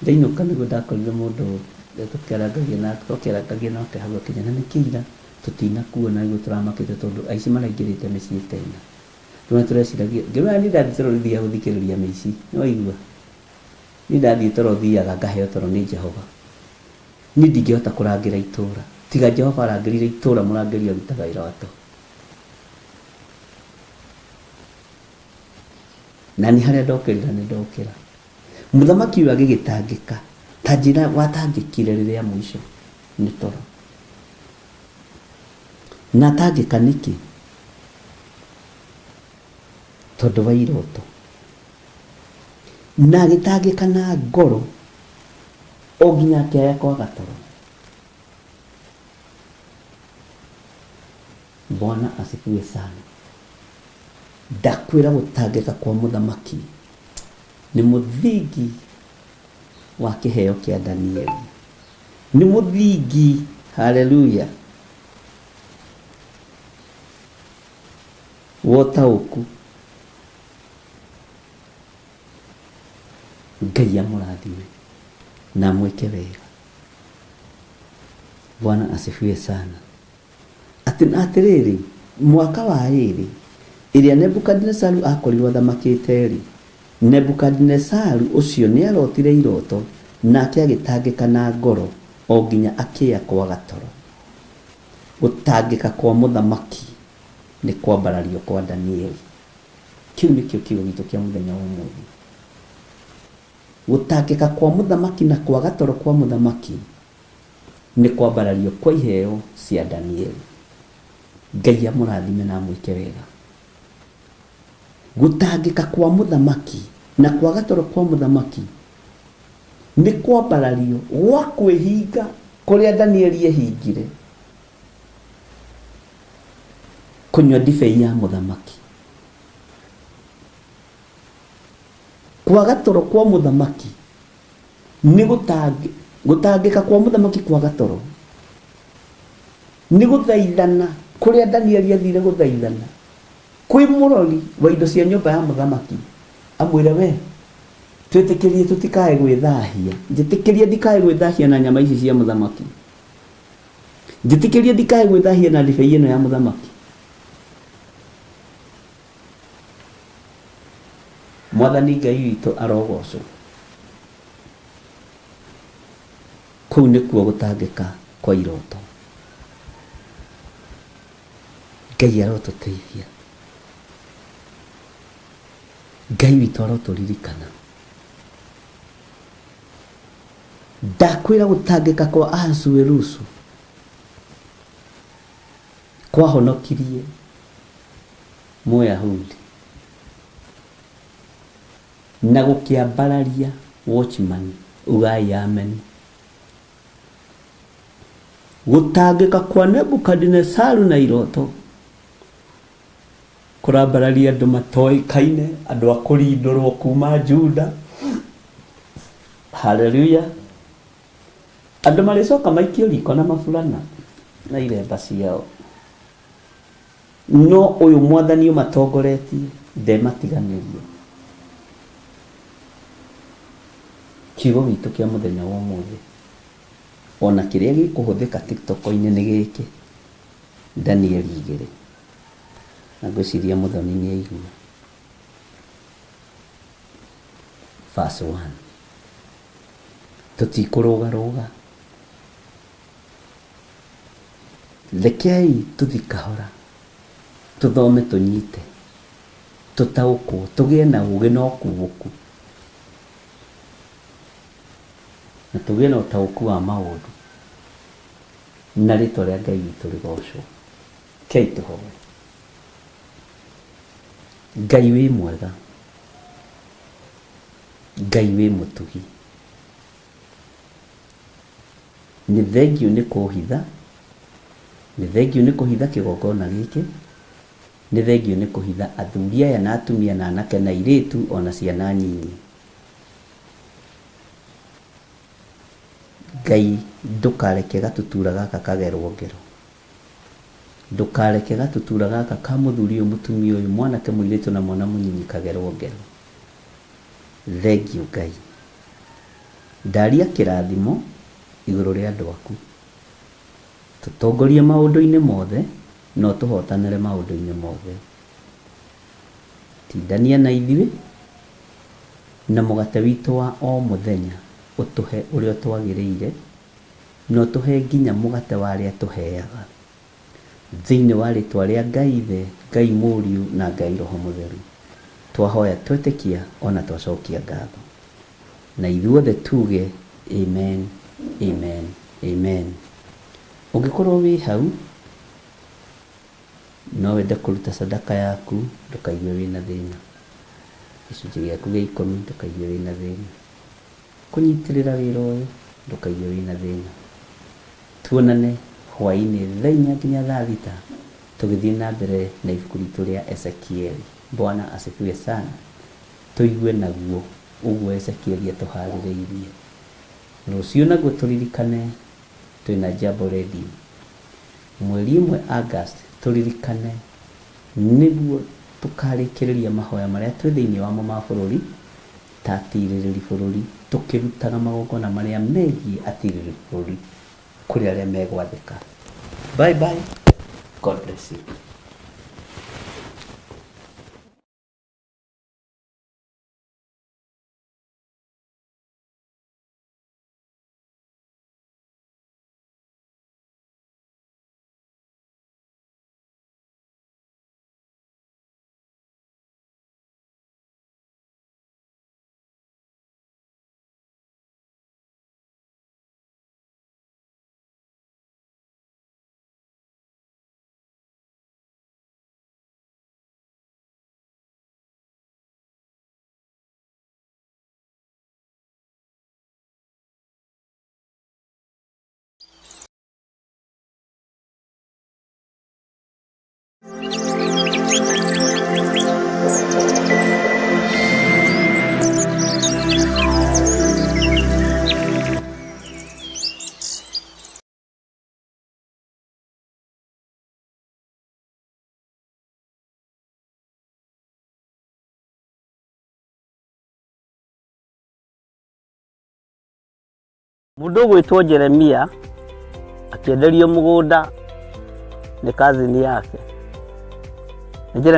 Speaker 9: Ndainũka nĩguo ndakorire mũndũ tũkĩarangagia nake, twakĩarangagia nake hau akĩnjĩra na nĩkĩ ira tũtinakuona nĩguo tũramakĩte tondũ aici maraingĩrĩte mĩciĩ ta ĩna. Rĩu nĩ tũreciragia, ngĩmwĩra niĩ ndathiĩ toro ndithiaga gũthikĩrĩria mĩici, nĩ waigua? Niĩ ndathiĩ toro thiaga ngaheo toro nĩ Jehova. Niĩ ndingĩhota kũrangĩra itũũra. Tiga Jehova arangĩrire itũũra mũrangĩri arutaga wĩra wa tũhũ. Na niĩ harĩa ndokĩrĩra nĩ ndokĩra. Mũthamaki ũyũ agĩgĩtangĩka, ta njĩra watangĩkire rĩrĩa mũico nĩ toro. Na atangĩka nĩkĩ? Tondũ wa iroto. Na agĩtangĩka na ngoro o nginya akĩaya kwaga toro. Bwana asifiwe sana. Ndakwĩra gũtangĩka kwa mũthamaki nĩ mũthingi wa kĩheo kĩa Danieli. Nĩ mũthingi, haleluya, wa ũtaũku. Ngai amũrathime na amwĩke wega. Bwana asifiwe sana. Atĩ na atĩrĩrĩ, mwaka wa ĩĩrĩ ĩrĩa Nebukadinezaru aakorirwo athamakĩte-rĩ, Nebukadinezaru ũcio nĩarootire irooto, nake agĩtangĩka na ngoro o nginya akĩya kwaga toro. Gũtangĩka kwa mũthamaki nĩ kwambarario kwa Danieli. Kĩu nĩkĩo kiugo gitũ kĩa mũthenya wa ũmũthĩ. Gũtangĩka kwa mũthamaki na kwaga toro kwa mũthamaki nĩ kwambarario kwa iheo cia Danieli. Ngai amũrathime na amwĩke wega. Gũtangĩka kwa mũthamaki na kwaga toro kwa mũthamaki nĩ kwambarario gwa kwĩhinga kũrĩa Danieli ehingire kũnyua ndibei ya mũthamaki. Kwaga toro kwa mũthamaki nĩ gũtangĩ gũtangĩka kwa mũthamaki kwaga toro nĩ gũthaithana kũrĩa Danieli athire gũthaithana kwĩ mũrori wa indo cia nyũmba ya mũthamaki amwĩre we twĩtĩkĩrie tũtikae gwĩthahia njĩtĩkĩrie ndikae gwĩthahia na nyama ici cia mũthamaki njĩtĩkĩrie ndikae gwĩthahia na ndibei ĩno ya mũthamaki Mwathani Ngai witũ arogocwo. Kũu nĩkuo gũtangĩka kwa iroto. Ngai arotũteithia. Ngai witũ arotũririkana. Ndakwĩra gũtangĩka kwa Ahasuerusu kwahonokirie Mũyahudi na gũkĩambararia watchman. Ugai amen. Gũtangĩka kwa Nebukadinesaru na iroto kũrambararia andũ matoĩkaine, andũ a kũrindũrwo kuma Juda. Haleluya. Andũ marĩcoka maikio riko na maburana na iremba ciao. No ũyũ mwathani ũmatongoretie ndematiganĩria. Kiugo gitũ kĩa mũthenya wa ũmũthĩ ona kĩrĩa gĩkũhũthĩka TikTok-inĩ nĩ gĩkĩ, Danieli igĩrĩ. Na ngwĩciria Mũthoni nĩ aigua. Verse 1. Tũtikũrũgarũga. Rekei tũthi kahora, tũthome tũnyite, tũtaũkwo, tũgĩe na ũgĩ na ũkuũku, na tũgĩe na ũtaũku wa maũndũ, na rĩtwa rĩa Ngai witũ rĩgocwo. Rekei tũhoe. Ngai wĩ mwega, Ngai wĩ mũtugi. Nĩ thengiũ nĩ kũhitha, nĩ thengiũ nĩ kũhitha kĩgongona gĩkĩ, nĩ thengiũ nĩ kũhitha athuri aya na atumia na anake na airĩtu o na ciana nyinyi. Ngai ndũkareke gatutura gaka kagerwo ngero. Ndũkareke gatutura gaka ka mũthuri ũyũ, mũtumia ũyũ, mwanake, mũirĩtu na mwana mũnyinyi kagerwo ngero. Thengiũ Ngai. Ndaria kĩrathimo igũrũ rĩa andũ aku. Tũtongorie maũndũ-inĩ mothe na ũtũhotanĩre maũndũ-inĩ mothe. Tindania na ithuĩ na mũgate witũ wa o mũthenya ũtũhe ũrĩa ũtwagĩrĩire na ũtũhe nginya mũgate wa arĩa tũheaga. Thĩinĩ wa rĩtwa rĩa Ngai Ithe, Ngai Mũriũ na Ngai Roho Mũtheru, twahoya twetĩkia o na twacokia ngatho. Na ithuothe tuge Amen, Amen, Amen. Ũngĩkorwo wĩ hau,
Speaker 2: No wende kũruta sadaka yaku, ndũkaigue wĩna thĩna. Gĩcunjĩ gĩaku gĩa ikũmi, ndũkaigue wĩna thĩna. Kũnyitĩrĩra wĩra ũyũ, ndũkaigue wĩna thĩna. Tuonane hwaĩ-inĩ thaa inya nginya thaa thita tũgĩthiĩ na mbere na ibuku ritũ rĩa Ezekieli. Bwana asifiwe sana. Tũigue naguo ũguo Ezekieli atũharĩrĩirie. Rũciũ naguo tũririkane twĩna Jambo Radio. Mweri ĩmwe August tũririkane nĩguo tũkarĩkĩrĩria mahoya marĩa twĩ thĩinĩ wamo ma bũrũri ta atirĩrĩri bũrũri tũkĩrutaga magongona marĩa megiĩ atirĩrĩri bũrũri kũrĩ arĩa megwathĩka. Bye bye. God bless you. Mũndũ ũgwĩtwo Jeremia akĩenderio mũgũnda nĩ kazini yake. Nĩ Jeremia.